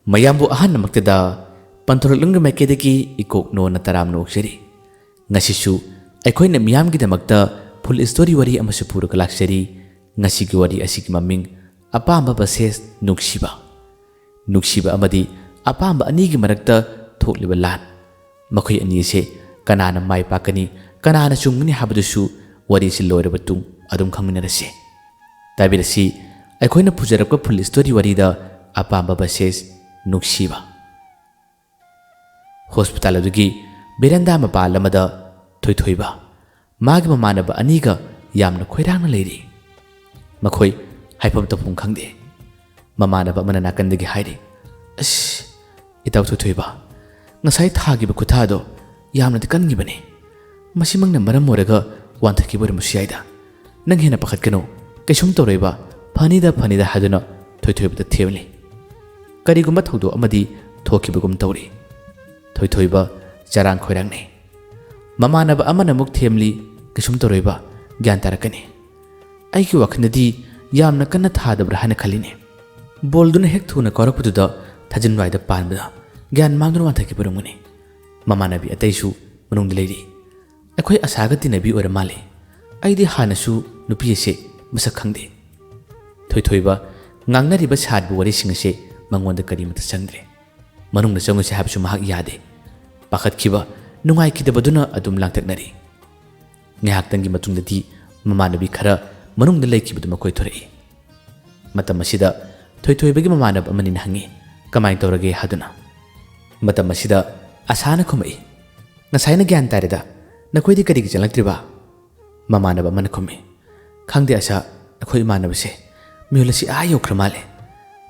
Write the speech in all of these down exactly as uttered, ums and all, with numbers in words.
ꯃꯌꯥꯝꯕꯨ ꯑꯍꯥꯟꯕꯃꯛꯇꯗ ꯄꯟꯊꯧꯔꯛꯂꯝꯒꯤ ꯃꯥꯏꯀꯩꯗꯒꯤ ꯏꯀꯣꯛꯅꯣꯅ ꯇꯔꯥꯝꯅ ꯑꯣꯛꯆꯔꯤ꯫ ꯉꯁꯤꯁꯨ ꯑꯩꯈꯣꯏꯅ ꯃꯤꯌꯥꯝꯒꯤꯗꯃꯛꯇ ꯐꯨꯜ ꯁ꯭ꯇꯣꯔꯤ ꯋꯥꯔꯤ ꯑꯃꯁꯨ ꯄꯨꯔꯒ ꯂꯥꯛꯆꯔꯤ꯫ ꯉꯁꯤꯒꯤ ꯋꯥꯔꯤ ꯑꯁꯤꯒꯤ ꯃꯃꯤꯡ ꯑꯄꯥꯝꯕ ꯚꯔꯁꯦꯁ ꯅꯨꯡꯁꯤꯕ꯫ ꯅꯨꯡꯁꯤꯕ ꯑꯃꯗꯤ ꯑꯄꯥꯝꯕ ꯑꯅꯤꯒꯤ ꯃꯔꯛꯇ ꯊꯣꯛꯂꯤꯕ ꯂꯥꯟ꯫ ꯃꯈꯣꯏ ꯑꯅꯤ ꯑꯁꯦ ꯀꯅꯥꯅ ꯃꯥꯏ ꯄꯥꯛꯀꯅꯤ, ꯀꯅꯥꯅ ꯆꯨꯝꯒꯅꯤ ꯍꯥꯏꯕꯗꯨꯁꯨ ꯋꯥꯔꯤꯁꯤ ꯂꯣꯏꯔꯕ ꯇꯨꯡ ꯑꯗꯨꯝ ꯈꯪꯃꯤꯟꯅꯔꯁꯤ꯫ ꯇꯥꯕꯤꯔꯁꯤ ꯑꯩꯈꯣꯏꯅ ꯄꯨꯖꯔꯛꯄ ꯐꯨꯜ ꯁ꯭ꯇꯣꯔꯤ ꯋꯥꯔꯤꯗ ꯑꯄꯥꯝꯕ ꯚꯔꯁꯦꯁ ꯅꯨꯡꯁꯤꯕ꯫ ꯍꯣꯁꯄꯤꯇꯥꯜ ꯑꯗꯨꯒꯤ ꯕꯦꯔꯟꯗꯥ ꯃꯄꯥꯜ ꯑꯃꯗ ꯊꯣꯏꯊꯣꯏꯕ ꯃꯥꯒꯤ ꯃꯃꯥꯟꯅꯕ ꯑꯅꯤꯒ ꯌꯥꯝꯅ ꯈꯣꯏꯔꯥꯡꯅ ꯂꯩꯔꯤ꯫ ꯃꯈꯣꯏ ꯍꯥꯏꯐꯝ ꯇꯧꯐꯝ ꯈꯪꯗꯦ꯫ ꯃꯃꯥꯟꯅꯕ ꯑꯃꯅ ꯅꯥꯀꯟꯗꯒꯤ ꯍꯥꯏꯔꯤ, "ꯑꯁ, ꯏꯇꯥꯎ ꯊꯣꯏꯊꯣꯏꯕ, ꯉꯁꯥꯏ ꯊꯥꯈꯤꯕ ꯈꯨꯠꯊꯥꯗꯣ ꯌꯥꯝꯅꯗꯤ ꯀꯟꯈꯤꯕꯅꯤ꯫ ꯃꯁꯤꯃꯛꯅ ꯃꯔꯝ ꯑꯣꯏꯔꯒ ꯋꯥꯟꯊꯈꯤꯕ ꯑꯣꯏꯔꯝꯕꯁꯨ ꯌꯥꯏꯗ꯫ ꯅꯪ ꯍꯦꯟꯅ ꯄꯥꯈꯠꯀꯅꯨ, ꯀꯩꯁꯨꯝ ꯇꯧꯔꯣꯏꯕ, ꯐꯅꯤꯗ, ꯐꯅꯤꯗ" ꯍꯥꯏꯗꯨꯅ ꯊꯣꯏꯊꯣꯏꯕꯗ ꯊꯦꯝꯂꯤ꯫ ꯀꯔꯤꯒꯨꯝꯕ ꯊꯧꯗꯣꯛ ꯑꯃꯗꯤ ꯊꯣꯛꯈꯤꯕꯒꯨꯝ ꯇꯧꯔꯤ꯫ ꯊꯣꯏꯊꯣꯏꯕ ꯆꯔꯥꯡ ꯈꯣꯏꯔꯥꯡꯅꯩ꯫ ꯃꯃꯥꯟꯅꯕ ꯑꯃꯅ ꯑꯃꯨꯛ ꯊꯦꯝꯂꯤ, "ꯀꯩꯁꯨꯝ ꯇꯧꯔꯣꯏꯕ, ꯒ꯭ꯌꯥꯟ ꯇꯥꯔꯛꯀꯅꯤ꯫ ꯑꯩꯒꯤ ꯋꯥꯈꯜꯗꯗꯤ ꯌꯥꯝꯅ ꯀꯟꯅ ꯊꯥꯗꯕ꯭ꯔꯥ ꯍꯥꯏꯅ ꯈꯜꯂꯤꯅꯦ꯫ ꯕꯣꯜꯗꯨꯅ ꯍꯦꯛ ꯊꯨꯅ ꯀꯥꯎꯔꯛꯄꯗꯨꯗ ꯊꯥꯖꯤꯟ ꯋꯥꯏꯗ ꯄꯥꯟꯕꯗ ꯒ꯭ꯌꯥꯟ ꯃꯥꯡꯗꯨꯅ ꯋꯥꯟꯊꯈꯤꯕ ꯑꯣꯏꯔꯝꯒꯅꯤ꯫ ꯃꯃꯥꯟꯅꯕꯤ ꯑꯇꯩꯁꯨ ꯃꯅꯨꯡꯗ ꯂꯩꯔꯤ꯫ ꯑꯩꯈꯣꯏ ꯑꯁꯥꯒ ꯇꯤꯟꯅꯕꯤ ꯑꯣꯏꯔ ꯃꯥꯜꯂꯦ꯫ ꯑꯩꯗꯤ ꯍꯥꯟꯅꯁꯨ ꯅꯨꯄꯤ ꯑꯁꯦ ꯃꯁꯛ ꯈꯪꯗꯦ꯫" ꯊꯣꯏꯊꯣꯏꯕ ꯉꯥꯡꯅꯔꯤꯕ ꯁꯥꯔꯤꯕ ꯋꯥꯔꯤꯁꯤꯡ ꯑꯁꯦ ꯃꯉꯣꯟꯗ ꯀꯔꯤꯃꯇ ꯆꯪꯗ꯭ꯔꯦ꯫ ꯃꯅꯨꯡꯗ ꯆꯪꯉꯨꯁꯦ ꯍꯥꯏꯕꯁꯨ ꯃꯍꯥꯛ ꯌꯥꯗꯦ꯫ ꯄꯥꯈꯠꯈꯤꯕ, ꯅꯨꯡꯉꯥꯏꯈꯤꯗꯕꯗꯨꯅ ꯑꯗꯨꯝ ꯂꯥꯡꯇꯛꯅꯔꯤ꯫ ꯉꯥꯏꯍꯥꯛꯇꯪꯒꯤ ꯃꯇꯨꯡꯗꯗꯤ ꯃꯃꯥꯟꯅꯕꯤ ꯈꯔ ꯃꯅꯨꯡꯗ ꯂꯩꯈꯤꯕꯗꯨ ꯃꯈꯣꯏ ꯊꯣꯔꯛꯏ꯫ ꯃꯇꯝ ꯑꯁꯤꯗ ꯊꯣꯏꯊꯣꯏꯕꯒꯤ ꯃꯃꯥꯟꯅꯕ ꯑꯃꯅꯤꯅ ꯍꯪꯉꯤ, "ꯀꯃꯥꯏꯅ ꯇꯧꯔꯒꯦ?" ꯍꯥꯏꯗꯨꯅ꯫ ꯃꯇꯝ ꯑꯁꯤꯗ ꯑꯁꯥꯅ ꯈꯨꯝꯃꯛꯏ, "ꯉꯁꯥꯏꯅ ꯒ꯭ꯌꯥꯟ ꯇꯥꯔꯦꯗ, ꯅꯈꯣꯏꯗꯤ ꯀꯔꯤꯒꯤ ꯆꯪꯂꯛꯇ꯭ꯔꯤꯕ?" ꯃꯃꯥꯟꯅꯕ ꯑꯃꯅ ꯈꯨꯝꯃꯤ, "ꯈꯪꯗꯦ ꯑꯁꯥ, ꯑꯩꯈꯣꯏ ꯏꯃꯥꯟꯅꯕꯁꯦ ꯃꯤꯍꯨꯜ ꯑꯁꯤ ꯑꯥ ꯌꯧꯈ꯭ꯔ ꯃꯥꯜꯂꯦ꯫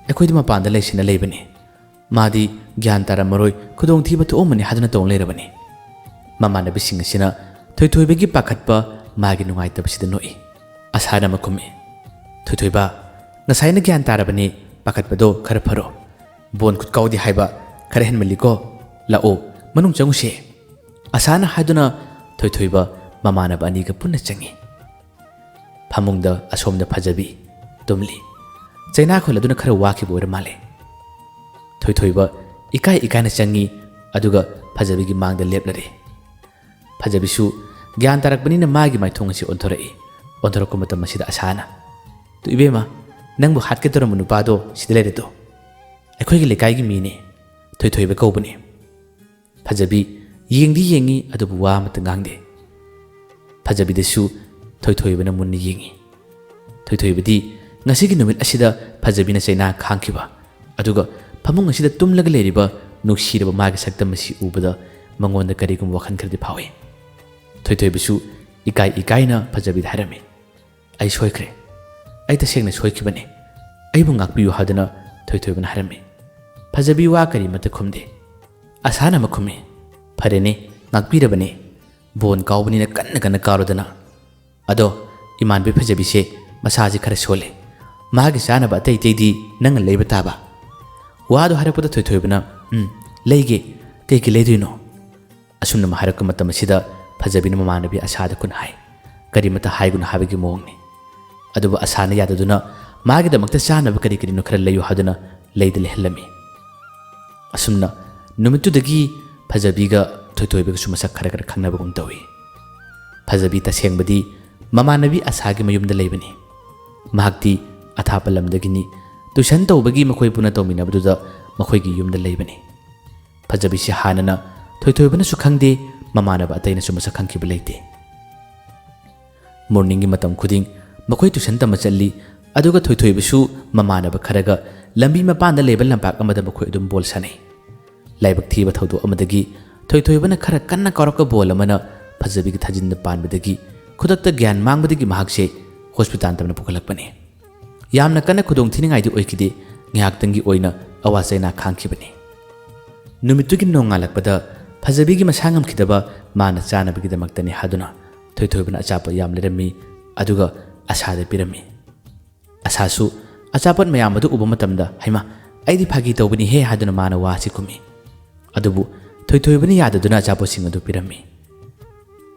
ꯑꯩꯈꯣꯏꯗꯤ ꯃꯄꯥꯟꯗ ꯂꯩꯁꯤꯅ ꯂꯩꯕꯅꯤ꯫ ꯃꯥꯗꯤ ꯒ꯭ꯌꯥꯟ ꯇꯥꯔꯝꯃꯔꯣꯏ, ꯈꯨꯗꯣꯡꯊꯤꯕ ꯊꯣꯛꯑꯝꯃꯅꯤ ꯍꯥꯏꯗꯨꯅ ꯇꯧ ꯂꯩꯔꯕꯅꯤ꯫" ꯃꯃꯥꯟꯅꯕꯤꯁꯤꯡ ꯑꯁꯤꯅ ꯊꯣꯏꯊꯣꯏꯕꯒꯤ ꯄꯥꯈꯠꯄ, ꯃꯥꯒꯤ ꯅꯨꯡꯉꯥꯏꯇꯕꯁꯤꯗ ꯅꯣꯛꯏ꯫ ꯑꯁꯥꯅ ꯑꯃ ꯈꯨꯝꯃꯤ, "ꯊꯣꯏꯊꯣꯏꯕ, ꯉꯁꯥꯏꯅ ꯒ꯭ꯌꯥꯟ ꯇꯥꯔꯕꯅꯤ, ꯄꯥꯈꯠꯄꯗꯣ ꯈꯔ ꯐꯔꯣ꯫ ꯕꯣꯟ ꯈꯨꯠ ꯀꯥꯎꯗꯦ ꯍꯥꯏꯕ ꯈꯔ ꯍꯦꯟꯃꯜꯂꯤꯀꯣ꯫ ꯂꯥꯛꯑꯣ, ꯃꯅꯨꯡ ꯆꯪꯉꯨꯁꯦ꯫" ꯑꯁꯥꯅ ꯍꯥꯏꯗꯨꯅ ꯊꯣꯏꯊꯣꯏꯕ ꯃꯃꯥꯟꯅꯕ ꯑꯅꯤꯒ ꯄꯨꯟꯅ ꯆꯪꯉꯤ꯫ ꯐꯃꯨꯡꯗ ꯑꯁꯣꯝꯗ ꯐꯖꯕꯤ ꯇꯨꯝꯂꯤ꯫ ꯆꯩꯅꯥꯈꯣꯜ ꯑꯗꯨꯅ ꯈꯔ ꯋꯥꯈꯤꯕ ꯑꯣꯏꯔ ꯃꯥꯜꯂꯦ꯫ ꯊꯣꯏꯊꯣꯏꯕ ꯏꯀꯥꯏ ꯏꯀꯥꯏꯅ ꯆꯪꯉꯤ, ꯑꯗꯨꯒ ꯐꯖꯕꯤꯒꯤ ꯃꯥꯡꯗ ꯂꯦꯞꯂꯔꯦ꯫ ꯐꯖꯕꯤꯁꯨ ꯒ꯭ꯌꯥꯟ ꯇꯥꯔꯛꯄꯅꯤꯅ ꯃꯥꯒꯤ ꯃꯥꯏꯊꯣꯡ ꯑꯁꯤ ꯑꯣꯟꯊꯣꯔꯛꯏ꯫ ꯑꯣꯟꯊꯣꯔꯛꯄ ꯃꯇꯝ ꯑꯁꯤꯗ ꯑꯁꯥꯅ, "ꯇꯨ ꯏꯕꯦꯝꯃ, ꯅꯪꯕꯨ ꯍꯥꯠꯀꯦ ꯇꯧꯔꯝꯕ ꯅꯨꯄꯥꯗꯣ ꯁꯤꯗ ꯂꯩꯔꯦꯗꯣ꯫ ꯑꯩꯈꯣꯏꯒꯤ ꯂꯩꯀꯥꯏꯒꯤ ꯃꯤꯅꯦ, ꯊꯣꯏꯊꯣꯏꯕ ꯀꯧꯕꯅꯦ꯫" ꯐꯖꯕꯤ ꯌꯦꯡꯗꯤ ꯌꯦꯡꯉꯤ, ꯑꯗꯨꯕꯨ ꯋꯥ ꯑꯃꯠꯇ ꯉꯥꯡꯗꯦ꯫ ꯐꯖꯕꯤꯗꯁꯨ ꯊꯣꯏꯊꯣꯏꯕꯅ ꯃꯨꯟꯅ ꯌꯦꯡꯉꯤ꯫ ꯊꯣꯏꯊꯣꯏꯕꯗꯤ ꯉꯁꯤꯒꯤ ꯅꯨꯃꯤꯠ ꯑꯁꯤꯗ ꯐꯖꯕꯤꯅ ꯆꯩꯅꯥ ꯈꯥꯡꯈꯤꯕ, ꯑꯗꯨꯒ ꯐꯃꯨꯡ ꯑꯁꯤꯗ ꯇꯨꯝꯂꯒ ꯂꯩꯔꯤꯕ ꯅꯨꯡꯁꯤꯔꯕ ꯃꯥꯒꯤ ꯁꯛꯇꯝ ꯑꯁꯤ ꯎꯕꯗ ꯃꯉꯣꯟꯗ ꯀꯔꯤꯒꯨꯝꯕ ꯋꯥꯈꯜ ꯈꯔꯗꯤ ꯐꯥꯎꯏ꯫ ꯊꯣꯏꯊꯣꯏꯕꯁꯨ ꯏꯀꯥꯏ ꯏꯀꯥꯏꯅ ꯐꯖꯕꯤꯗ ꯍꯥꯏꯔꯝꯃꯤ, "ꯑꯩ ꯁꯣꯏꯈ꯭ꯔꯦ꯫ ꯑꯩ ꯇꯁꯦꯡꯅ ꯁꯣꯏꯈꯤꯕꯅꯤ꯫ ꯑꯩꯕꯨ ꯉꯥꯛꯄꯤꯌꯨ" ꯍꯥꯏꯗꯨꯅ ꯊꯣꯏꯊꯣꯏꯕꯅ ꯍꯥꯏꯔꯝꯃꯤ꯫ ꯐꯖꯕꯤ ꯋꯥ ꯀꯔꯤꯃꯠꯇ ꯈꯨꯝꯗꯦ꯫ ꯑꯁꯥꯅ ꯑꯃ ꯈꯨꯝꯃꯤ, "ꯐꯔꯦꯅꯦ, ꯉꯥꯛꯄꯤꯔꯕꯅꯦ꯫ ꯕꯣꯟ ꯀꯥꯎꯕꯅꯤꯅ ꯀꯟꯅ ꯀꯟꯅ ꯀꯥꯎꯔꯣꯗꯅ꯫ ꯑꯗꯣ ꯏꯃꯥꯟꯕꯤ ꯐꯖꯕꯤꯁꯦ ꯃꯁꯥꯁꯦ ꯈꯔ ꯁꯣꯜꯂꯦ꯫ ꯃꯥꯒꯤ ꯆꯥꯅꯕ ꯑꯇꯩ ꯑꯇꯩꯗꯤ ꯅꯪꯅ ꯂꯩꯕ ꯇꯥꯕ꯫" ꯋꯥꯗꯣ ꯍꯥꯏꯔꯛꯄꯗ ꯊꯣꯏꯊꯣꯏꯕꯅ, "ꯎꯝ, ꯂꯩꯒꯦ꯫ ꯀꯩ ꯀꯩ ꯂꯩꯗꯣꯏꯅꯣ?" ꯑꯁꯨꯝꯅ ꯍꯥꯏꯔꯛꯄ ꯃꯇꯝ ꯑꯁꯤꯗ ꯐꯖꯕꯤꯅ ꯃꯃꯥꯟꯅꯕꯤ ꯑꯁꯥꯗ ꯈꯨꯟ ꯍꯥꯏ꯫ ꯀꯔꯤꯃꯠꯇ ꯍꯥꯏꯒꯅꯨ ꯍꯥꯏꯕꯒꯤ ꯃꯑꯣꯡꯅꯤ꯫ ꯑꯗꯨꯕꯨ ꯑꯁꯥꯅ ꯌꯥꯗꯗꯨꯅ ꯃꯥꯒꯤꯗꯃꯛꯇ ꯆꯥꯅꯕ ꯀꯔꯤ ꯀꯔꯤꯅꯣ ꯈꯔ ꯂꯩꯌꯨ ꯍꯥꯏꯗꯨꯅ ꯂꯩꯗ ꯂꯩꯍꯜꯂꯝꯃꯤ꯫ ꯑꯁꯨꯝꯅ ꯅꯨꯃꯤꯠꯇꯨꯗꯒꯤ ꯐꯖꯕꯤꯒ ꯊꯣꯏꯊꯣꯏꯕꯒꯁꯨ ꯃꯁꯛ ꯈꯔ ꯈꯔ ꯈꯪꯅꯕꯒꯨꯝ ꯇꯧꯏ꯫ ꯐꯖꯕꯤ ꯇꯁꯦꯡꯕꯗꯤ ꯃꯃꯥꯟꯅꯕꯤ ꯑꯁꯥꯒꯤ ꯃꯌꯨꯝꯗ ꯂꯩꯕꯅꯤ꯫ ꯃꯍꯥꯛꯇꯤ ꯑꯊꯥꯞꯄ ꯂꯝꯗꯒꯤꯅꯤ꯫ ꯇꯨꯏꯁꯟ ꯇꯧꯕꯒꯤ ꯃꯈꯣꯏ ꯄꯨꯟꯅ ꯇꯧꯃꯤꯟꯅꯕꯗꯨꯗ ꯃꯈꯣꯏꯒꯤ ꯌꯨꯝꯗ ꯂꯩꯕꯅꯤ꯫ ꯐꯖꯕꯤꯁꯤ ꯍꯥꯟꯅꯅ ꯊꯣꯏꯊꯣꯏꯕꯅꯁꯨ ꯈꯪꯗꯦ, ꯃꯃꯥꯟꯅꯕ ꯑꯇꯩꯅꯁꯨ ꯃꯁꯛ ꯈꯪꯈꯤꯕ ꯂꯩꯇꯦ꯫ ꯃꯣꯔꯅꯤꯡꯒꯤ ꯃꯇꯝ ꯈꯨꯗꯤꯡ ꯃꯈꯣꯏ ꯇꯨꯏꯁꯟ ꯇꯝꯕ ꯆꯠꯂꯤ, ꯑꯗꯨꯒ ꯊꯣꯏꯊꯣꯏꯕꯁꯨ ꯃꯃꯥꯟꯅꯕ ꯈꯔꯒ ꯂꯝꯕꯤ ꯃꯄꯥꯟꯗ ꯂꯩꯕ ꯂꯝꯄꯥꯛ ꯑꯃꯗ ꯃꯈꯣꯏ ꯑꯗꯨꯝ ꯕꯣꯜ ꯁꯥꯟꯅꯩ꯫ ꯂꯥꯏꯕꯛ ꯊꯤꯕ ꯊꯧꯗꯣꯛ ꯑꯃꯗꯒꯤ ꯊꯣꯏꯊꯣꯏꯕꯅ ꯈꯔ ꯀꯟꯅ ꯀꯥꯎꯔꯛꯄ ꯕꯣꯜ ꯑꯃꯅ ꯐꯖꯕꯤꯒꯤ ꯊꯥꯖꯤꯟꯗ ꯄꯥꯟꯕꯗꯒꯤ ꯈꯨꯗꯛꯇ ꯒ꯭ꯌꯥꯟ ꯃꯥꯡꯕꯗꯒꯤ ꯃꯍꯥꯛꯁꯦ ꯍꯣꯁꯄꯤꯇꯥꯜ ꯇꯝꯅ ꯄꯨꯈꯠꯂꯛꯄꯅꯤ꯫ ꯌꯥꯝꯅ ꯀꯟꯅ ꯈꯨꯗꯣꯡ ꯊꯤꯅꯤꯡꯉꯥꯏꯗꯤ ꯑꯣꯏꯈꯤꯗꯦ, ꯉꯥꯏꯍꯥꯛꯇꯪꯒꯤ ꯑꯣꯏꯅ ꯑꯋꯥ ꯆꯩꯅꯥ ꯈꯥꯡꯈꯤꯕꯅꯤ꯫ ꯅꯨꯃꯤꯠꯇꯨꯒꯤ ꯅꯣꯡꯉꯥꯜꯂꯛꯄꯗ ꯐꯖꯕꯤꯒꯤ ꯃꯁꯥ ꯉꯝꯈꯤꯗꯕ ꯃꯥꯅ ꯆꯥꯅꯕꯒꯤꯗꯃꯛꯇꯅꯤ ꯍꯥꯏꯗꯨꯅ ꯊꯣꯏꯊꯣꯏꯕꯅ ꯑꯆꯥꯄꯣꯠ ꯌꯥꯝ ꯂꯩꯔꯝꯃꯤ, ꯑꯗꯨꯒ ꯑꯁꯥꯗ ꯄꯤꯔꯝꯃꯤ꯫ ꯑꯁꯥꯁꯨ ꯑꯆꯥꯄꯣꯠ ꯃꯌꯥꯝ ꯑꯗꯨ ꯎꯕ ꯃꯇꯝꯗ, "ꯍꯩꯃꯥ, ꯑꯩꯗꯤ ꯐꯥꯒꯤ ꯇꯧꯕꯅꯤꯍꯦ" ꯍꯥꯏꯗꯨꯅ ꯃꯥꯅ ꯋꯥꯁꯤ ꯈꯨꯝꯃꯤ꯫ ꯑꯗꯨꯕꯨ ꯊꯣꯏꯊꯣꯏꯕꯅ ꯌꯥꯗꯗꯨꯅ ꯑꯆꯥꯄꯣꯠꯁꯤꯡ ꯑꯗꯨ ꯄꯤꯔꯝꯃꯤ꯫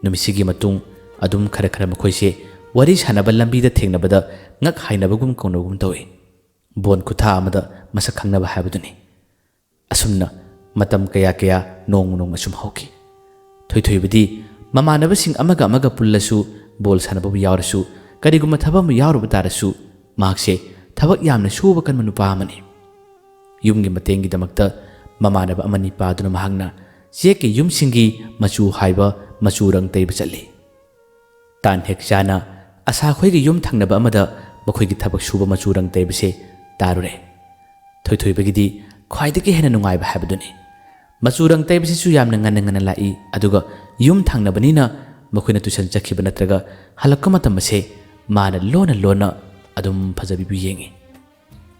ꯅꯨꯃꯤꯠꯁꯤꯒꯤ ꯃꯇꯨꯡ ꯑꯗꯨꯝ ꯈꯔ ꯈꯔ ꯃꯈꯣꯏꯁꯦ ꯋꯥꯔꯤ ꯁꯥꯟꯅꯕ ꯂꯝꯕꯤꯗ ꯊꯦꯡꯅꯕꯗ ꯉꯛ ꯍꯥꯏꯅꯕꯒꯨꯝ ꯀꯧꯅꯕꯒꯨꯝ ꯇꯧꯏ꯫ ꯕꯣꯟ ꯈꯨꯊꯥ ꯑꯃꯗ ꯃꯁꯛ ꯈꯪꯅꯕ ꯍꯥꯏꯕꯗꯨꯅꯤ꯫ ꯑꯁꯨꯝꯅ ꯃꯇꯝ ꯀꯌꯥ ꯀꯌꯥ ꯅꯣꯡꯃ ꯅꯣꯡꯃ ꯁꯨꯝ ꯍꯧꯈꯤ꯫ ꯊꯣꯏꯊꯣꯏꯕꯗꯤ ꯃꯃꯥꯟꯅꯕꯁꯤꯡ ꯑꯃꯒ ꯑꯃꯒ ꯄꯨꯜꯂꯁꯨ, ꯕꯣꯜ ꯁꯥꯟꯅꯕꯕꯨ ꯌꯥꯎꯔꯁꯨ, ꯀꯔꯤꯒꯨꯝꯕ ꯊꯕꯛ ꯑꯃ ꯌꯥꯎꯔꯨꯕ ꯇꯥꯔꯁꯨ, ꯃꯍꯥꯛꯁꯦ ꯊꯕꯛ ꯌꯥꯝꯅ ꯁꯨꯕ ꯀꯟꯕ ꯅꯨꯄꯥ ꯑꯃꯅꯤ꯫ ꯌꯨꯝꯒꯤ ꯃꯇꯦꯡꯒꯤꯗꯃꯛꯇ ꯃꯃꯥꯟꯅꯕ ꯑꯃꯅꯤ ꯄꯥꯗꯨꯅ ꯃꯍꯥꯛꯅ ꯆꯦꯛꯀꯤ ꯌꯨꯝꯁꯤꯡꯒꯤ ꯃꯆꯨ ꯍꯥꯏꯕ ꯃꯆꯨ ꯔꯪ ꯇꯩꯕ ꯆꯠꯂꯤ꯫ ꯇꯥꯟ ꯍꯦꯛ ꯆꯥꯅ ꯑꯁꯥꯈꯣꯏꯒꯤ ꯌꯨꯝ ꯊꯪꯅꯕ ꯑꯃꯗ ꯃꯈꯣꯏꯒꯤ ꯊꯕꯛ ꯁꯨꯕ ꯃꯆꯨ ꯔꯪ ꯇꯩꯕꯁꯦ ꯇꯥꯔꯨꯔꯦ꯫ ꯊꯣꯏꯊꯣꯏꯕꯒꯤꯗꯤ ꯈ꯭ꯋꯥꯏꯗꯒꯤ ꯍꯦꯟꯅ ꯅꯨꯡꯉꯥꯏꯕ ꯍꯥꯏꯕꯗꯨꯅꯤ꯫ ꯃꯆꯨ ꯔꯪ ꯇꯩꯕꯁꯤꯁꯨ ꯌꯥꯝꯅ ꯉꯟꯅ ꯉꯟꯅ ꯂꯥꯛꯏ, ꯑꯗꯨꯒ ꯌꯨꯝ ꯊꯪꯅꯕꯅꯤꯅ ꯃꯈꯣꯏꯅ ꯇꯨꯏꯁꯟ ꯆꯠꯈꯤꯕ ꯅꯠꯇ꯭ꯔꯒ ꯍꯜꯂꯛꯄ ꯃꯇꯝ ꯑꯁꯦ ꯃꯥꯅ ꯂꯣꯟꯅ ꯂꯣꯟꯅ ꯑꯗꯨꯝ ꯐꯖꯕꯤꯕꯨ ꯌꯦꯡꯉꯤ꯫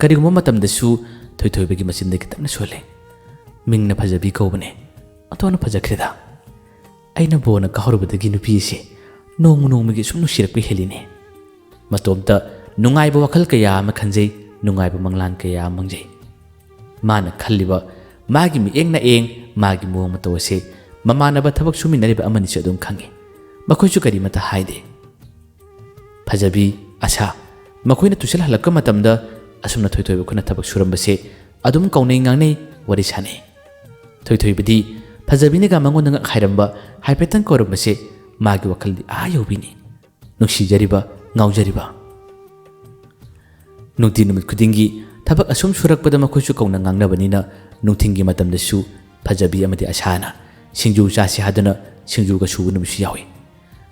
ꯀꯔꯤꯒꯨꯝꯕ ꯃꯇꯝꯗꯁꯨ ꯊꯣꯏꯊꯣꯏꯕꯒꯤ ꯃꯆꯤꯟꯗ ꯈꯤꯇꯪꯅ ꯁꯣꯜꯂꯦ꯫ "ꯃꯤꯡꯅ ꯐꯖꯕꯤ ꯀꯧꯕꯅꯦ, ꯑꯣꯟꯊꯣꯛꯅ ꯐꯖꯈ꯭ꯔꯦꯗ꯫ ꯑꯩꯅ ꯕꯣꯅ ꯀꯥꯍꯧꯔꯨꯕꯗꯒꯤ ꯅꯨꯄꯤ ꯑꯁꯤ ꯅꯣꯡꯃ ꯅꯣꯡꯃꯒꯤ ꯁꯨꯝ ꯅꯨꯡꯁꯤꯔꯛꯄ ꯍꯦꯜꯂꯤꯅꯦ꯫" ꯃꯇꯣꯝꯇ ꯅꯨꯡꯉꯥꯏꯕ ꯋꯥꯈꯜ ꯀꯌꯥ ꯑꯃ ꯈꯟꯖꯩ, ꯅꯨꯡꯉꯥꯏꯕ ꯃꯪꯂꯥꯟ ꯀꯌꯥ ꯑꯃ ꯃꯪꯖꯩ꯫ ꯃꯥꯅ ꯈꯜꯂꯤꯕ, ꯃꯥꯒꯤ ꯃꯤꯠꯌꯦꯡ ꯅꯥꯌꯦꯡ, ꯃꯥꯒꯤ ꯃꯑꯣꯡ ꯃꯇꯧ ꯑꯁꯦ ꯃꯃꯥꯟꯅꯕ ꯊꯕꯛ ꯁꯨꯃꯤꯟꯅꯔꯤꯕ ꯑꯃꯅꯤꯁꯨ ꯑꯗꯨꯝ ꯈꯪꯉꯤ꯫ ꯃꯈꯣꯏꯁꯨ ꯀꯔꯤꯃꯠꯇ ꯍꯥꯏꯗꯦ꯫ ꯐꯖꯕꯤ, ꯑꯁꯥ, ꯃꯈꯣꯏꯅ ꯇꯨꯏꯁꯟ ꯍꯜꯂꯛꯄ ꯃꯇꯝꯗ ꯑꯁꯨꯝꯅ ꯊꯣꯏꯊꯣꯏꯕ ꯈꯨꯠꯅ ꯊꯕꯛ ꯁꯨꯔꯝꯕꯁꯦ ꯑꯗꯨꯝ ꯀꯧꯅꯩ ꯉꯥꯡꯅꯩ, ꯋꯥꯔꯤ ꯁꯥꯟꯅꯩ꯫ ꯊꯣꯏꯊꯣꯏꯕꯗꯤ ꯐꯖꯕꯤꯅꯒ ꯃꯉꯣꯟꯗ ꯉꯛ ꯍꯥꯏꯔꯝꯕ, ꯍꯥꯏꯐꯦꯠꯇꯪ ꯀꯧꯔꯝꯕꯁꯦ ꯃꯥꯒꯤ ꯋꯥꯈꯜꯗꯤ ꯑꯥ ꯌꯧꯕꯤꯅꯤ꯫ ꯅꯨꯡꯁꯤꯖꯔꯤꯕ, ꯉꯥꯎꯖꯔꯤꯕ꯫ ꯅꯨꯡꯇꯤ ꯅꯨꯃꯤꯠ ꯈꯨꯗꯤꯡꯒꯤ ꯊꯕꯛ ꯑꯁꯨꯝ ꯁꯨꯔꯛꯄꯗ ꯃꯈꯣꯏꯁꯨ ꯀꯧꯅ ꯉꯥꯡꯅꯕꯅꯤꯅ ꯅꯨꯡꯊꯤꯜꯒꯤ ꯃꯇꯝꯗꯁꯨ ꯐꯖꯕꯤ ꯑꯃꯗꯤ ꯑꯁꯥꯅ ꯁꯤꯡꯖꯨ ꯆꯥꯁꯤ ꯍꯥꯏꯗꯨꯅ ꯁꯤꯡꯖꯨꯒ ꯁꯨꯕ ꯅꯨꯃꯤꯠꯁꯨ ꯌꯥꯎꯏ꯫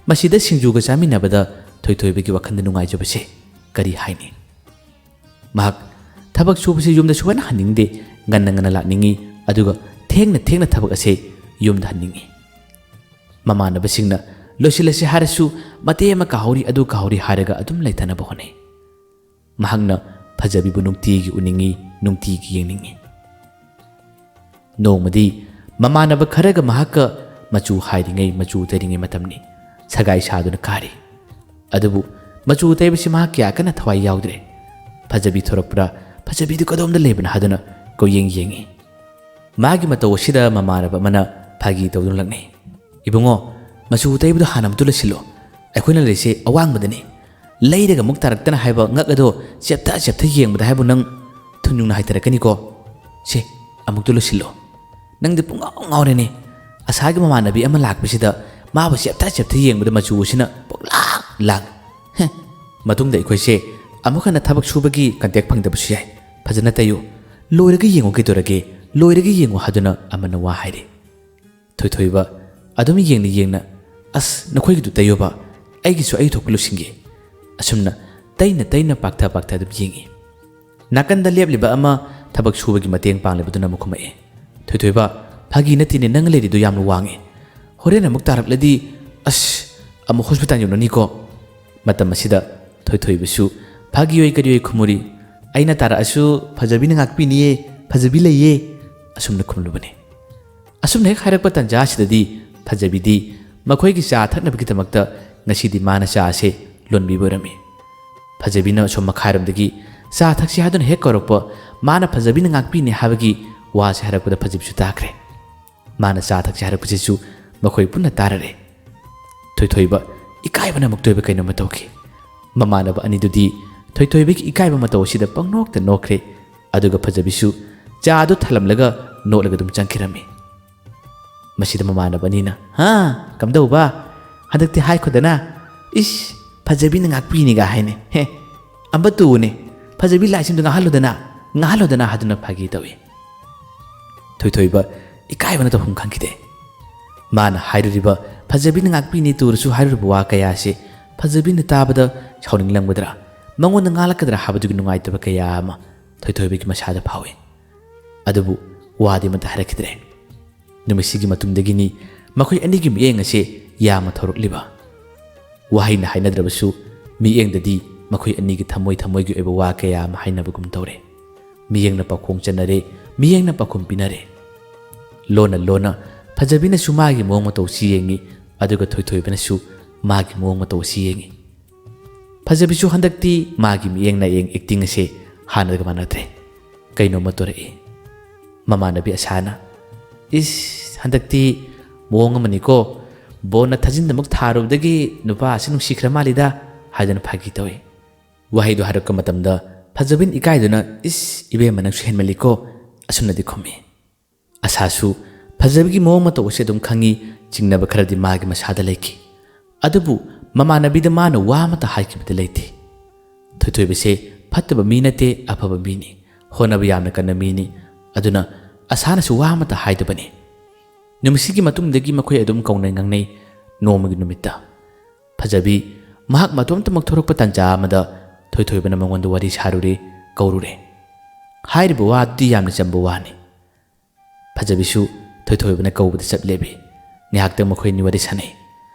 ꯃꯁꯤꯗ ꯁꯤꯡꯖꯨꯒ ꯆꯥꯃꯤꯟꯅꯕꯗ ꯊꯣꯏꯊꯣꯏꯕꯒꯤ ꯋꯥꯈꯜꯗ ꯅꯨꯡꯉꯥꯏꯖꯕꯁꯦ ꯀꯔꯤ ꯍꯥꯏꯅꯤ? ꯃꯍꯥꯛ ꯊꯕꯛ ꯁꯨꯕꯁꯤ ꯌꯨꯝꯗ ꯁꯨꯍꯟ ꯍꯟꯅꯤꯡꯗꯦ, ꯉꯟꯅ ꯉꯟꯅ ꯂꯥꯛꯅꯤꯡꯏ, ꯑꯗꯨꯒ ꯊꯦꯡꯅ ꯊꯦꯡꯅ ꯊꯕꯛ ꯑꯁꯦ ꯌꯨꯝꯗ ꯍꯟꯅꯤꯡꯏ꯫ ꯃꯃꯥꯟꯅꯕꯁꯤꯡꯅ ꯂꯣꯏꯁꯤꯜꯂꯁꯤ ꯍꯥꯏꯔꯁꯨ ꯃꯇꯦꯛ ꯑꯃ ꯀꯥꯍꯧꯔꯤ, ꯑꯗꯨ ꯀꯥꯍꯧꯔꯤ ꯍꯥꯏꯔꯒ ꯑꯗꯨꯝ ꯂꯩꯊꯅꯕ ꯍꯣꯠꯅꯩ꯫ ꯃꯍꯥꯛꯅ ꯐꯖꯕꯤꯕꯨ ꯅꯨꯡꯇꯤꯒꯤ ꯎꯅꯤꯡꯏ, ꯅꯨꯡꯇꯤꯒꯤ ꯌꯦꯡꯅꯤꯡꯏ꯫ ꯅꯣꯡꯃꯗꯤ ꯃꯃꯥꯟꯅꯕ ꯈꯔꯒ ꯃꯍꯥꯛꯀ ꯃꯆꯨ ꯍꯥꯏꯔꯤꯉꯩ, ꯃꯆꯨ ꯇꯩꯔꯤꯉꯩ ꯃꯇꯝꯅꯤ꯫ ꯁꯒꯥꯏ ꯁꯥꯗꯨꯅ ꯀꯥꯔꯤ꯫ ꯑꯗꯨꯕꯨ ꯃꯆꯨ ꯇꯩꯕꯁꯤ ꯃꯍꯥꯛ ꯀꯌꯥ ꯀꯟꯅ ꯊꯋꯥꯏ ꯌꯥꯎꯗ꯭ꯔꯦ꯫ ꯐꯖꯕꯤ ꯊꯣꯔꯛꯄ꯭ꯔꯥ, ꯐꯖꯕꯤꯗꯨ ꯀꯗꯣꯝꯗ ꯂꯩꯕꯅ ꯍꯥꯏꯗꯨꯅ ꯀꯣꯏꯌꯦꯡ ꯌꯦꯡꯉꯤ꯫ ꯃꯥꯒꯤ ꯃꯇꯧ ꯑꯁꯤꯗ ꯃꯃꯥꯟꯅꯕ ꯑꯃꯅ ꯐꯥꯒꯤ ꯇꯧꯗꯨꯅ ꯂꯛꯅꯩ꯫ "ꯏꯕꯨꯡꯉꯣ, ꯃꯆꯨ ꯇꯩꯕꯗꯣ ꯍꯥꯟꯅ ꯑꯃꯨꯛꯇ ꯂꯣꯏꯁꯤꯜꯂꯣ꯫ ꯑꯩꯈꯣꯏꯅ ꯂꯩꯁꯦ ꯑꯋꯥꯡꯕꯗꯅꯤ꯫ ꯂꯩꯔꯒ ꯑꯃꯨꯛ ꯇꯥꯔꯛꯇꯅ ꯍꯥꯏꯕ ꯉꯛ ꯑꯗꯣ ꯆꯦꯞꯊ ꯆꯦꯞꯊ ꯌꯦꯡꯕꯗ ꯍꯥꯏꯕꯨ ꯅꯪ ꯊꯨꯟ ꯌꯨꯡꯅ ꯍꯥꯏꯊꯔꯛꯀꯅꯤꯀꯣ꯫ ꯁꯦ, ꯑꯃꯨꯛꯇ ꯂꯣꯏꯁꯤꯜꯂꯣ꯫ ꯅꯪꯗꯤ ꯄꯨꯡꯉꯥꯎ ꯉꯥꯎꯔꯦꯅꯦ꯫ ꯑꯁꯥꯒꯤ ꯃꯃꯥꯟꯅꯕꯤ ꯑꯃ ꯂꯥꯛꯄꯁꯤꯗ ꯃꯥꯕꯨ ꯆꯦꯞꯊ ꯆꯦꯞꯊ ꯌꯦꯡꯕꯗ ꯃꯆꯨ ꯑꯁꯤꯅ ꯄꯨꯡꯂꯥꯡ ꯂꯥꯡ꯫ ꯍꯦ, ꯃꯇꯨꯡꯗ ꯑꯩꯈꯣꯏꯁꯦ ꯑꯃꯨꯛ ꯍꯟꯅ ꯊꯕꯛ ꯁꯨꯕꯒꯤ ꯀꯟꯇꯦꯛ ꯐꯪꯗꯕꯁꯨ ꯌꯥꯏ꯫ ꯐꯖꯅ ꯇꯩꯌꯨ꯫ ꯂꯣꯏꯔꯒ ꯌꯦꯡꯉꯨ ꯀꯩꯗꯧꯔꯒꯦ? ꯂꯣꯏꯔꯒ ꯌꯦꯡꯉꯨ ꯍꯥꯏꯗꯨꯅ ꯑꯃꯅ ꯋꯥ ꯍꯥꯏꯔꯤ꯫ ꯊꯣꯏꯊꯣꯏꯕ ꯑꯗꯨꯝ ꯌꯦꯡꯅ ꯌꯦꯡꯅ, "ꯑꯁ, ꯅꯈꯣꯏꯒꯤꯗꯨ ꯇꯩꯌꯣꯕ, ꯑꯩꯒꯤꯁꯨ ꯑꯩ ꯊꯣꯛꯄ ꯂꯣꯏꯁꯤꯟꯒꯦ"꯫ ꯑꯁꯨꯝꯅ ꯇꯩꯅ ꯇꯩꯅ ꯄꯥꯛꯊ ꯄꯥꯛꯊ ꯑꯗꯨꯝ ꯌꯦꯡꯉꯤ꯫ ꯅꯥꯀꯟꯗ ꯂꯦꯞꯂꯤꯕ ꯑꯃ ꯊꯕꯛ ꯁꯨꯕꯒꯤ ꯃꯇꯦꯡ ꯄꯥꯡꯂꯤꯕꯗꯨꯅ ꯑꯃꯨꯛ ꯈꯨꯝꯃꯛꯑꯦ, "ꯊꯣꯏꯊꯣꯏꯕ, ꯐꯥꯒꯤ ꯅꯠꯇꯦꯅꯦ, ꯅꯪ ꯂꯩꯔꯤꯗꯨ ꯌꯥꯝꯅ ꯋꯥꯡꯉꯦ꯫ ꯍꯣꯔꯦꯟ ꯑꯃꯨꯛ ꯇꯥꯔꯛꯂꯗꯤ, ꯑꯁ, ꯑꯃꯨꯛ ꯍꯣꯁꯄꯤꯇꯥꯜ ꯌꯧꯅꯅꯤꯀꯣ"꯫ ꯃꯇꯝ ꯑꯁꯤꯗ ꯊꯣꯏꯊꯣꯏꯕꯁꯨ ꯐꯥꯒꯤ ꯑꯣꯏ ꯀꯔꯤ ꯑꯣꯏ ꯈꯨꯝꯃꯨꯔꯤ, "ꯑꯩꯅ ꯇꯥꯔꯛꯑꯁꯨ ꯐꯖꯕꯤꯅ ꯉꯥꯛꯄꯤꯅꯤꯌꯦ, ꯐꯖꯕꯤ ꯂꯩꯌꯦ"꯫ ꯑꯁꯨꯝꯅ ꯈꯨꯝꯂꯨꯕꯅꯤ꯫ ꯑꯁꯨꯝꯅ ꯍꯦꯛ ꯍꯥꯏꯔꯛꯄ ꯇꯟꯖꯥ ꯑꯁꯤꯗꯗꯤ ꯐꯖꯕꯤꯗꯤ ꯃꯈꯣꯏꯒꯤ ꯆꯥ ꯊꯛꯅꯕꯒꯤꯗꯃꯛꯇ ꯉꯁꯤꯗꯤ ꯃꯥꯅ ꯆꯥ ꯑꯁꯦ ꯂꯣꯟꯕꯤꯕ ꯑꯣꯏꯔꯝꯃꯤ꯫ ꯐꯖꯕꯤꯅ ꯑꯁꯣꯝ ꯃꯈꯥꯔꯣꯝꯗꯒꯤ ꯆꯥ ꯊꯛꯁꯤ ꯍꯥꯏꯗꯨꯅ ꯍꯦꯛ ꯀꯧꯔꯛꯄ, ꯃꯥꯅ ꯐꯖꯕꯤꯅ ꯉꯥꯛꯄꯤꯅꯤ ꯍꯥꯏꯕꯒꯤ ꯋꯥꯁꯦ ꯍꯥꯏꯔꯛꯄꯗ ꯐꯖꯕꯤꯁꯨ ꯇꯥꯈ꯭ꯔꯦ꯫ ꯃꯥꯅ ꯆꯥ ꯊꯛꯁꯤ ꯍꯥꯏꯔꯛꯄꯁꯤꯁꯨ ꯃꯈꯣꯏ ꯄꯨꯟꯅ ꯇꯥꯔꯔꯦ꯫ ꯊꯣꯏꯊꯣꯏꯕ ꯏꯀꯥꯏꯕꯅ ꯑꯃꯨꯛꯇ ꯑꯣꯏꯕ ꯀꯩꯅꯣꯝꯃ ꯇꯧꯈꯤ꯫ ꯃꯃꯥꯟꯅꯕ ꯑꯅꯤꯗꯨꯗꯤ ꯊꯣꯏꯊꯣꯏꯕꯒꯤ ꯏꯀꯥꯏꯕ ꯃꯇꯧ ꯑꯁꯤꯗ ꯄꯪꯅꯣꯛꯇ ꯅꯣꯛꯈ꯭ꯔꯦ꯫ ꯑꯗꯨꯒ ꯐꯖꯕꯤꯁꯨ ꯆꯥꯗꯨ ꯊꯜꯂꯝꯂꯒ ꯅꯣꯛꯂꯒ ꯑꯗꯨꯝ ꯆꯪꯈꯤꯔꯝꯃꯤ꯫ ꯃꯁꯤꯗ ꯃꯃꯥꯟꯅꯕ ꯑꯅꯤꯅ, "ꯍꯥ, ꯀꯝꯗꯧꯕ? ꯍꯟꯗꯛꯇꯤ ꯍꯥꯏꯈꯣꯗꯅ꯫ ꯏꯁ, ꯐꯖꯕꯤꯅ ꯉꯥꯛꯄꯤꯅꯤꯒ ꯍꯥꯏꯅꯦ꯫ ꯍꯦ, ꯑꯝꯕ ꯇꯨꯅꯦ꯫ ꯐꯖꯕꯤ ꯂꯥꯏꯁꯤꯡꯗꯨ ꯉꯥꯡꯍꯜꯂꯨꯗꯅ, ꯉꯥꯡꯍꯜꯂꯨꯗꯅ" ꯍꯥꯏꯗꯨꯅ ꯐꯥꯒꯤ ꯇꯧꯏ꯫ ꯊꯣꯏꯊꯣꯏꯕ ꯏꯀꯥꯏꯕꯅ ꯇꯧꯐꯝ ꯈꯪꯈꯤꯗꯦ꯫ ꯃꯥꯅ ꯍꯥꯏꯔꯨꯔꯤꯕ "ꯐꯖꯕꯤꯅ ꯉꯥꯛꯄꯤꯅꯤ" ꯇꯨꯔꯁꯨ ꯍꯥꯏꯔꯨꯔꯤꯕ ꯋꯥ ꯀꯌꯥ ꯑꯁꯤ ꯐꯖꯕꯤꯅ ꯇꯥꯕꯗ ꯁꯥꯎꯅꯤꯡꯂꯝꯒꯗ꯭ꯔꯥ, ꯃꯉꯣꯟꯗ ꯉꯥꯡꯂꯛꯀꯗ꯭ꯔꯥ ꯍꯥꯏꯕꯗꯨꯒꯤ ꯅꯨꯡꯉꯥꯏꯇꯕ ꯀꯌꯥ ꯑꯃ ꯊꯣꯏꯊꯣꯏꯕꯒꯤ ꯃꯁꯥꯗ ꯐꯥꯎꯏ꯫ ꯑꯗꯨꯕꯨ ꯋꯥꯗꯤ ꯑꯃꯠꯇ ꯍꯥꯏꯔꯛꯈꯤꯗ꯭ꯔꯦ꯫ ꯅꯨꯃꯤꯠꯁꯤꯒꯤ ꯃꯇꯨꯡꯗꯒꯤꯅꯤ ꯃꯈꯣꯏ ꯑꯅꯤꯒꯤ ꯃꯤꯠꯌꯦꯡ ꯑꯁꯤ ꯌꯥꯝꯅ ꯊꯧꯔꯛꯂꯤꯕ꯫ ꯋꯥꯍꯩꯅ ꯍꯥꯏꯅꯗ꯭ꯔꯕꯁꯨ ꯃꯤꯠꯌꯦꯡꯗꯗꯤ ꯃꯈꯣꯏ ꯑꯅꯤꯒꯤ ꯊꯃꯣꯏ ꯊꯃꯣꯏꯒꯤ ꯑꯣꯏꯕ ꯋꯥ ꯀꯌꯥ ꯑꯃ ꯍꯥꯏꯅꯕꯒꯨꯝ ꯇꯧꯔꯦ꯫ ꯃꯤꯠꯌꯦꯡꯅ ꯄꯥꯎꯈꯣꯡ ꯆꯟꯅꯔꯦ, ꯃꯤꯠꯌꯦꯡꯅ ꯄꯥꯎꯈꯨꯝ ꯄꯤꯅꯔꯦ꯫ ꯂꯣꯟꯅ ꯂꯣꯟꯅ ꯐꯖꯕꯤꯅꯁꯨ ꯃꯥꯒꯤ ꯃꯑꯣꯡ ꯃꯇꯧꯁꯤ ꯌꯦꯡꯉꯤ, ꯑꯗꯨꯒ ꯊꯣꯏꯊꯣꯏꯕꯅꯁꯨ ꯃꯥꯒꯤ ꯃꯑꯣꯡ ꯃꯇꯧꯁꯤ ꯌꯦꯡꯉꯤ꯫ ꯐꯖꯕꯤꯁꯨ ꯍꯟꯗꯛꯇꯤ ꯃꯥꯒꯤ ꯃꯤꯠꯌꯦꯡ ꯅꯥꯌꯦꯡ ꯑꯦꯛꯇꯤꯡ ꯑꯁꯦ ꯍꯥꯟꯅꯒ ꯃꯥꯟꯅꯗ꯭ꯔꯦ꯫ ꯀꯩꯅꯣꯝꯃ ꯇꯧꯔꯛꯏ꯫ ꯃꯃꯥꯟꯅꯕꯤ ꯑꯁꯥꯅ, "ꯏꯁ, ꯍꯟꯗꯛꯇꯤ ꯃꯑꯣꯡ ꯑꯃꯅꯤꯀꯣ꯫ ꯕꯣꯟꯅ ꯊꯥꯖꯤꯟꯗꯃꯛ ꯊꯥꯔꯨꯕꯗꯒꯤ ꯅꯨꯄꯥ ꯑꯁꯤ ꯅꯨꯡꯁꯤꯈ꯭ꯔ ꯃꯥꯜꯂꯤꯗ" ꯍꯥꯏꯗꯨꯅ ꯐꯥꯒꯤ ꯇꯧꯏ꯫ ꯋꯥꯍꯩꯗꯨ ꯍꯥꯏꯔꯛꯄ ꯃꯇꯝꯗ ꯐꯖꯕꯤꯅ ꯏꯀꯥꯏꯗꯨꯅ, "ꯏꯁ, ꯏꯕꯦꯝꯃ, ꯅꯪꯁꯨ ꯍꯦꯟꯃꯜꯂꯤꯀꯣ꯫ ꯑꯁꯨꯝꯅꯗꯤ ꯈꯨꯝꯃꯤ꯫ ꯑꯁꯥꯁꯨ ꯐꯖꯕꯤꯒꯤ ꯃꯑꯣꯡ ꯃꯇꯧ ꯑꯁꯤ ꯑꯗꯨꯝ ꯈꯪꯉꯤ, ꯆꯤꯡꯅꯕ ꯈꯔꯗꯤ ꯃꯥꯒꯤ ꯃꯁꯥꯗ ꯂꯩꯈꯤ꯫ ꯑꯗꯨꯕꯨ ꯃꯃꯥꯟꯅꯕꯤꯗ ꯃꯥꯅ ꯋꯥ ꯑꯃꯠꯇ ꯍꯥꯏꯈꯤꯕꯗꯤ ꯂꯩꯇꯦ꯫ ꯊꯣꯏꯊꯣꯏꯕꯁꯦ ꯐꯠꯇꯕ ꯃꯤ ꯅꯠꯇꯦ, ꯑꯐꯕ ꯃꯤꯅꯤ, ꯍꯣꯠꯅꯕ ꯌꯥꯝꯅ ꯀꯟꯕ ꯃꯤꯅꯤ꯫ ꯑꯗꯨꯅ ꯑꯁꯥꯅꯁꯨ ꯋꯥ ꯑꯃꯠꯇ ꯍꯥꯏꯗꯕꯅꯤ꯫ ꯅꯨꯃꯤꯠꯁꯤꯒꯤ ꯃꯇꯨꯡꯗꯒꯤ ꯃꯈꯣꯏ ꯑꯗꯨꯝ ꯀꯧꯅꯩ ꯉꯥꯡꯅꯩ꯫ ꯅꯣꯡꯃꯒꯤ ꯅꯨꯃꯤꯠꯇ ꯐꯖꯕꯤ ꯃꯍꯥꯛ ꯃꯇꯣꯝꯇꯃꯛ ꯊꯣꯔꯛꯄ ꯇꯥꯟꯖꯥ ꯑꯃꯗ ꯊꯣꯏꯊꯣꯏꯕꯅ ꯃꯉꯣꯟꯗ ꯋꯥꯔꯤ ꯁꯥꯔꯨꯔꯦ, ꯀꯧꯔꯨꯔꯦ꯫ ꯍꯥꯏꯔꯤꯕ ꯋꯥꯗꯨꯗꯤ ꯌꯥꯝꯅ ꯆꯝꯕ ꯋꯥꯅꯤ꯫ ꯐꯖꯕꯤꯁꯨ ꯊꯣꯏꯊꯣꯏꯕꯅ ꯀꯧꯕꯗ ꯆꯞ ꯂꯦꯞꯄꯤ꯫ ꯉꯥꯏꯍꯥꯛꯇꯪ ꯃꯈꯣꯏ ꯑꯅꯤ ꯋꯥꯔꯤ ꯁꯥꯟꯅꯩ꯫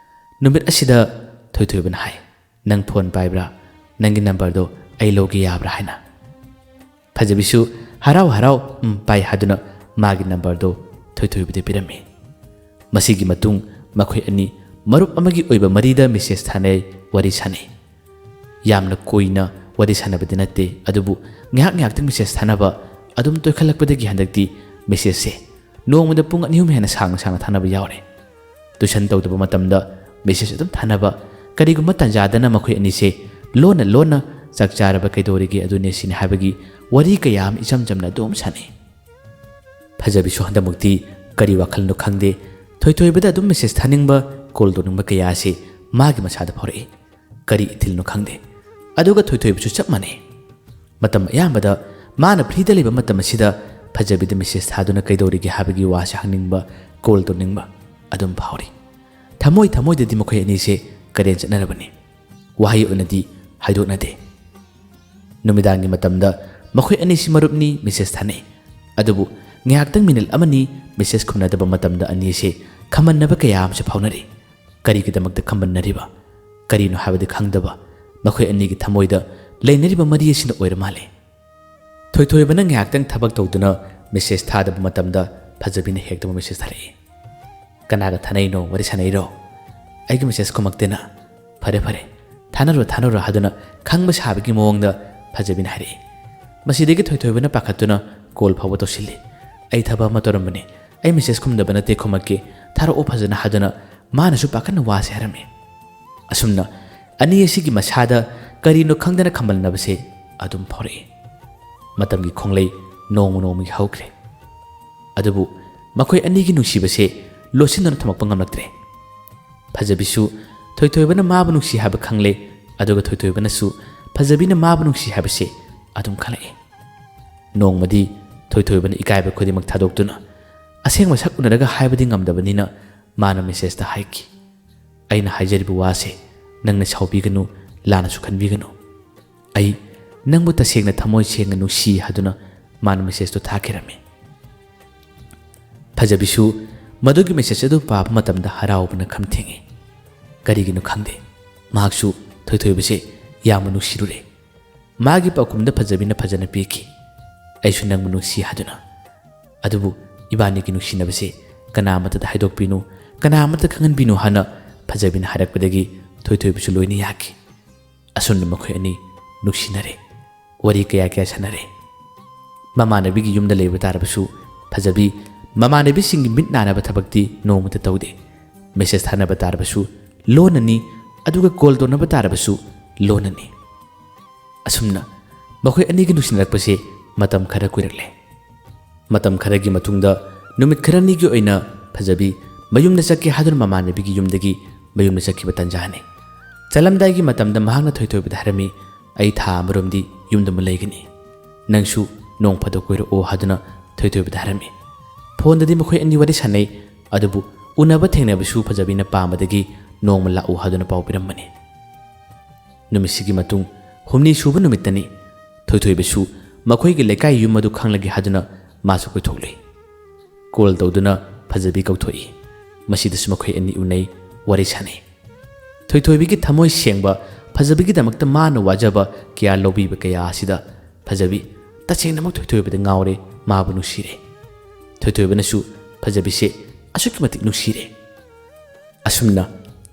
ꯅꯨꯃꯤꯠ ꯑꯁꯤꯗ ꯊꯣꯏꯊꯣꯏꯕꯅ ꯍꯥꯏ, "ꯅꯪ ꯐꯣꯟ ꯄꯥꯏꯕ꯭ꯔꯥ? ꯅꯪꯒꯤ ꯅꯝꯕꯔꯗꯣ ꯑꯩ ꯂꯧꯒꯦ ꯌꯥꯕ꯭ꯔꯥ?" ꯍꯥꯏꯅ꯫ ꯐꯖꯕꯤꯁꯨ ꯍꯔꯥꯎ ꯍꯔꯥꯎ "ꯎꯝ, ꯄꯥꯏ" ꯍꯥꯏꯗꯨꯅ ꯃꯥꯒꯤ ꯅꯝꯕꯔꯗꯣ ꯊꯣꯏꯊꯣꯏꯕꯗ ꯄꯤꯔꯝꯃꯤ꯫ ꯃꯁꯤꯒꯤ ꯃꯇꯨꯡ ꯃꯈꯣꯏ ꯑꯅꯤ ꯃꯔꯨꯞ ꯑꯃꯒꯤ ꯑꯣꯏꯕ ꯃꯔꯤꯗ ꯃꯦꯁꯦꯖ ꯊꯥꯅꯩ, ꯋꯥꯔꯤ ꯁꯥꯟꯅꯩ꯫ ꯌꯥꯝꯅ ꯀꯨꯏꯅ ꯋꯥꯔꯤ ꯁꯥꯟꯅꯕꯗꯤ ꯅꯠꯇꯦ, ꯑꯗꯨꯕꯨ ꯉꯥꯏꯍꯥꯛ ꯉꯥꯏꯍꯥꯛꯇꯪ ꯃꯦꯁꯦꯖ ꯊꯥꯅꯕ ꯑꯗꯨꯝ ꯇꯣꯏꯈꯠꯂꯛꯄꯗꯒꯤ ꯍꯟꯗꯛꯇꯤ ꯃꯦꯁꯦꯖꯁꯦ ꯅꯣꯡꯃꯗ ꯄꯨꯡ ꯑꯅꯤ ꯑꯍꯨꯝ ꯍꯦꯟꯅ ꯁꯥꯡꯅ ꯁꯥꯡꯅ ꯊꯥꯅꯕ ꯌꯥꯎꯔꯦ꯫ ꯇꯨꯏꯁꯟ ꯇꯧꯗꯕ ꯃꯇꯝꯗ ꯃꯦꯁꯦꯖ ꯑꯗꯨꯝ ꯊꯥꯅꯕ, ꯀꯔꯤꯒꯨꯝꯕ ꯇꯥꯟꯖꯥꯗꯅ ꯃꯈꯣꯏ ꯑꯅꯤꯁꯦ ꯂꯣꯟꯅ ꯂꯣꯟꯅ "ꯆꯥꯛ ꯆꯥꯔꯕ, ꯀꯩꯗꯧꯔꯤꯒꯦ, ꯑꯗꯨꯅꯦ ꯁꯤꯅꯦ" ꯍꯥꯏꯕꯒꯤ ꯋꯥꯔꯤ ꯀꯌꯥ ꯑꯃ ꯏꯆꯝ ꯆꯝꯅ ꯑꯗꯨꯝ ꯁꯥꯟꯅꯩ꯫ ꯐꯖꯕꯤꯁꯨ ꯍꯟꯗꯛꯃꯛꯇꯤ ꯀꯔꯤ ꯋꯥꯈꯜꯅꯣ ꯈꯪꯗꯦ, ꯊꯣꯏꯊꯣꯏꯕꯗ ꯑꯗꯨꯝ ꯃꯦꯁꯦꯖ ꯊꯥꯅꯤꯡꯕ, ꯀꯣꯜ ꯇꯧꯅꯤꯡꯕ ꯀꯌꯥ ꯑꯁꯤ ꯃꯥꯒꯤ ꯃꯁꯥꯗ ꯐꯥꯎꯔꯛꯏ꯫ ꯀꯔꯤ ꯏꯊꯤꯜꯅꯣ ꯈꯪꯗꯦ꯫ ꯑꯗꯨꯒ ꯊꯣꯏꯊꯣꯏꯕꯁꯨ ꯆꯞ ꯃꯥꯟꯅꯩ꯫ ꯃꯇꯝ ꯑꯌꯥꯝꯕꯗ ꯃꯥꯅ ꯐ꯭ꯔꯤꯗ ꯂꯩꯕ ꯃꯇꯝ ꯑꯁꯤꯗ ꯐꯖꯕꯤꯗ ꯃꯦꯁꯦꯖ ꯊꯥꯗꯨꯅ "ꯀꯩꯗꯧꯔꯤꯒꯦ?" ꯍꯥꯏꯕꯒꯤ ꯋꯥꯁꯦ ꯍꯪꯅꯤꯡꯕ, ꯀꯣꯜ ꯇꯧꯅꯤꯡꯕ ꯑꯗꯨꯝ ꯐꯥꯎꯔꯤ꯫ ꯊꯃꯣꯏ ꯊꯃꯣꯏꯗꯗꯤ ꯃꯈꯣꯏ ꯑꯅꯤꯁꯦ ꯀꯔꯦꯟ ꯆꯠꯅꯔꯕꯅꯤ꯫ ꯋꯥꯍꯩ ꯑꯣꯏꯅꯗꯤ ꯍꯥꯏꯗꯣꯛꯅꯗꯦ꯫ ꯅꯨꯃꯤꯗꯥꯡꯒꯤ ꯃꯇꯝꯗ ꯃꯈꯣꯏ ꯑꯅꯤꯁꯤ ꯃꯔꯨꯞꯅꯤ, ꯃꯦꯁꯦꯖ ꯊꯥꯅꯩ꯫ ꯑꯗꯨꯕꯨ ꯉꯥꯏꯍꯥꯛꯇꯪ ꯃꯤꯅꯤꯠ ꯑꯃꯅꯤ ꯃꯦꯁꯦꯖ ꯈꯨꯝꯅꯗꯕ ꯃꯇꯝꯗ ꯑꯅꯤꯁꯦ ꯈꯝꯃꯟꯅꯕ ꯀꯌꯥ ꯑꯃꯁꯨ ꯐꯥꯎꯅꯔꯤ꯫ ꯀꯔꯤꯒꯤꯗꯃꯛꯇ ꯈꯝꯕꯟꯅꯔꯤꯕ? ꯀꯔꯤꯅꯣ ꯍꯥꯏꯕꯗꯤ ꯈꯪꯗꯕ ꯃꯈꯣꯏ ꯑꯅꯤꯒꯤ ꯊꯃꯣꯏꯗ ꯂꯩꯅꯔꯤꯕ ꯃꯔꯤ ꯑꯁꯤꯅ ꯑꯣꯏꯔ ꯃꯥꯜꯂꯦ꯫ ꯊꯣꯏꯊꯣꯏꯕꯅ ꯉꯥꯏꯍꯥꯛꯇꯪ ꯊꯕꯛ ꯇꯧꯗꯨꯅ ꯃꯦꯁꯦꯖ ꯊꯥꯗꯕ ꯃꯇꯝꯗ ꯐꯖꯕꯤꯅ ꯍꯦꯛꯇ ꯃꯦꯁꯦꯖ ꯊꯥꯔꯛꯏ꯫ "ꯀꯅꯥꯒ ꯊꯥꯅꯩꯅꯣ? ꯋꯥꯔꯤ ꯁꯥꯟꯅꯩꯔꯣ? ꯑꯩꯒꯤ ꯃꯦꯁꯦꯖ ꯈꯨꯝꯃꯛꯇꯦꯅ꯫ ꯐꯔꯦ ꯐꯔꯦ, ꯊꯥꯅꯔꯣ ꯊꯥꯅꯔꯣ" ꯍꯥꯏꯗꯨꯅ ꯈꯪꯕ ꯁꯥꯕꯒꯤ ꯃꯑꯣꯡꯗ ꯐꯖꯕꯤꯅ ꯍꯥꯏꯔꯛꯏ꯫ ꯃꯁꯤꯗꯒꯤ ꯊꯣꯏꯊꯣꯏꯕꯅ ꯄꯥꯈꯠꯇꯨꯅ ꯀꯣꯜ ꯐꯥꯎꯕ ꯇꯧꯁꯤꯜꯂꯤ꯫ "ꯑꯩ ꯊꯕꯛ ꯑꯃ ꯇꯧꯔꯝꯕꯅꯤ, ꯑꯩ ꯃꯦꯁꯦꯖ ꯈꯨꯝꯗꯕ ꯅꯠꯇꯦ, ꯈꯨꯝꯃꯛꯀꯦ, ꯊꯥꯔꯛꯑꯣ ꯐꯖꯅ" ꯍꯥꯏꯗꯨꯅ ꯃꯥꯅꯁꯨ ꯄꯥꯈꯠꯅ ꯋꯥꯁꯦ ꯍꯥꯏꯔꯝꯃꯤ꯫ ꯑꯁꯨꯝꯅ ꯑꯅꯤ ꯑꯁꯤꯒꯤ ꯃꯁꯥꯗ ꯀꯔꯤꯅꯣ ꯈꯪꯗꯅ ꯈꯝꯕꯜꯅꯕꯁꯦ ꯑꯗꯨꯝ ꯐꯥꯎꯔꯛꯏ꯫ ꯃꯇꯝꯒꯤ ꯈꯣꯡꯂꯩ ꯅꯣꯡꯃ ꯅꯣꯡꯃꯒꯤ ꯍꯧꯈ꯭ꯔꯦ꯫ ꯑꯗꯨꯕꯨ ꯃꯈꯣꯏ ꯑꯅꯤꯒꯤ ꯅꯨꯡꯁꯤꯕꯁꯦ ꯂꯣꯠꯁꯤꯟꯗꯨꯅ ꯊꯝꯃꯛꯄ ꯉꯝꯂꯛꯇ꯭ꯔꯦ꯫ ꯐꯖꯕꯤꯁꯨ ꯊꯣꯏꯊꯣꯏꯕꯅ ꯃꯥꯕꯨ ꯅꯨꯡꯁꯤ ꯍꯥꯏꯕ ꯈꯪꯂꯦ, ꯑꯗꯨꯒ ꯊꯣꯏꯊꯣꯏꯕꯅꯁꯨ ꯐꯖꯕꯤꯅ ꯃꯥꯕꯨ ꯅꯨꯡꯁꯤ ꯍꯥꯏꯕꯁꯦ ꯑꯗꯨꯝ ꯈꯪꯂꯛꯏ꯫ ꯅꯣꯡꯃꯗꯤ ꯊꯣꯏꯊꯣꯏꯕꯅ ꯏꯀꯥꯏꯕ ꯈꯨꯗꯤꯡꯃꯛ ꯊꯥꯗꯣꯛꯇꯨꯅ, ꯑꯁꯦꯡꯕ ꯁꯛ ꯎꯅꯔꯒ ꯍꯥꯏꯕꯗꯤ ꯉꯝꯗꯕꯅꯤꯅ, ꯃꯥꯅ ꯃꯦꯁꯦꯖꯇ ꯍꯥꯏꯈꯤ, "ꯑꯩꯅ ꯍꯥꯏꯖꯔꯤꯕ ꯋꯥꯁꯦ ꯅꯪꯅ ꯁꯥꯎꯕꯤꯒꯅꯨ, ꯂꯥꯟꯅꯁꯨ ꯈꯟꯕꯤꯒꯅꯨ꯫ ꯑꯩ ꯅꯪꯕꯨ ꯇꯁꯦꯡꯅ ꯊꯃꯣꯏ ꯁꯦꯡꯅ ꯅꯨꯡꯁꯤ" ꯍꯥꯏꯗꯨꯅ ꯃꯥꯅ ꯃꯦꯁꯦꯖꯇꯨ ꯊꯥꯈꯤꯔꯝꯃꯤ꯫ ꯐꯖꯕꯤꯁꯨ ꯃꯗꯨꯒꯤ ꯃꯦꯁꯦꯖ ꯑꯗꯨ ꯄꯥꯕ ꯃꯇꯝꯗ ꯍꯔꯥꯎꯕꯅ ꯈꯝ ꯊꯦꯡꯉꯤ꯫ ꯀꯔꯤꯒꯤꯅꯣ ꯈꯪꯗꯦ, ꯃꯍꯥꯛꯁꯨ ꯊꯣꯏꯊꯣꯏꯕꯁꯦ ꯌꯥꯝꯅ ꯅꯨꯡꯁꯤꯔꯨꯔꯦ꯫ ꯃꯥꯒꯤ ꯄꯥꯎꯈꯨꯝꯗ ꯐꯖꯕꯤꯅ ꯐꯖꯅ ꯄꯤꯈꯤ, "ꯑꯩꯁꯨ ꯅꯪꯕꯨ ꯅꯨꯡꯁꯤ" ꯍꯥꯏꯗꯨꯅ꯫ ꯑꯗꯨꯕꯨ ꯏꯕꯥꯅꯤꯒꯤ ꯅꯨꯡꯁꯤꯅꯕꯁꯦ ꯀꯅꯥ ꯑꯃꯠꯇꯗ ꯍꯥꯏꯗꯣꯛꯄꯤꯅꯨ, ꯀꯅꯥ ꯑꯃꯠꯇ ꯈꯪꯍꯟꯕꯤꯅꯨ ꯍꯥꯏꯅ ꯐꯖꯕꯤꯅ ꯍꯥꯏꯔꯛꯄꯗꯒꯤ ꯊꯣꯏꯊꯣꯏꯕꯁꯨ ꯂꯣꯏꯅ ꯌꯥꯈꯤ꯫ ꯑꯁꯨꯝꯅ ꯃꯈꯣꯏ ꯑꯅꯤ ꯅꯨꯡꯁꯤꯅꯔꯦ꯫ ꯋꯥꯔꯤ ꯀꯌꯥ ꯀꯌꯥ ꯁꯥꯟꯅꯔꯦ꯫ ꯃꯃꯥꯟꯅꯕꯤꯒꯤ ꯌꯨꯝꯗ ꯂꯩꯕ ꯇꯥꯔꯕꯁꯨ ꯐꯖꯕꯤ ꯃꯃꯥꯟꯅꯕꯤꯁꯤꯡꯒꯤ ꯃꯤꯠ ꯅꯥꯅꯕ ꯊꯕꯛꯇꯤ ꯅꯣꯡꯃꯇ ꯇꯧꯗꯦ꯫ ꯃꯦꯁꯦꯖ ꯊꯥꯅꯕ ꯇꯥꯔꯕꯁꯨ ꯂꯣꯟꯅꯅꯤ, ꯑꯗꯨꯒ ꯀꯣꯜ ꯇꯧꯅꯕ ꯇꯥꯔꯕꯁꯨ ꯂꯣꯟꯅꯅꯤ꯫ ꯑꯁꯨꯝꯅ ꯃꯈꯣꯏ ꯑꯅꯤꯒꯤ ꯅꯨꯡꯁꯤꯅꯔꯛꯄꯁꯦ ꯃꯇꯝ ꯈꯔ ꯀꯨꯏꯔꯛꯂꯦ꯫ ꯃꯇꯝ ꯈꯔꯒꯤ ꯃꯇꯨꯡꯗ ꯅꯨꯃꯤꯠ ꯈꯔꯅꯤꯒꯤ ꯑꯣꯏꯅ ꯐꯖꯕꯤ ꯃꯌꯨꯝꯗ ꯆꯠꯀꯦ ꯍꯥꯏꯗꯨꯅ ꯃꯃꯥꯟꯅꯕꯤꯒꯤ ꯌꯨꯝꯗꯒꯤ ꯃꯌꯨꯝꯗ ꯆꯠꯈꯤꯕ ꯇꯟꯖꯥꯅꯤ꯫ ꯆꯠꯂꯝꯗꯥꯏꯒꯤ ꯃꯇꯝꯗ ꯃꯍꯥꯛꯅ ꯊꯣꯏꯊꯣꯏꯕꯗ ꯍꯥꯏꯔꯝꯃꯤ, "ꯑꯩ ꯊꯥ ꯑꯃꯔꯣꯝꯗꯤ ꯌꯨꯝꯗ ꯑꯃꯨꯛ ꯂꯩꯒꯅꯤ꯫ ꯅꯪꯁꯨ ꯅꯣꯡ ꯐꯥꯗꯣꯛ ꯀꯣꯏꯔꯛꯑꯣ" ꯍꯥꯏꯗꯨꯅ ꯊꯣꯏꯊꯣꯏꯕꯗ ꯍꯥꯏꯔꯝꯃꯤ꯫ ꯐꯣꯟꯗꯗꯤ ꯃꯈꯣꯏ ꯑꯅꯤ ꯋꯥꯔꯤ ꯁꯥꯟꯅꯩ, ꯑꯗꯨꯕꯨ ꯎꯅꯕ ꯊꯦꯡꯅꯕꯁꯨ ꯐꯖꯕꯤꯅ ꯄꯥꯝꯕꯗꯒꯤ ꯅꯣꯡꯃ ꯂꯥꯛꯎ ꯍꯥꯏꯗꯨꯅ ꯄꯥꯎ ꯄꯤꯔꯝꯕꯅꯤ꯫ ꯅꯨꯃꯤꯠꯁꯤꯒꯤ ꯃꯇꯨꯡ ꯍꯨꯝꯅꯤ ꯁꯨꯕ ꯅꯨꯃꯤꯠꯇꯅꯤ꯫ ꯊꯣꯏꯊꯣꯏꯕꯁꯨ ꯃꯈꯣꯏꯒꯤ ꯂꯩꯀꯥꯏ ꯌꯨꯝ ꯑꯗꯨ ꯈꯪꯂꯒꯦ ꯍꯥꯏꯗꯨꯅ ꯃꯥꯁꯨ ꯀꯣꯏꯊꯣꯛꯂꯨꯏ꯫ ꯀꯣꯜ ꯇꯧꯗꯨꯅ ꯐꯖꯕꯤ ꯀꯧꯊꯣꯛꯏ꯫ ꯃꯁꯤꯗꯁꯨ ꯃꯈꯣꯏ ꯑꯅꯤ ꯎꯅꯩ, ꯋꯥꯔꯤ ꯁꯥꯟꯅꯩ꯫ ꯊꯣꯏꯊꯣꯏꯕꯤꯒꯤ ꯊꯃꯣꯏ ꯁꯦꯡꯕ, ꯐꯖꯕꯤꯒꯤꯗꯃꯛꯇ ꯃꯥꯅ ꯋꯥꯖꯕ ꯀꯌꯥ ꯂꯧꯕꯤꯕ ꯀꯌꯥ ꯑꯁꯤꯗ ꯐꯖꯕꯤ ꯇꯁꯦꯡꯅꯃꯛ ꯊꯣꯏꯊꯣꯏꯕꯗ ꯉꯥꯎꯔꯦ, ꯃꯥꯕꯨ ꯅꯨꯡꯁꯤꯔꯦ꯫ ꯊꯣꯏꯊꯣꯏꯕꯅꯁꯨ ꯐꯖꯕꯤꯁꯦ ꯑꯁꯨꯛꯀꯤ ꯃꯇꯤꯛ ꯅꯨꯡꯁꯤꯔꯦ꯫ ꯑꯁꯨꯝꯅ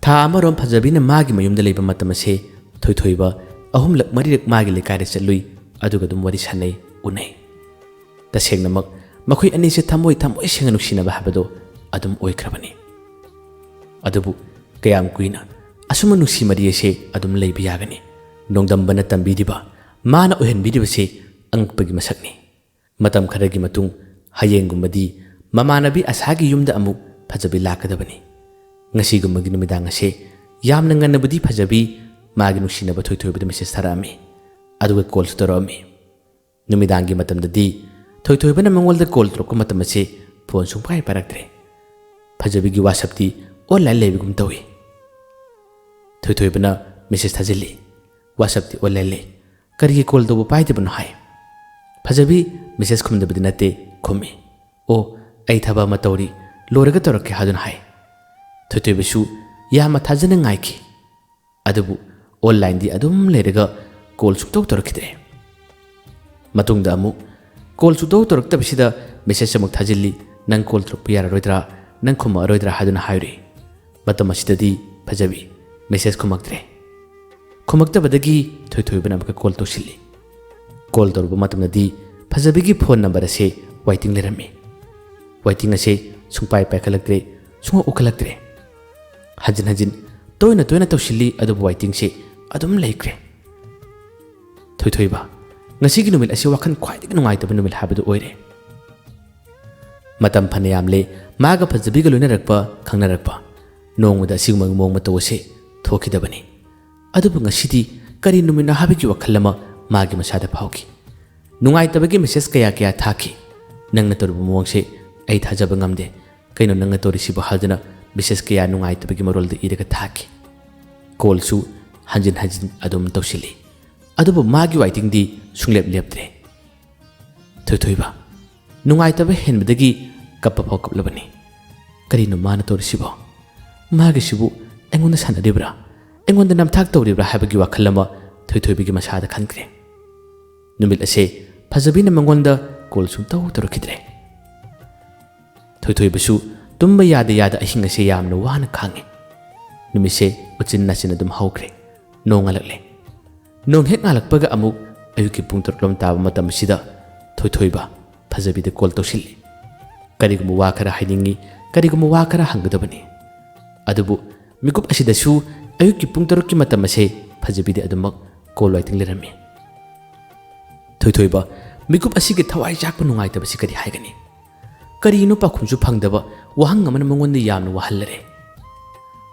ꯊꯥ ꯑꯃꯔꯣꯝ ꯐꯖꯕꯤꯅ ꯃꯥꯒꯤ ꯃꯌꯨꯝꯗ ꯂꯩꯕ ꯃꯇꯝ ꯑꯁꯦ ꯊꯣꯏꯊꯣꯏꯕ ꯑꯍꯨꯝꯂꯛ ꯃꯔꯤꯔꯛ ꯃꯥꯒꯤ ꯂꯩꯀꯥꯏꯗ ꯆꯠꯂꯨꯏ, ꯑꯗꯨꯒ ꯑꯗꯨꯝ ꯋꯥꯔꯤ ꯁꯥꯟꯅꯩ, ꯎꯅꯩ꯫ ꯇꯁꯦꯡꯅꯃꯛ ꯃꯈꯣꯏ ꯑꯅꯤꯁꯦ ꯊꯃꯣꯏ ꯊꯃꯣꯏ ꯁꯦꯡꯅ ꯅꯨꯡꯁꯤꯅꯕ ꯍꯥꯏꯕꯗꯣ ꯑꯗꯨꯝ ꯑꯣꯏꯈ꯭ꯔꯕꯅꯤ꯫ ꯑꯗꯨꯕꯨ ꯀꯌꯥꯝ ꯀꯨꯏꯅ ꯑꯁꯨꯝꯕ ꯅꯨꯡꯁꯤ ꯃꯔꯤ ꯑꯁꯦ ꯑꯗꯨꯝ ꯂꯩꯕ ꯌꯥꯒꯅꯤ? ꯅꯣꯡꯗꯝꯕꯅ ꯇꯝꯕꯤꯔꯤꯕ, ꯃꯥꯅ ꯑꯣꯏꯍꯟꯕꯤꯔꯤꯕꯁꯦ ꯑꯉꯛꯄꯒꯤ ꯃꯁꯛꯅꯤ꯫ ꯃꯇꯝ ꯈꯔꯒꯤ ꯃꯇꯨꯡ ꯍꯌꯦꯡꯒꯨꯝꯕꯗꯤ ꯃꯃꯥꯟꯅꯕꯤ ꯑꯁꯥꯒꯤ ꯌꯨꯝꯗ ꯑꯃꯨꯛ ꯐꯖꯕꯤ ꯂꯥꯛꯀꯗꯕꯅꯤ꯫ ꯉꯁꯤꯒꯨꯝꯕꯒꯤ ꯅꯨꯃꯤꯗꯥꯡ ꯑꯁꯦ ꯌꯥꯝꯅ ꯉꯟꯅꯕꯨꯗꯤ ꯐꯖꯕꯤ ꯃꯥꯒꯤ ꯅꯨꯡꯁꯤꯅꯕ ꯊꯣꯏꯊꯣꯏꯕꯗ ꯃꯦꯁꯦꯖ ꯊꯥꯔꯛꯑꯝꯃꯤ, ꯑꯗꯨꯒ ꯀꯣꯜꯁꯨ ꯇꯧꯔꯛꯑꯝꯃꯤ꯫ ꯅꯨꯃꯤꯗꯥꯡꯒꯤ ꯃꯇꯝꯗꯗꯤ ꯊꯣꯏꯊꯣꯏꯕꯅ ꯃꯉꯣꯟꯗ ꯀꯣꯜ ꯇꯧꯔꯛꯄ ꯃꯇꯝ ꯑꯁꯦ ꯐꯣꯟ ꯁꯨꯡꯄꯥꯏ ꯄꯥꯏꯔꯛꯇ꯭ꯔꯦ꯫ ꯐꯖꯕꯤꯒꯤ ꯋꯥꯆꯞꯇꯤ ꯑꯣꯟꯂꯥꯏꯟ ꯂꯩꯕꯒꯨꯝ ꯇꯧꯏ꯫ ꯊꯣꯏꯊꯣꯏꯕꯅ ꯃꯦꯁꯦꯖ ꯊꯥꯖꯤꯜꯂꯤ, "ꯋꯥꯆꯞꯇꯤ ꯑꯣꯟꯂꯥꯏꯟ ꯂꯩ, ꯀꯔꯤꯒꯤ ꯀꯣꯜ ꯇꯧꯕ ꯄꯥꯏꯗꯕꯅꯣ?" ꯍꯥꯏ꯫ ꯐꯖꯕꯤ ꯃꯦꯁꯦꯖ ꯈꯨꯝꯗꯕꯗꯤ ꯅꯠꯇꯦ, ꯈꯨꯝꯃꯤ꯫ "ꯑꯣ, ꯑꯩ ꯊꯕꯛ ꯑꯃ ꯇꯧꯔꯤ, ꯂꯣꯏꯔꯒ ꯇꯧꯔꯛꯀꯦ" ꯍꯥꯏꯗꯨꯅ ꯍꯥꯏ꯫ ꯊꯣꯏꯊꯣꯏꯕꯁꯨ ꯌꯥꯝꯅ ꯊꯥꯖꯅ ꯉꯥꯏꯈꯤ꯫ ꯑꯗꯨꯕꯨ ꯑꯣꯟꯂꯥꯏꯟꯗꯤ ꯑꯗꯨꯝ ꯂꯩꯔꯒ ꯀꯣꯜ ꯁꯨꯡꯇꯧ ꯇꯧꯔꯛꯈꯤꯗ꯭ꯔꯦ꯫ ꯃꯇꯨꯡꯗ ꯑꯃꯨꯛ ꯀꯣꯜ ꯁꯨꯡꯇꯧ ꯇꯧꯔꯛꯇꯕꯁꯤꯗ ꯃꯦꯁꯦꯖ ꯑꯃꯨꯛ ꯊꯥꯖꯤꯜꯂꯤ, "ꯅꯪ ꯀꯣꯜ ꯇꯧꯔꯛꯄ ꯌꯥꯔꯔꯣꯏꯗ꯭ꯔꯥ, ꯅꯪ ꯈꯨꯝꯃꯛꯑꯔꯣꯏꯗ꯭ꯔꯥ" ꯍꯥꯏꯗꯨꯅ ꯍꯥꯏꯔꯤ꯫ ꯃꯇꯝ ꯑꯁꯤꯗꯗꯤ ꯐꯖꯕꯤ ꯃꯦꯁꯦꯖ ꯈꯨꯝꯃꯛꯇ꯭ꯔꯦ꯫ ꯈꯨꯝꯃꯛꯇꯕꯗꯒꯤ ꯊꯣꯏꯊꯣꯏꯕꯅ ꯑꯃꯨꯛꯀ ꯀꯣꯜ ꯇꯧꯁꯤꯜꯂꯤ꯫ ꯀꯣꯜ ꯇꯧꯔꯨꯕ ꯃꯇꯝꯗꯗꯤ ꯐꯖꯕꯤꯒꯤ ꯐꯣꯟ ꯅꯝꯕꯔ ꯑꯁꯦ ꯋꯥꯏꯇꯤꯡ ꯂꯩꯔꯝꯃꯤ꯫ ꯋꯥꯏꯇꯤꯡ ꯑꯁꯦ ꯁꯨꯡꯄꯥꯏ ꯄꯥꯏꯈꯠꯂꯛꯇ꯭ꯔꯦ, ꯁꯨꯡꯎ ꯎꯈꯠꯂꯛꯇ꯭ꯔꯦ꯫ ꯍꯟꯖꯤꯟ ꯍꯟꯖꯤꯟ ꯇꯣꯏꯅ ꯇꯣꯏꯅ ꯇꯧꯁꯤꯜꯂꯤ, ꯑꯗꯨꯕꯨ ꯋꯥꯏꯇꯤꯡꯁꯦ ꯑꯗꯨꯝ ꯂꯩꯈ꯭ꯔꯦ꯫ ꯊꯣꯏꯊꯣꯏꯕ, ꯉꯁꯤꯒꯤ ꯅꯨꯃꯤꯠ ꯑꯁꯤ ꯋꯥꯈꯜ ꯈ꯭ꯋꯥꯏꯗꯒꯤ ꯅꯨꯡꯉꯥꯏꯇꯕ ꯅꯨꯃꯤꯠ ꯍꯥꯏꯕꯗꯨ ꯑꯣꯏꯔꯦ꯫ ꯃꯇꯝ ꯐꯅ ꯌꯥꯝꯂꯦ ꯃꯥꯒ ꯐꯖꯕꯤꯒ ꯂꯣꯏꯅꯔꯛꯄ, ꯈꯪꯅꯔꯛꯄ꯫ ꯅꯣꯡꯃꯗ ꯑꯁꯤꯒꯨꯝꯕꯒꯤ ꯃꯑꯣꯡ ꯃꯇꯧ ꯑꯁꯦ ꯊꯣꯛꯈꯤꯗꯕꯅꯤ꯫ ꯑꯗꯨꯕꯨ ꯉꯁꯤꯗꯤ ꯀꯔꯤ ꯅꯨꯃꯤꯠꯅꯣ ꯍꯥꯏꯕꯒꯤ ꯋꯥꯈꯜ ꯑꯃ ꯃꯥꯒꯤ ꯃꯁꯥꯗ ꯐꯥꯎꯈꯤ꯫ ꯅꯨꯡꯉꯥꯏꯇꯕꯒꯤ ꯃꯦꯁꯦꯖ ꯀꯌꯥ ꯀꯌꯥ ꯊꯥꯈꯤ꯫ "ꯅꯪꯅ ꯇꯧꯔꯤꯕ ꯃꯑꯣꯡꯁꯦ ꯑꯩ ꯊꯥꯖꯕ ꯉꯝꯗꯦ꯫ ꯀꯩꯅꯣ ꯅꯪꯅ ꯇꯧꯔꯤꯁꯤꯕꯨ?" ꯍꯥꯏꯗꯨꯅ ꯃꯦꯁꯦꯖ ꯀꯌꯥ ꯅꯨꯡꯉꯥꯏꯇꯕꯒꯤ ꯃꯔꯣꯜꯗ ꯏꯔꯒ ꯊꯥꯈꯤ꯫ ꯀꯣꯜꯁꯨ ꯍꯟꯖꯤꯟ ꯍꯟꯖꯤꯟ ꯑꯗꯨꯝ ꯇꯧꯁꯤꯜꯂꯤ꯫ ꯑꯗꯨꯕꯨ ꯃꯥꯒꯤ ꯋꯥꯏꯇꯤꯡꯗꯤ ꯁꯨꯡꯂꯦꯞ ꯂꯦꯞꯇ꯭ꯔꯦ꯫ ꯊꯣꯏꯊꯣꯏꯕ ꯅꯨꯡꯉꯥꯏꯇꯕ ꯍꯦꯟꯕꯗꯒꯤ ꯀꯞꯄ ꯐꯥꯎ ꯀꯞꯂꯕꯅꯤ꯫ ꯀꯔꯤꯅꯣ ꯃꯥꯅ ꯇꯧꯔꯤꯁꯤꯕꯣ? ꯃꯥꯒꯤꯁꯤꯕꯨ ꯑꯩꯉꯣꯟꯗ ꯁꯥꯟꯅꯔꯤꯕ꯭ꯔꯥ, ꯑꯩꯉꯣꯟꯗ ꯅꯝꯊꯥꯛ ꯇꯧꯔꯤꯕ꯭ꯔꯥ ꯍꯥꯏꯕꯒꯤ ꯋꯥꯈꯜ ꯑꯃ ꯊꯣꯏꯊꯣꯏꯕꯒꯤ ꯃꯁꯥꯗ ꯈꯟꯈ꯭ꯔꯦ꯫ ꯅꯨꯃꯤꯠ ꯑꯁꯦ ꯐꯖꯕꯤꯅ ꯃꯉꯣꯟꯗ ꯀꯣꯜ ꯁꯨꯡꯇꯧ ꯇꯧꯔꯛꯈꯤꯗ꯭ꯔꯦ꯫ ꯊꯣꯏꯊꯣꯏꯕꯁꯨ ꯇꯨꯝꯕ ꯌꯥꯗ ꯌꯥꯗ ꯑꯍꯤꯡ ꯑꯁꯦ ꯌꯥꯝꯅ ꯋꯥꯅ ꯈꯥꯡꯉꯤ꯫ ꯅꯨꯃꯤꯠꯁꯦ ꯎꯆꯤꯟ ꯅꯥꯆꯤꯟ ꯑꯗꯨꯝ ꯍꯧꯈ꯭ꯔꯦ꯫ ꯅꯣꯡꯉꯥꯜꯂꯛꯂꯦ꯫ ꯅꯣꯡ ꯍꯦꯛ ꯉꯥꯜꯂꯛꯄꯒ ꯑꯃꯨꯛ ꯑꯌꯨꯛꯀꯤ ꯄꯨꯡ ꯇꯔꯨꯛ ꯂꯣꯝ ꯇꯥꯕ ꯃꯇꯝ ꯑꯁꯤꯗ ꯊꯣꯏꯊꯣꯏꯕ ꯐꯖꯕꯤꯗ ꯀꯣꯜ ꯇꯧꯁꯤꯜꯂꯤ꯫ ꯀꯔꯤꯒꯨꯝꯕ ꯋꯥ ꯈꯔ ꯍꯥꯏꯅꯤꯡꯉꯤ, ꯀꯔꯤꯒꯨꯝꯕ ꯋꯥ ꯈꯔ ꯍꯪꯒꯗꯕꯅꯤ꯫ ꯑꯗꯨꯕꯨ ꯃꯤꯀꯨꯞ ꯑꯁꯤꯗꯁꯨ ꯑꯌꯨꯛꯀꯤ ꯄꯨꯡ ꯇꯔꯨꯛꯀꯤ ꯃꯇꯝ ꯑꯁꯦ ꯐꯖꯕꯤꯗꯤ ꯑꯗꯨꯃꯛ ꯀꯣꯜ ꯋꯥꯏꯇꯤꯡ ꯂꯩꯔꯝꯃꯤ꯫ ꯊꯣꯏꯊꯣꯏꯕ ꯃꯤꯀꯨꯞ ꯑꯁꯤꯒꯤ ꯊꯋꯥꯏ ꯆꯥꯛꯄ ꯅꯨꯡꯉꯥꯏꯇꯕꯁꯤ ꯀꯔꯤ ꯍꯥꯏꯒꯅꯤ? ꯀꯔꯤꯅꯣ ꯄꯥꯎꯈꯨꯝꯁꯨ ꯐꯪꯗꯕ ꯋꯥꯍꯪ ꯑꯃꯅ ꯃꯉꯣꯟꯗ ꯌꯥꯝꯅ ꯋꯥꯍꯜꯂꯔꯦ꯫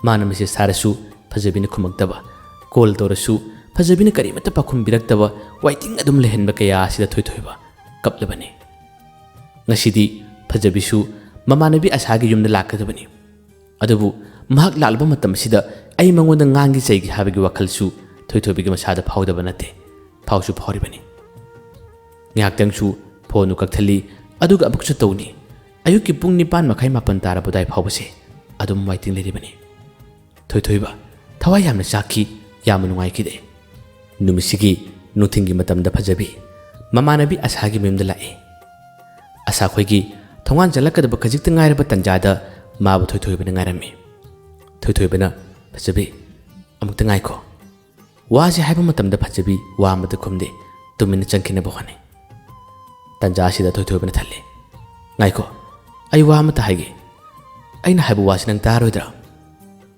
ꯃꯥꯅ ꯃꯦꯁꯦꯖ ꯊꯥꯔꯁꯨ ꯐꯖꯕꯤꯅ ꯈꯨꯝꯃꯛꯇꯕ, ꯀꯣꯜ ꯇꯧꯔꯁꯨ ꯐꯖꯕꯤꯅ ꯀꯔꯤꯃꯠꯇ ꯄꯥꯎꯈꯨꯝ ꯄꯤꯔꯛꯇꯕ waiting ꯑꯗꯨꯝ ꯂꯩꯍꯟꯕ ꯀꯌꯥ ꯑꯁꯤꯗ ꯊꯣꯏꯊꯣꯏꯕ ꯀꯞꯂꯕꯅꯤ꯫ ꯉꯁꯤꯗꯤ ꯐꯖꯕꯤꯁꯨ ꯃꯃꯥꯟꯅꯕꯤ ꯑꯁꯥꯒꯤ ꯌꯨꯝꯗ ꯂꯥꯛꯀꯗꯕꯅꯤ꯫ ꯑꯗꯨꯕꯨ ꯃꯍꯥꯛ ꯂꯥꯛꯂꯕ ꯃꯇꯝ ꯑꯁꯤꯗ ꯑꯩ ꯃꯉꯣꯟꯗ ꯉꯥꯡꯒꯦ ꯆꯩꯒꯦ ꯍꯥꯏꯕꯒꯤ ꯋꯥꯈꯜꯁꯨ ꯊꯣꯏꯊꯣꯏꯕꯒꯤ ꯃꯁꯥꯗ ꯐꯥꯎꯗꯕ ꯅꯠꯇꯦ, ꯐꯥꯎꯁꯨ ꯐꯥꯎꯔꯤꯕꯅꯤ꯫ ꯉꯥꯏꯍꯥꯛꯇꯪꯁꯨ ꯐꯣꯟꯗꯨ ꯀꯛꯊꯠꯂꯤ, ꯑꯗꯨꯒ ꯑꯃꯨꯛꯁꯨ ꯇꯧꯅꯤ꯫ ꯑꯌꯨꯛꯀꯤ ꯄꯨꯡ ꯅꯤꯄꯥꯟ ꯃꯈꯥꯏ ꯃꯥꯄꯟ ꯇꯥꯔꯕꯗꯥꯏ ꯐꯥꯎꯕꯁꯦ ꯑꯗꯨꯝ waiting ꯂꯩꯔꯤꯕꯅꯤ꯫ ꯊꯣꯏꯊꯣꯏꯕ ꯊꯋꯥꯏ ꯌꯥꯝꯅ ꯆꯥꯛꯈꯤ, ꯌꯥꯝꯅ ꯅꯨꯡꯉꯥꯏꯈꯤꯗꯦ꯫ ꯅꯨꯃꯤꯠꯁꯤꯒꯤ ꯅꯨꯡꯊꯤꯜꯒꯤ ꯃꯇꯝꯗ ꯐꯖꯕꯤ ꯃꯃꯥꯟꯅꯕꯤ ꯑꯁꯥꯒꯤ ꯃꯌꯨꯝꯗ ꯂꯥꯛꯏ꯫ ꯑꯁꯥ ꯈꯣꯏꯒꯤ ꯊꯣꯡꯒꯥꯟ ꯆꯠꯂꯛꯀꯗꯕ ꯈꯖꯤꯛꯇ ꯉꯥꯏꯔꯕ ꯇꯟꯖꯥꯗ ꯃꯥꯕꯨ ꯊꯣꯏꯊꯣꯏꯕꯅ ꯉꯥꯏꯔꯝꯃꯤ꯫ ꯊꯣꯏꯊꯣꯏꯕꯅ, "ꯐꯖꯕꯤ, ꯑꯃꯨꯛꯇ ꯉꯥꯏꯈꯣ꯫" ꯋꯥꯁꯦ ꯍꯥꯏꯕ ꯃꯇꯝꯗ ꯐꯖꯕꯤ ꯋꯥ ꯑꯃꯠꯇ ꯈꯨꯝꯗꯦ, ꯇꯨꯃꯤꯟꯅ ꯆꯪꯈꯤꯅꯕ ꯍꯣꯠꯅꯩ꯫ ꯇꯟꯖꯥ ꯑꯁꯤꯗ ꯊꯣꯏꯊꯣꯏꯕꯅ ꯊꯜꯂꯦ, "ꯉꯥꯏꯈꯣ, ꯑꯩ ꯋꯥ ꯑꯃꯠꯇ ꯍꯥꯏꯒꯦ꯫ ꯑꯩꯅ ꯍꯥꯏꯕ ꯋꯥꯁꯤ ꯅꯪ ꯇꯥꯔꯣꯏꯗ꯭ꯔꯥ?"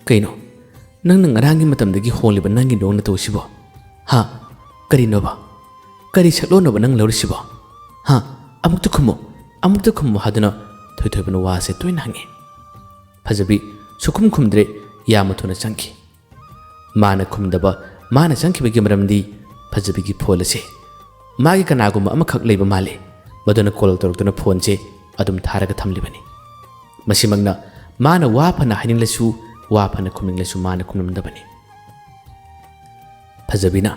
"ꯀꯩꯅꯣ? ꯅꯪꯅ ꯉꯔꯥꯡꯒꯤ ꯃꯇꯝꯗꯒꯤ ꯍꯣꯡꯂꯤꯕ ꯅꯪꯒꯤ ꯅꯣꯡ ꯅꯇꯧꯁꯤꯕꯣ? ꯍꯥ? ꯀꯔꯤꯅꯣꯕ? ꯀꯔꯤ ꯁꯛꯂꯣꯟꯅꯣꯕ ꯅꯪ ꯂꯧꯔꯤꯁꯤꯕꯣ? ꯍꯥ? ꯑꯃꯨꯛꯇ ꯈꯨꯝꯃꯨ, ꯑꯃꯨꯛꯇ ꯈꯨꯝꯃꯨ" ꯍꯥꯏꯗꯨꯅ ꯊꯣꯏꯊꯣꯏꯕꯅ ꯋꯥꯁꯦ ꯇꯣꯏꯅ ꯍꯪꯉꯤ꯫ ꯐꯖꯕꯤ ꯁꯨꯈꯨꯝ ꯈꯨꯝꯗ꯭ꯔꯦ, ꯌꯥꯝꯅ ꯊꯨꯅ ꯆꯪꯈꯤ꯫ ꯃꯥꯅ ꯈꯨꯝꯗꯕ, ꯃꯥꯅ ꯆꯪꯈꯤꯕꯒꯤ ꯃꯔꯝꯗꯤ ꯐꯖꯕꯤꯒꯤ ꯐꯣꯟ ꯑꯁꯦ ꯃꯥꯒꯤ ꯀꯅꯥꯒꯨꯝꯕ ꯑꯃꯈꯛ ꯂꯩꯕ ꯃꯥꯜꯂꯦ, ꯃꯗꯨꯅ ꯀꯣꯜ ꯇꯧꯔꯛꯇꯨꯅ ꯐꯣꯟꯁꯦ ꯑꯗꯨꯝ ꯊꯥꯔꯒ ꯊꯝꯂꯤꯕꯅꯤ꯫ ꯃꯁꯤꯃꯛꯅ ꯃꯥꯅ ꯋꯥ ꯐꯅ ꯍꯥꯏꯅꯤꯡꯂꯁꯨ, ꯋꯥ ꯐꯅ ꯈꯨꯝꯅꯤꯡꯂꯁꯨ ꯃꯥꯅ ꯈꯨꯝꯂꯝꯗꯕꯅꯤ꯫ ꯐꯖꯕꯤꯅ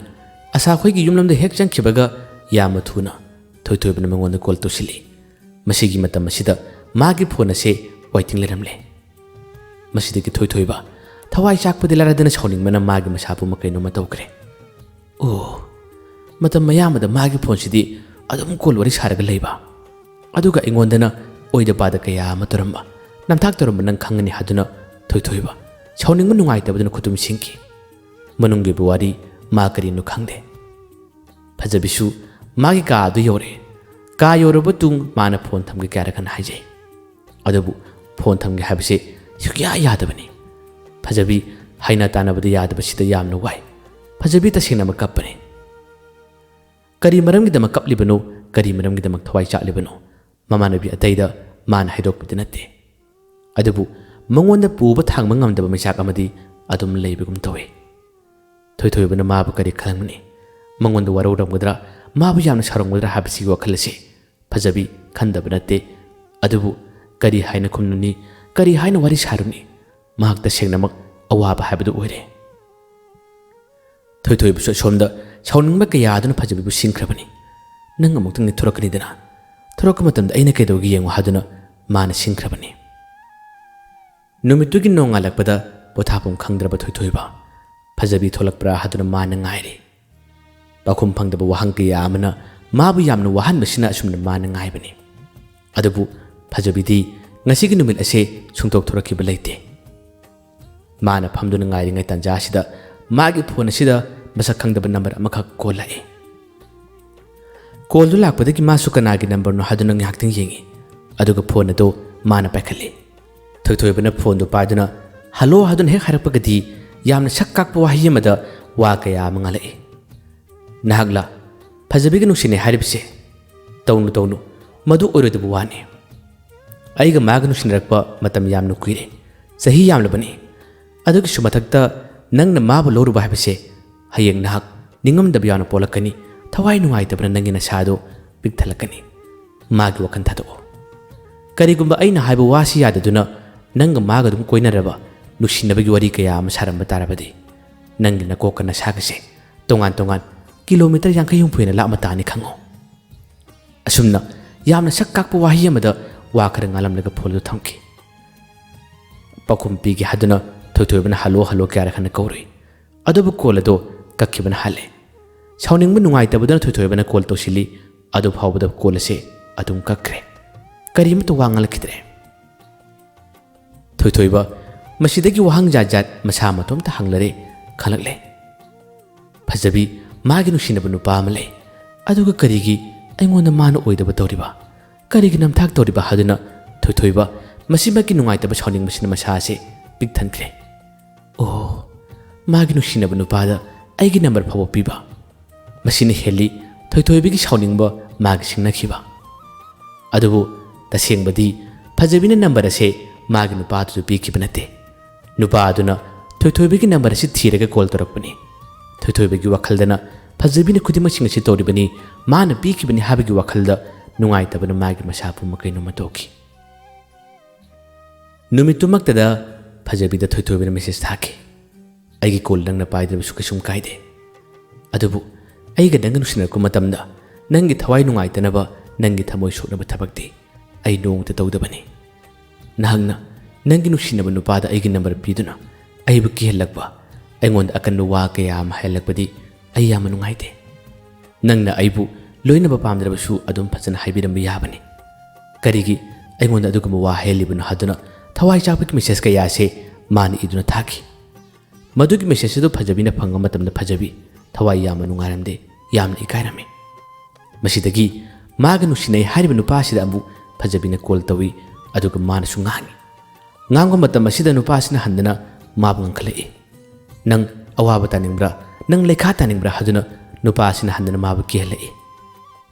ꯑꯁꯥ ꯈꯣꯏꯒꯤ ꯌꯨꯝꯂꯝꯗ ꯍꯦꯛ ꯆꯪꯈꯤꯕꯒ ꯌꯥꯝꯅ ꯊꯨꯅ ꯊꯣꯏꯊꯣꯏꯕꯅ ꯃꯉꯣꯟꯗ ꯀꯣꯜ ꯇꯧꯁꯤꯜꯂꯤ꯫ ꯃꯁꯤꯒꯤ ꯃꯇꯝ ꯑꯁꯤꯗ ꯃꯥꯒꯤ ꯐꯣꯟ ꯑꯁꯦ waiting ꯂꯩꯔꯝꯂꯦ꯫ ꯃꯁꯤꯗꯒꯤ ꯊꯣꯏꯊꯣꯏꯕ ꯊꯋꯥꯏ ꯆꯥꯛꯄꯗꯤ ꯂꯥꯏꯔꯗꯅ ꯁꯥꯎꯅꯤꯡꯕꯅ ꯃꯥꯒꯤ ꯃꯁꯥꯕꯨ ꯀꯩꯅꯣꯝꯃ ꯇꯧꯈ꯭ꯔꯦ꯫ ꯑꯣ, ꯃꯇꯝ ꯑꯌꯥꯝꯕꯗ ꯃꯥꯒꯤ ꯐꯣꯟꯁꯤꯗꯤ ꯑꯗꯨꯝ ꯀꯣꯜ ꯋꯥꯔꯤ ꯁꯥꯔꯒ ꯂꯩꯕ, ꯑꯗꯨꯒ ꯑꯩꯉꯣꯟꯗꯅ ꯑꯣꯏꯗ ꯄꯥꯗ ꯀꯌꯥ ꯑꯃ ꯇꯧꯔꯝꯕ, ꯅꯝꯊꯥꯛ ꯇꯧꯔꯝꯕ ꯅꯪ ꯈꯪꯒꯅꯤ ꯍꯥꯏꯗꯨꯅ ꯊꯣꯏꯊꯣꯏꯕ ꯁꯥꯎꯅꯤꯡꯕ ꯅꯨꯡꯉꯥꯏꯇꯕꯗꯨꯅ ꯈꯨꯇꯨꯝ ꯁꯤꯡꯈꯤ꯫ ꯃꯅꯨꯡꯒꯤ ꯋꯥꯔꯤ ꯃꯥ ꯀꯔꯤꯅꯣ ꯈꯪꯗꯦ꯫ ꯐꯖꯕꯤꯁꯨ ꯃꯥꯒꯤ ꯀꯥ ꯑꯗꯨ ꯌꯧꯔꯛꯑꯦ꯫ ꯀꯥ ꯌꯧꯔꯕ ꯇꯨꯡ ꯃꯥꯅ ꯐꯣꯟ ꯊꯝꯒꯦ ꯀꯌꯥꯔꯛ ꯍꯟꯅ ꯍꯥꯏꯖꯩ, ꯑꯗꯨꯕꯨ ꯐꯣꯟ ꯊꯝꯒꯦ ꯍꯥꯏꯕꯁꯦ ꯁꯨꯛꯌꯥ ꯌꯥꯗꯕꯅꯤ꯫ ꯐꯖꯕꯤ ꯍꯩꯅ ꯇꯥꯟꯅꯕꯗ ꯌꯥꯗꯕꯁꯤꯗ ꯌꯥꯝꯅ ꯋꯥꯏ꯫ ꯐꯖꯕꯤ ꯇꯁꯦꯡꯅꯃꯛ ꯀꯞꯄꯅꯤ꯫ "ꯀꯔꯤ ꯃꯔꯝꯒꯤꯗꯃꯛ ꯀꯞꯂꯤꯕꯅꯣ? ꯀꯔꯤ ꯃꯔꯝꯒꯤꯗꯃꯛ ꯊꯋꯥꯏ ꯆꯥꯛꯂꯤꯕꯅꯣ? ꯃꯃꯥꯟꯅꯕꯤ ꯑꯇꯩꯗ ꯃꯥꯅ ꯍꯥꯏꯗꯣꯛꯄꯗꯤ ꯅꯠꯇꯦ꯫ ꯑꯗꯨꯕꯨ ꯃꯉꯣꯟꯗ ꯄꯨꯕ ꯊꯥꯡꯕ ꯉꯝꯗꯕ ꯃꯩꯆꯥꯛ ꯑꯃꯗꯤ ꯑꯗꯨꯝ ꯂꯩꯕꯒꯨꯝ ꯇꯧꯏ꯫ ꯊꯣꯏꯊꯣꯏꯕꯅ ꯃꯥꯕꯨ ꯀꯔꯤ ꯈꯜꯂꯝꯒꯅꯤ? ꯃꯉꯣꯟꯗ ꯋꯥꯔꯧꯔꯝꯒꯗ꯭ꯔꯥ, ꯃꯥꯕꯨ ꯌꯥꯝꯅ ꯁꯥꯎꯔꯝꯒꯗ꯭ꯔꯥ ꯍꯥꯏꯕꯁꯤꯒꯤ ꯋꯥꯈꯜ ꯑꯁꯤ ꯐꯖꯕꯤ ꯈꯟꯗꯕ ꯅꯠꯇꯦ꯫ ꯑꯗꯨꯕꯨ ꯀꯔꯤ ꯍꯥꯏꯅ ꯈꯨꯝꯂꯨꯅꯤ, ꯀꯔꯤ ꯍꯥꯏꯅ ꯋꯥꯔꯤ ꯁꯥꯔꯨꯅꯤ? ꯃꯍꯥꯛ ꯇꯁꯦꯡꯅꯃꯛ ꯑꯋꯥꯕ ꯍꯥꯏꯕꯗꯨ ꯑꯣꯏꯔꯦ꯫ ꯊꯣꯏꯊꯣꯏꯕꯁꯨ ꯑꯁꯣꯝꯗ ꯁꯥꯎꯅꯤꯡꯕ ꯀꯌꯥ ꯑꯗꯨꯅ ꯐꯖꯕꯤꯕꯨ ꯁꯤꯡꯈ꯭ꯔꯕꯅꯤ꯫ "ꯅꯪ ꯑꯃꯨꯛꯇꯪꯗꯤ ꯊꯣꯔꯛꯀꯅꯤꯗꯅ, ꯊꯣꯔꯛꯄ ꯃꯇꯝꯗ ꯑꯩꯅ ꯀꯩꯗꯧꯒꯦ ꯌꯦꯡꯉꯨ" ꯍꯥꯏꯗꯨꯅ ꯃꯥꯅ ꯁꯤꯡꯈ꯭ꯔꯕꯅꯤ꯫ ꯅꯨꯃꯤꯠꯇꯨꯒꯤ ꯅꯣꯡꯉꯥꯜꯂꯛꯄꯗ ꯄꯣꯊꯥꯐꯝ ꯈꯪꯗ꯭ꯔꯕ ꯊꯣꯏꯊꯣꯏꯕ, ꯐꯖꯕꯤ ꯊꯣꯛꯂꯛꯄ꯭ꯔꯥ ꯍꯥꯏꯗꯨꯅ ꯃꯥꯅ ꯉꯥꯏꯔꯤ꯫ ꯄꯥꯎꯈꯨꯝ ꯐꯪꯗꯕ ꯋꯥꯍꯪ ꯀꯌꯥ ꯑꯃꯅ ꯃꯥꯕꯨ ꯌꯥꯝꯅ ꯋꯥꯍꯟꯕꯁꯤꯅ ꯑꯁꯨꯝꯅ ꯃꯥꯅ ꯉꯥꯏꯕꯅꯤ꯫ ꯑꯗꯨꯕꯨ ꯐꯖꯕꯤꯗꯤ ꯉꯁꯤꯒꯤ ꯅꯨꯃꯤꯠ ꯑꯁꯦ ꯁꯨꯡꯊꯣꯛ ꯊꯣꯔꯛꯈꯤꯕ ꯂꯩꯇꯦ꯫ ꯃꯥꯅ ꯐꯝꯗꯨꯅ ꯉꯥꯏꯔꯤꯉꯩ ꯇꯥꯟꯖꯥ ꯑꯁꯤꯗ ꯃꯥꯒꯤ ꯐꯣꯟ ꯑꯁꯤꯗ ꯃꯁꯛ ꯈꯪꯗꯕ ꯅꯝꯕꯔ ꯑꯃꯈꯛ ꯀꯣꯜ ꯂꯥꯛꯏ꯫ ꯀꯣꯜꯗꯨ ꯂꯥꯛꯄꯗꯒꯤ ꯃꯥꯁꯨ ꯀꯅꯥꯒꯤ ꯅꯝꯕꯔꯅꯣ ꯍꯥꯏꯗꯨꯅ ꯉꯥꯏꯍꯥꯛꯇꯪ ꯌꯦꯡꯉꯤ꯫ ꯑꯗꯨꯒ ꯐꯣꯟ ꯑꯗꯨ ꯃꯥꯅ ꯄꯥꯏꯈꯠꯂꯤ꯫ ꯊꯣꯏꯊꯣꯏꯕꯅ ꯐꯣꯟꯗꯨ ꯄꯥꯏꯗꯨꯅ "ꯍꯜꯂꯣ" ꯍꯥꯏꯗꯨꯅ ꯍꯦꯛ ꯍꯥꯏꯔꯛꯄꯒꯗꯤ ꯌꯥꯝꯅ ꯁꯛ ꯀꯥꯛꯄ ꯋꯥꯍꯩ ꯑꯃꯗ ꯋꯥ ꯀꯌꯥ ꯑꯃ ꯉꯥꯡꯂꯛꯏ꯫ "ꯅꯍꯥꯛꯂ ꯐꯖꯕꯤꯒ ꯅꯨꯡꯁꯤꯅꯩ ꯍꯥꯏꯔꯤꯕꯁꯦ? ꯇꯧꯅꯨ, ꯇꯧꯅꯨ, ꯃꯗꯨ ꯑꯣꯏꯔꯣꯏꯗꯕ ꯋꯥꯅꯤ꯫ ꯑꯩꯒ ꯃꯥꯒ ꯅꯨꯡꯁꯤꯅꯔꯛꯄ ꯃꯇꯝ ꯌꯥꯝꯅ ꯀꯨꯏꯔꯦ, ꯆꯍꯤ ꯌꯥꯝꯂꯕꯅꯤ꯫ ꯑꯗꯨꯒꯤꯁꯨ ꯃꯊꯛꯇ ꯅꯪꯅ ꯃꯥꯕꯨ ꯂꯧꯔꯨꯕ ꯍꯥꯏꯕꯁꯦ ꯍꯌꯦꯡ ꯅꯍꯥꯛ ꯅꯤꯡꯉꯝꯗꯕ ꯌꯥꯝꯅ ꯄꯣꯛꯂꯛꯀꯅꯤ, ꯊꯋꯥꯏ ꯅꯨꯡꯉꯥꯏꯇꯕꯅ ꯅꯪꯒꯤ ꯅꯁꯥꯗꯨ ꯄꯤꯛ ꯊꯜꯂꯛꯀꯅꯤ꯫ ꯃꯥꯒꯤ ꯋꯥꯈꯜ ꯊꯥꯗꯣꯛꯑꯣ꯫ ꯀꯔꯤꯒꯨꯝꯕ ꯑꯩꯅ ꯍꯥꯏꯕ ꯋꯥꯁꯤ ꯌꯥꯗꯗꯨꯅ ꯅꯪꯒ ꯃꯥꯒ ꯑꯗꯨꯝ ꯀꯣꯏꯅꯔꯕ, ꯅꯨꯡꯁꯤꯅꯕꯒꯤ ꯋꯥꯔꯤ ꯀꯌꯥ ꯑꯃ ꯁꯥꯔꯝꯕ ꯇꯥꯔꯕꯗꯤ ꯅꯪꯒꯤ ꯅꯀꯣꯛꯀ ꯅꯁꯥꯒꯁꯦ ꯇꯣꯉꯥꯟ ꯇꯣꯉꯥꯟ ꯀꯤꯂꯣꯃꯤꯇꯔ ꯌꯥꯡꯈꯩ ꯍꯨꯝꯐꯨ ꯍꯦꯟꯅ ꯂꯥꯞꯅ ꯇꯥꯅꯤ ꯈꯪꯉꯣ"꯫ ꯑꯁꯨꯝꯅ ꯌꯥꯝꯅ ꯁꯛ ꯀꯥꯛꯄ ꯋꯥꯍꯩ ꯑꯃꯗ ꯋꯥ ꯈꯔ ꯉꯥꯡꯂꯝꯂꯒ ꯐꯣꯟꯗꯨ ꯊꯝꯈꯤ꯫ ꯄꯥꯎꯈꯨꯝ ꯄꯤꯒꯦ ꯍꯥꯏꯗꯨꯅ ꯊꯣꯏꯊꯣꯏꯕꯅ "ꯍꯜꯂꯣ, ꯍꯜꯂꯣ" ꯀꯌꯥꯔꯛ ꯍꯟꯅ ꯀꯧꯔꯨꯏ꯫ ꯑꯗꯨꯕꯨ ꯀꯣꯜ ꯑꯗꯨ ꯀꯛꯈꯤꯕꯅ ꯍꯥꯜꯂꯦ꯫ ꯁꯥꯎꯅꯤꯡꯕ ꯅꯨꯡꯉꯥꯏꯇꯕꯗꯨꯅ ꯊꯣꯏꯊꯣꯏꯕꯅ ꯀꯣꯜ ꯇꯧꯁꯤꯜꯂꯤ꯫ ꯑꯗꯨ ꯐꯥꯎꯕꯗ ꯀꯣꯜ ꯑꯁꯤ ꯑꯗꯨꯝ ꯀꯛꯈ꯭ꯔꯦ꯫ ꯀꯔꯤꯃꯠꯇ ꯋꯥ ꯉꯥꯡꯂꯛꯈꯤꯗ꯭ꯔꯦ꯫ ꯊꯣꯏꯊꯣꯏꯕ ꯃꯁꯤꯗꯒꯤ ꯋꯥꯍꯪ ꯖꯥꯠ ꯖꯥꯠ ꯃꯁꯥ ꯃꯇꯣꯝꯇ ꯍꯪꯂꯔꯦ, ꯈꯜꯂꯛꯂꯦ꯫ ꯐꯖꯕꯤ, ꯃꯥꯒꯤ ꯅꯨꯡꯁꯤꯅꯕ ꯅꯨꯄꯥ ꯑꯃ ꯂꯩ, ꯑꯗꯨꯒ ꯀꯔꯤꯒꯤ ꯑꯩꯉꯣꯟꯗ ꯃꯥꯅ ꯑꯣꯏꯗꯕ ꯇꯧꯔꯤꯕ? ꯀꯔꯤꯒꯤ ꯅꯝꯊꯥꯛ ꯇꯧꯔꯤꯕ ꯍꯥꯏꯗꯨꯅ ꯊꯣꯏꯊꯣꯏꯕ ꯃꯁꯤꯃꯛꯀꯤ ꯅꯨꯡꯉꯥꯏꯇꯕ ꯁꯥꯎꯅꯤꯡꯕꯁꯤꯅ ꯃꯁꯥ ꯑꯁꯤ ꯄꯤꯛ ꯊꯟꯈ꯭ꯔꯦ꯫ ꯑꯣ, ꯃꯥꯒꯤ ꯅꯨꯡꯁꯤꯅꯕ ꯅꯨꯄꯥꯗ ꯑꯩꯒꯤ ꯅꯝꯕꯔ ꯐꯥꯎꯕ ꯄꯤꯕ꯫ ꯃꯁꯤꯅ ꯍꯦꯜꯂꯤ ꯊꯣꯏꯊꯣꯏꯕꯒꯤ ꯁꯥꯎꯅꯤꯡꯕ ꯃꯥꯒꯤ ꯁꯤꯡꯅꯈꯤꯕ꯫ ꯑꯗꯨꯕꯨ ꯇꯁꯦꯡꯕꯗꯤ ꯐꯖꯕꯤꯅ ꯅꯝꯕꯔ ꯑꯁꯦ ꯃꯥꯒꯤ ꯅꯨꯄꯥꯗꯨꯗ ꯄꯤꯈꯤꯕ ꯅꯠꯇꯦ꯫ ꯅꯨꯄꯥ ꯑꯗꯨꯅ ꯊꯣꯏꯊꯣꯏꯕꯒꯤ ꯅꯝꯕꯔ ꯑꯁꯤ ꯊꯤꯔꯒ ꯀꯣꯜ ꯇꯧꯔꯛꯄꯅꯤ꯫ ꯊꯣꯏꯊꯣꯏꯕꯒꯤ ꯋꯥꯈꯜꯗꯅ ꯐꯖꯕꯤꯅ ꯈꯨꯗꯤꯡꯃꯛꯁꯤꯡ ꯑꯁꯤ ꯇꯧꯔꯤꯕꯅꯤ, ꯃꯥꯅ ꯄꯤꯈꯤꯕꯅꯤ ꯍꯥꯏꯕꯒꯤ ꯋꯥꯈꯜꯗ ꯅꯨꯡꯉꯥꯏꯇꯕꯅ ꯃꯥꯒꯤ ꯃꯁꯥ ꯄꯨꯝꯕ ꯀꯩꯅꯣꯝꯃ ꯇꯧꯈꯤ꯫ ꯅꯨꯃꯤꯠꯇꯨꯃꯛꯇꯗ ꯐꯖꯕꯤꯗ ꯊꯣꯏꯊꯣꯏꯕꯅ ꯃꯦꯁꯦꯖ ꯊꯥꯈꯤ, "ꯑꯩꯒꯤ ꯀꯣꯜ ꯅꯪꯅ ꯄꯥꯏꯗ꯭ꯔꯕꯁꯨ ꯀꯩꯁꯨꯝ ꯀꯥꯏꯗꯦ, ꯑꯗꯨꯕꯨ ꯑꯩꯒ ꯅꯪꯒ ꯅꯨꯡꯁꯤꯅꯔꯛꯄ ꯃꯇꯝꯗ ꯅꯪꯒꯤ ꯊꯋꯥꯏ ꯅꯨꯡꯉꯥꯏꯇꯅꯕ, ꯅꯪꯒꯤ ꯊꯃꯣꯏ ꯁꯣꯛꯅꯕ ꯊꯕꯛꯇꯤ ꯑꯩ ꯅꯣꯡꯃꯇ ꯇꯧꯗꯕꯅꯤ꯫ ꯅꯍꯥꯛꯅ ꯅꯪꯒꯤ ꯅꯨꯡꯁꯤꯅꯕ ꯅꯨꯄꯥꯗ ꯑꯩꯒꯤ ꯅꯝꯕꯔ ꯄꯤꯗꯨꯅ ꯑꯩꯕꯨ ꯀꯤꯍꯜꯂꯛꯄ, ꯑꯩꯉꯣꯟꯗ ꯑꯀꯟꯕ ꯋꯥ ꯀꯌꯥ ꯑꯃ ꯍꯥꯏꯍꯜꯂꯛꯄꯗꯤ ꯑꯩ ꯌꯥꯝꯅ ꯅꯨꯡꯉꯥꯏꯇꯦ꯫ ꯅꯪꯅ ꯑꯩꯕꯨ ꯂꯣꯏꯅꯕ ꯄꯥꯝꯗ꯭ꯔꯕꯁꯨ ꯑꯗꯨꯝ ꯐꯖꯅ ꯍꯥꯏꯕꯤꯔꯝꯕ ꯌꯥꯕꯅꯤ꯫ ꯀꯔꯤꯒꯤ ꯑꯩꯉꯣꯟꯗ ꯑꯗꯨꯒꯨꯝꯕ ꯋꯥ ꯍꯥꯏꯍꯜꯂꯤꯕꯅꯣ?" ꯍꯥꯏꯗꯨꯅ ꯊꯋꯥꯏ ꯆꯥꯛꯄꯒꯤ ꯃꯦꯁꯦꯖ ꯀꯌꯥꯁꯦ ꯃꯥꯅ ꯏꯗꯨꯅ ꯊꯥꯈꯤ꯫ ꯃꯗꯨꯒꯤ ꯃꯦꯁꯦꯖ ꯑꯗꯨ ꯐꯖꯕꯤꯅ ꯐꯪꯕ ꯃꯇꯝꯗ ꯐꯖꯕꯤ ꯊꯋꯥꯏ ꯌꯥꯝꯅ ꯅꯨꯡꯉꯥꯏꯔꯝꯗꯦ, ꯌꯥꯝꯅ ꯏꯀꯥꯏꯔꯝꯃꯤ꯫ ꯃꯁꯤꯗꯒꯤ ꯃꯥꯒ ꯅꯨꯡꯁꯤꯅꯩ ꯍꯥꯏꯔꯤꯕ ꯅꯨꯄꯥ ꯑꯁꯤꯗ ꯑꯃꯨꯛ ꯐꯖꯕꯤꯅ ꯀꯣꯜ ꯇꯧꯏ, ꯑꯗꯨꯒ ꯃꯥꯅꯁꯨ ꯉꯥꯡꯉꯤ꯫ ꯉꯥꯡꯕ ꯃꯇꯝ ꯑꯁꯤꯗ ꯅꯨꯄꯥ ꯑꯁꯤꯅ ꯍꯟꯗꯅ ꯃꯥꯕꯨ ꯉꯥꯡꯈꯠꯂꯛꯏ, "ꯅꯪ ꯑꯋꯥꯕ ꯇꯥꯅꯤꯡꯕ꯭ꯔꯥ? ꯅꯪ ꯂꯩꯈꯥ ꯇꯥꯅꯤꯡꯕ꯭ꯔꯥ?" ꯍꯥꯏꯗꯨꯅ ꯅꯨꯄꯥ ꯑꯁꯤꯅ ꯍꯟꯗꯅ ꯃꯥꯕꯨ ꯀꯤꯍꯜꯂꯛꯏ꯫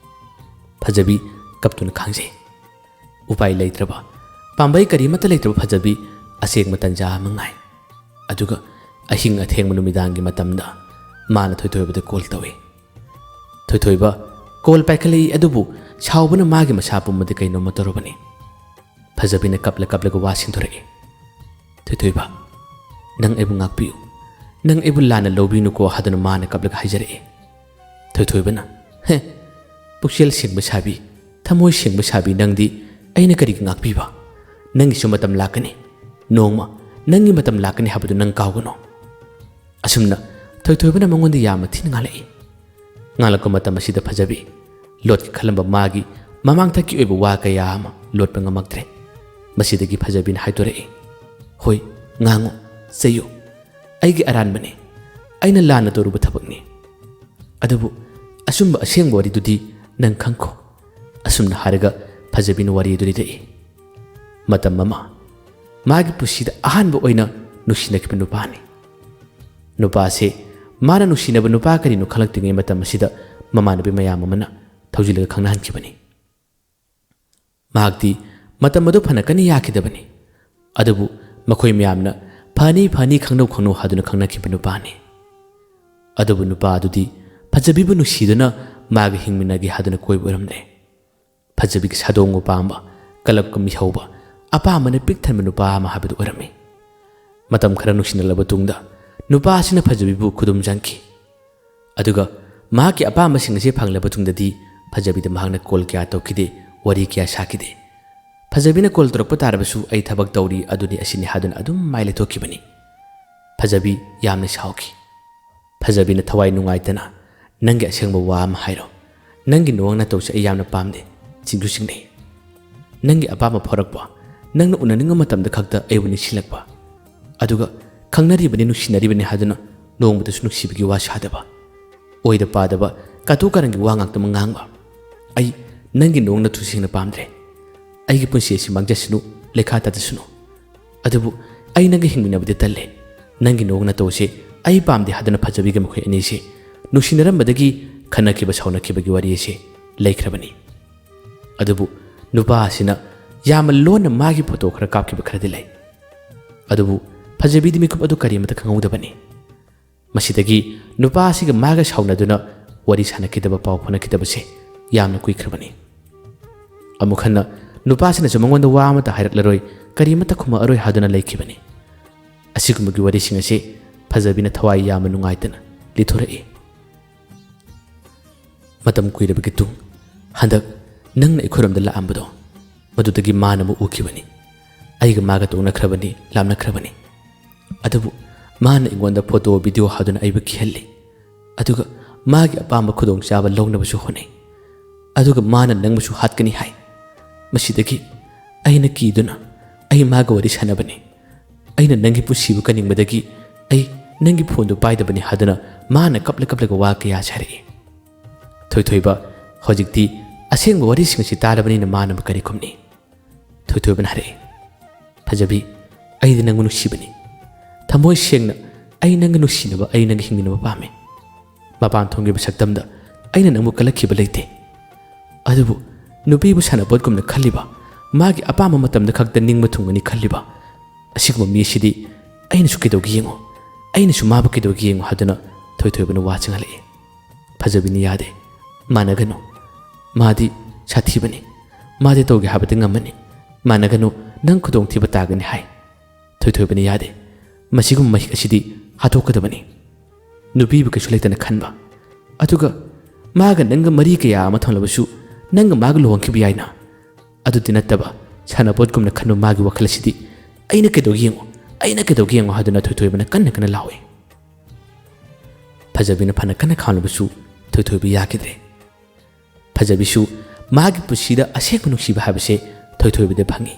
ꯐꯖꯕꯤ ꯀꯞꯇꯨꯅ ꯈꯥꯡꯖꯩ꯫ ꯎꯄꯥꯏ ꯂꯩꯇ꯭ꯔꯕ, ꯄꯥꯝꯕꯩ ꯀꯔꯤꯃꯠꯇ ꯂꯩꯇ꯭ꯔꯕ ꯐꯖꯕꯤ ꯑꯁꯦꯡꯕ ꯇꯟꯖꯥ ꯑꯃ ꯉꯥꯏ꯫ ꯑꯗꯨꯒ ꯑꯍꯤꯡ ꯑꯊꯦꯡꯕ ꯅꯨꯃꯤꯗꯥꯡꯒꯤ ꯃꯇꯝꯗ ꯃꯥꯅ ꯊꯣꯏꯊꯣꯏꯕꯗ ꯀꯣꯜ ꯇꯧꯏ꯫ ꯊꯣꯏꯊꯣꯏꯕ ꯀꯣꯜ ꯄꯥꯏꯈꯠꯂꯛꯏ, ꯑꯗꯨꯕꯨ ꯁꯥꯎꯕꯅ ꯃꯥꯒꯤ ꯃꯁꯥ ꯄꯨꯝꯕꯗꯤ ꯀꯩꯅꯣꯝꯃ ꯇꯧꯔꯕꯅꯤ꯫ ꯐꯖꯕꯤꯅ ꯀꯞꯂ ꯀꯞꯂꯒ ꯋꯥ ꯁꯦꯡꯗꯣꯔꯛꯏ, "ꯊꯣꯏꯊꯣꯏꯕ, ꯅꯪ ꯑꯩꯕꯨ ꯉꯥꯛꯄꯤꯌꯨ, ꯅꯪ ꯑꯩꯕꯨ ꯂꯥꯟꯅ ꯂꯧꯕꯤꯅꯨꯀꯣ" ꯍꯥꯏꯗꯨꯅ ꯃꯥꯅ ꯀꯞꯂꯒ ꯍꯥꯏꯖꯔꯛꯏ꯫ ꯊꯣꯏꯊꯣꯏꯕꯅ, "ꯍꯦ, ꯄꯨꯛꯆꯦꯜ ꯁꯦꯡꯕ ꯁꯥꯕꯤ, ꯊꯃꯣꯏ ꯁꯦꯡꯕ ꯁꯥꯕꯤ, ꯅꯪꯗꯤ ꯑꯩꯅ ꯀꯔꯤꯒꯤ ꯉꯥꯛꯄꯤꯕ? ꯅꯪꯒꯤꯁꯨ ꯃꯇꯝ ꯂꯥꯛꯀꯅꯤ, ꯅꯣꯡꯃ ꯅꯪꯒꯤ ꯃꯇꯝ ꯂꯥꯛꯀꯅꯤ ꯍꯥꯏꯕꯗꯨ ꯅꯪ ꯀꯥꯎꯒꯅꯨ"꯫ ꯑꯁꯨꯝꯅ ꯊꯣꯏꯊꯣꯏꯕꯅ ꯃꯉꯣꯟꯗ ꯌꯥꯝꯅ ꯊꯤꯅ ꯉꯥꯡꯂꯛꯏ꯫ ꯉꯥꯡꯂꯛꯄ ꯃꯇꯝ ꯑꯁꯤꯗ ꯐꯖꯕꯤ ꯂꯣꯠꯀꯦ ꯈꯜꯂꯝꯕ ꯃꯥꯒꯤ ꯃꯃꯥꯡꯊꯛꯀꯤ ꯑꯣꯏꯕ ꯋꯥ ꯀꯌꯥ ꯑꯃ ꯂꯣꯠꯄ ꯉꯝꯃꯛꯇ꯭ꯔꯦ꯫ ꯃꯁꯤꯗꯒꯤ ꯐꯖꯕꯤꯅ ꯍꯥꯏꯗꯣꯔꯛꯏ, "ꯍꯣꯏ, ꯉꯥꯡꯉꯨ, ꯆꯩꯌꯨ, ꯑꯩꯒꯤ ꯑꯔꯥꯟꯕꯅꯤ, ꯑꯩꯅ ꯂꯥꯟꯅ ꯇꯧꯔꯨꯕ ꯊꯕꯛꯅꯤ, ꯑꯗꯨꯕꯨ ꯑꯆꯨꯝꯕ ꯑꯁꯦꯡꯕ ꯋꯥꯔꯤꯗꯨꯗꯤ ꯅꯪ ꯈꯪꯈꯣ"꯫ ꯑꯁꯨꯝꯅ ꯍꯥꯏꯔꯒ ꯐꯖꯕꯤꯅ ꯋꯥꯔꯤ ꯑꯗꯨ ꯂꯤꯔꯛꯏ꯫ ꯃꯇꯝ ꯑꯃ ꯃꯥꯒꯤ ꯄꯨꯟꯁꯤꯗ ꯑꯍꯥꯟꯕ ꯑꯣꯏꯅ ꯅꯨꯡꯁꯤꯅꯈꯤꯕ ꯅꯨꯄꯥꯅꯤ꯫ ꯅꯨꯄꯥꯁꯦ ꯃꯥꯅ ꯅꯨꯡꯁꯤꯅꯕ ꯅꯨꯄꯥ ꯀꯔꯤꯅꯣ ꯈꯪꯂꯛꯇ꯭ꯔꯤꯉꯩ ꯃꯇꯝ ꯑꯁꯤꯗ ꯃꯃꯥꯟꯅꯕꯤ ꯃꯌꯥꯝ ꯑꯃꯅ ꯊꯧꯖꯤꯜꯂꯒ ꯈꯪꯅꯍꯟꯈꯤꯕꯅꯤ꯫ ꯃꯍꯥꯛꯇꯤ ꯃꯇꯝ ꯑꯗꯨ ꯐꯅ ꯀꯟꯅ ꯌꯥꯈꯤꯗꯕꯅꯤ꯫ ꯑꯗꯨꯕꯨ ꯃꯈꯣꯏ ꯃꯌꯥꯝꯅ "ꯐꯅꯤ, ꯐꯅꯤ, ꯈꯪꯅꯧ, ꯈꯪꯅꯧ" ꯍꯥꯏꯗꯨꯅ ꯈꯪꯅꯈꯤꯕ ꯅꯨꯄꯥꯅꯤ꯫ ꯑꯗꯨꯕꯨ ꯅꯨꯄꯥ ꯑꯗꯨꯗꯤ ꯐꯖꯕꯤꯕꯨ ꯅꯨꯡꯁꯤꯗꯨꯅ ꯃꯥꯒ ꯍꯤꯡꯃꯤꯟꯅꯒꯦ ꯍꯥꯏꯗꯨꯅ ꯀꯣꯏꯕ ꯑꯣꯏꯔꯝꯗ꯭ꯔꯦ꯫ ꯐꯖꯕꯤꯒꯤ ꯁꯥꯗꯣꯡꯕꯨ ꯄꯥꯝꯕ, ꯀꯂꯞꯀ ꯃꯤꯍꯧꯕ, ꯑꯄꯥꯝꯕꯅ ꯄꯤꯛ ꯊꯟꯕ ꯅꯨꯄꯥ ꯑꯃ ꯍꯥꯏꯕꯗꯨ ꯑꯣꯏꯔꯝꯃꯤ꯫ ꯃꯇꯝ ꯈꯔ ꯅꯨꯡꯁꯤꯅꯂꯕ ꯇꯨꯡꯗ ꯅꯨꯄꯥ ꯑꯁꯤꯅ ꯐꯖꯕꯤꯕꯨ ꯈꯨꯗꯨꯝ ꯆꯟꯈꯤ꯫ ꯑꯗꯨꯒ ꯃꯍꯥꯛꯀꯤ ꯑꯄꯥꯝꯕꯁꯤꯡ ꯑꯁꯤ ꯐꯪꯂꯕ ꯇꯨꯡꯗꯗꯤ ꯐꯖꯕꯤꯗ ꯃꯍꯥꯛꯅ ꯀꯣꯜ ꯀꯌꯥ ꯇꯧꯈꯤꯗꯦ, ꯋꯥꯔꯤ ꯀꯌꯥ ꯁꯥꯈꯤꯗꯦ꯫ ꯐꯖꯕꯤꯅ ꯀꯣꯜ ꯇꯧꯔꯛꯄ ꯇꯥꯔꯕꯁꯨ "ꯑꯩ ꯊꯕꯛ ꯇꯧꯔꯤ, ꯑꯗꯨꯅꯤ ꯑꯁꯤꯅꯤ" ꯍꯥꯏꯗꯨꯅ ꯑꯗꯨꯝ ꯃꯥꯏ ꯂꯩꯊꯣꯛꯈꯤꯕꯅꯤ꯫ ꯐꯖꯕꯤ ꯌꯥꯝꯅ ꯁꯥꯎꯈꯤ꯫ ꯐꯖꯕꯤꯅ ꯊꯋꯥꯏ ꯅꯨꯡꯉꯥꯏꯇꯅ, "ꯅꯪꯒꯤ ꯑꯁꯦꯡꯕ ꯋꯥ ꯑꯃ ꯍꯥꯏꯔꯣ꯫ ꯅꯪꯒꯤ ꯅꯋꯣꯡ ꯅꯇꯧꯁꯦ ꯑꯩ ꯌꯥꯝꯅ ꯄꯥꯝꯗꯦ, ꯆꯤꯡꯁꯨ ꯆꯤꯡꯅꯩ꯫ ꯅꯪꯒꯤ ꯑꯄꯥꯝꯕ ꯐꯥꯎꯔꯛꯄ, ꯅꯪꯅ ꯎꯅꯅꯤꯡꯕ ꯃꯇꯝꯗ ꯈꯛꯇ ꯑꯩꯕꯨ ꯅꯤꯡꯁꯤꯡꯂꯛꯄ, ꯑꯗꯨꯒ ꯈꯪꯅꯔꯤꯕꯅꯤ, ꯅꯨꯡꯁꯤꯅꯔꯤꯕꯅꯤ ꯍꯥꯏꯗꯨꯅ ꯅꯣꯡꯃꯇꯁꯨ ꯅꯨꯡꯁꯤꯕꯒꯤ ꯋꯥ ꯁꯥꯗꯕ, ꯑꯣꯏꯗ ꯄꯥꯗꯕ ꯀꯥꯇꯨ ꯀꯥꯔꯟꯒꯤ ꯋꯥ ꯉꯥꯛꯇꯃꯛ ꯉꯥꯡꯕ꯫ ꯑꯩ ꯅꯪꯒꯤ ꯅꯋꯣꯡ ꯅꯇꯧꯁꯦ ꯁꯦꯡꯅ ꯄꯥꯝꯗ꯭ꯔꯦ꯫ ꯑꯩꯒꯤ ꯄꯨꯟꯁꯤ ꯑꯁꯤ ꯃꯥꯡꯖꯁꯅꯨ, ꯂꯩꯈꯥ ꯇꯥꯖꯁꯅꯨ꯫ ꯑꯗꯨꯕꯨ ꯑꯩ ꯅꯪꯒ ꯍꯤꯡꯃꯤꯟꯅꯕꯗꯤ ꯇꯜꯂꯦ꯫ ꯅꯪꯒꯤ ꯅꯋꯣꯡ ꯅꯇꯧꯁꯦ ꯑꯩ ꯄꯥꯝꯗꯦ" ꯍꯥꯏꯗꯨꯅ ꯐꯖꯕꯤꯒ ꯃꯈꯣꯏ ꯑꯅꯤꯁꯦ ꯅꯨꯡꯁꯤꯅꯔꯝꯕꯗꯒꯤ ꯈꯠꯅꯈꯤꯕ ꯁꯥꯎꯅꯈꯤꯕꯒꯤ ꯋꯥꯔꯤ ꯑꯁꯤ ꯂꯩꯈ꯭ꯔꯕꯅꯤ꯫ ꯑꯗꯨꯕꯨ ꯅꯨꯄꯥ ꯑꯁꯤꯅ ꯌꯥꯝꯅ ꯂꯣꯟꯅ ꯃꯥꯒꯤ ꯐꯣꯇꯣ ꯈꯔ ꯀꯥꯞꯈꯤꯕ ꯈꯔꯗꯤ ꯂꯩ꯫ ꯑꯗꯨꯕꯨ ꯐꯖꯕꯤꯗꯤ ꯃꯤꯀꯨꯞ ꯑꯗꯨ ꯀꯔꯤꯃꯇ ꯈꯪꯍꯧꯗꯕꯅꯤ꯫ ꯃꯁꯤꯗꯒꯤ ꯅꯨꯄꯥ ꯑꯁꯤꯒ ꯃꯥꯒ ꯁꯥꯎꯅꯗꯨꯅ ꯋꯥꯔꯤ ꯁꯥꯟꯅꯈꯤꯗꯕ, ꯄꯥꯎ ꯐꯥꯎꯅꯈꯤꯗꯕꯁꯦ ꯌꯥꯝꯅ ꯀꯨꯏꯈ꯭ꯔꯕꯅꯤ꯫ ꯑꯃꯨꯛ ꯍꯟꯅ ꯅꯨꯄꯥꯁꯤꯅꯁꯨ ꯃꯉꯣꯟꯗ ꯋꯥ ꯑꯃꯠꯇ ꯍꯥꯏꯔꯛꯂꯔꯣꯏ, ꯀꯔꯤꯃꯠꯇ ꯈꯨꯝꯃꯛꯑꯔꯣꯏ ꯍꯥꯏꯗꯨꯅ ꯂꯩꯈꯤꯕꯅꯤ꯫ ꯑꯁꯤꯒꯨꯝꯕꯒꯤ ꯋꯥꯔꯤꯁꯤꯡ ꯑꯁꯤ ꯐꯖꯕꯤꯅ ꯊꯋꯥꯏ ꯌꯥꯝꯅ ꯅꯨꯡꯉꯥꯏꯇꯅ ꯂꯤꯊꯣꯔꯛꯏ꯫ ꯃꯇꯝ ꯀꯨꯏꯔꯕꯒꯤ ꯇꯨꯡ ꯍꯟꯗꯛ ꯅꯪꯅ ꯑꯩꯈꯣꯏꯔꯣꯝꯗ ꯂꯥꯛꯑꯝꯕꯗꯣ, ꯃꯗꯨꯗꯒꯤ ꯃꯥꯅ ꯑꯃꯨꯛ ꯎꯈꯤꯕꯅꯤ꯫ ꯑꯩꯒ ꯃꯥꯒ ꯇꯣꯛꯅꯈ꯭ꯔꯕꯅꯤ, ꯂꯥꯞꯅꯈ꯭ꯔꯕꯅꯤ꯫ ꯑꯗꯨꯕꯨ ꯃꯥꯅ ꯑꯩꯉꯣꯟꯗ ꯐꯣꯇꯣ, ꯚꯤꯗꯤꯑꯣ ꯍꯥꯏꯗꯨꯅ ꯑꯩꯕꯨ ꯀꯤꯍꯜꯂꯤ꯫ ꯑꯗꯨꯒ ꯃꯥꯒꯤ ꯑꯄꯥꯝꯕ ꯈꯨꯗꯣꯡꯆꯥꯕ ꯂꯧꯅꯕꯁꯨ ꯍꯣꯠꯅꯩ꯫ ꯑꯗꯨꯒ ꯃꯥꯅ ꯅꯪꯕꯨꯁꯨ ꯍꯥꯠꯀꯅꯤ ꯍꯥꯏ꯫ ꯃꯁꯤꯗꯒꯤ ꯑꯩꯅ ꯀꯤꯗꯨꯅ ꯑꯩ ꯃꯥꯒ ꯋꯥꯔꯤ ꯁꯥꯟꯅꯕꯅꯤ꯫ ꯑꯩꯅ ꯅꯪꯒꯤ ꯄꯨꯟꯁꯤꯕꯨ ꯀꯟꯅꯤꯡꯕꯗꯒꯤ ꯑꯩ ꯅꯪꯒꯤ ꯐꯣꯟꯗꯨ ꯄꯥꯏꯗꯕꯅꯤ ꯍꯥꯏꯗꯨꯅ ꯃꯥꯅ ꯀꯞꯂ ꯀꯞꯂꯒ ꯋꯥ ꯀꯌꯥ ꯁꯥꯔꯛꯏ꯫ ꯊꯣꯏꯊꯣꯏꯕ ꯍꯧꯖꯤꯛꯇꯤ ꯑꯁꯦꯡꯕ ꯋꯥꯔꯤꯁꯤꯡ ꯑꯁꯤ ꯇꯥꯔꯕꯅꯤꯅ ꯃꯥꯅ ꯑꯃꯨꯛ ꯀꯔꯤ ꯈꯨꯝꯅꯤ? ꯊꯣꯏꯊꯣꯏꯕꯅ ꯍꯥꯏꯔꯛꯏ, "ꯐꯖꯕꯤ, ꯑꯩꯗꯤ ꯅꯪꯕꯨ ꯅꯨꯡꯁꯤꯕꯅꯤ꯫ ꯊꯃꯣꯏ ꯁꯦꯡꯅ ꯑꯩ ꯅꯪꯒ ꯅꯨꯡꯁꯤꯅꯕ, ꯑꯩ ꯅꯪꯒ ꯍꯤꯡꯃꯤꯟꯅꯕ ꯄꯥꯝꯃꯤ꯫ ꯃꯄꯥꯟ ꯊꯣꯡꯒꯤ ꯃꯁꯛꯇꯝꯗ ꯑꯩꯅ ꯅꯪꯕꯨ ꯀꯜꯂꯛꯈꯤꯕ ꯂꯩꯇꯦ꯫ ꯑꯗꯨꯕꯨ ꯅꯨꯄꯤꯕꯨ ꯁꯥꯟꯅꯄꯣꯠꯀꯨꯝꯅ ꯈꯜꯂꯤꯕ, ꯃꯥꯒꯤ ꯑꯄꯥꯝꯕ ꯃꯇꯝꯗ ꯈꯛꯇ ꯅꯤꯡꯕ ꯊꯨꯡꯒꯅꯤ ꯈꯜꯂꯤꯕ ꯑꯁꯤꯒꯨꯝꯕ ꯃꯤ ꯑꯁꯤꯗꯤ ꯑꯩꯅꯁꯨ ꯀꯩꯗꯧꯒꯦ ꯌꯦꯡꯉꯨ, ꯑꯩꯅꯁꯨ ꯃꯥꯕꯨ ꯀꯩꯗꯧꯒꯦ ꯌꯦꯡꯉꯨ ꯍꯥꯏꯗꯨꯅ ꯊꯣꯏꯊꯣꯏꯕꯅ ꯋꯥ ꯆꯪꯍꯜꯂꯛꯏ꯫ ꯐꯖꯕꯤꯅ ꯌꯥꯗꯦ, ꯃꯥꯟꯅꯒꯅꯨ, ꯃꯥꯗꯤ ꯁꯥꯊꯤꯕꯅꯤ, ꯃꯥꯗꯤ ꯇꯧꯒꯦ ꯍꯥꯏꯕꯗꯤ ꯉꯝꯃꯅꯤ, ꯃꯥꯟꯅꯒꯅꯨ, ꯅꯪ ꯈꯨꯗꯣꯡꯊꯤꯕ ꯇꯥꯒꯅꯤ ꯍꯥꯏ꯫ ꯊꯣꯏꯊꯣꯏꯕꯅ ꯌꯥꯗꯦ, ꯃꯁꯤꯒꯨꯝꯕ ꯃꯍꯤꯛ ꯑꯁꯤꯗꯤ ꯍꯥꯠꯇꯣꯛꯀꯗꯕꯅꯤ꯫ ꯅꯨꯄꯤꯕꯨ ꯀꯩꯁꯨ ꯂꯩꯇꯅ ꯈꯟꯕ, ꯑꯗꯨꯒ ꯃꯥꯒ ꯅꯪꯒ ꯃꯔꯤ ꯀꯌꯥ ꯑꯃ ꯊꯝꯂꯕꯁꯨ ꯅꯪꯒ ꯃꯥꯒ ꯂꯨꯍꯣꯡꯈꯤꯕ ꯌꯥꯏꯅ꯫ ꯑꯗꯨꯗꯤ ꯅꯠꯇꯕ ꯁꯥꯟꯅꯄꯣꯠꯀꯨꯝꯅ ꯈꯟꯕ ꯃꯥꯒꯤ ꯋꯥꯈꯜ ꯑꯁꯤꯗꯤ ꯑꯩꯅ ꯀꯩꯗꯧꯒꯦ ꯌꯦꯡꯉꯨ, ꯑꯩꯅ ꯀꯩꯗꯧꯒꯦ ꯌꯦꯡꯉꯨ ꯍꯥꯏꯗꯨꯅ ꯊꯣꯏꯊꯣꯏꯕꯅ ꯀꯟꯅ ꯀꯟꯅ ꯂꯥꯎꯏ꯫ ꯐꯖꯕꯤꯅ ꯐꯅ ꯀꯟꯅ ꯈꯥꯝꯂꯕꯁꯨ ꯊꯣꯏꯊꯣꯏꯕ ꯌꯥꯈꯤꯗ꯭ꯔꯦ꯫ ꯐꯖꯕꯤꯁꯨ ꯃꯥꯒꯤ ꯄꯨꯟꯁꯤꯗ ꯑꯁꯦꯡꯕ ꯅꯨꯡꯁꯤꯕ ꯍꯥꯏꯕꯁꯦ ꯊꯣꯏꯊꯣꯏꯕꯗ ꯐꯪꯉꯤ꯫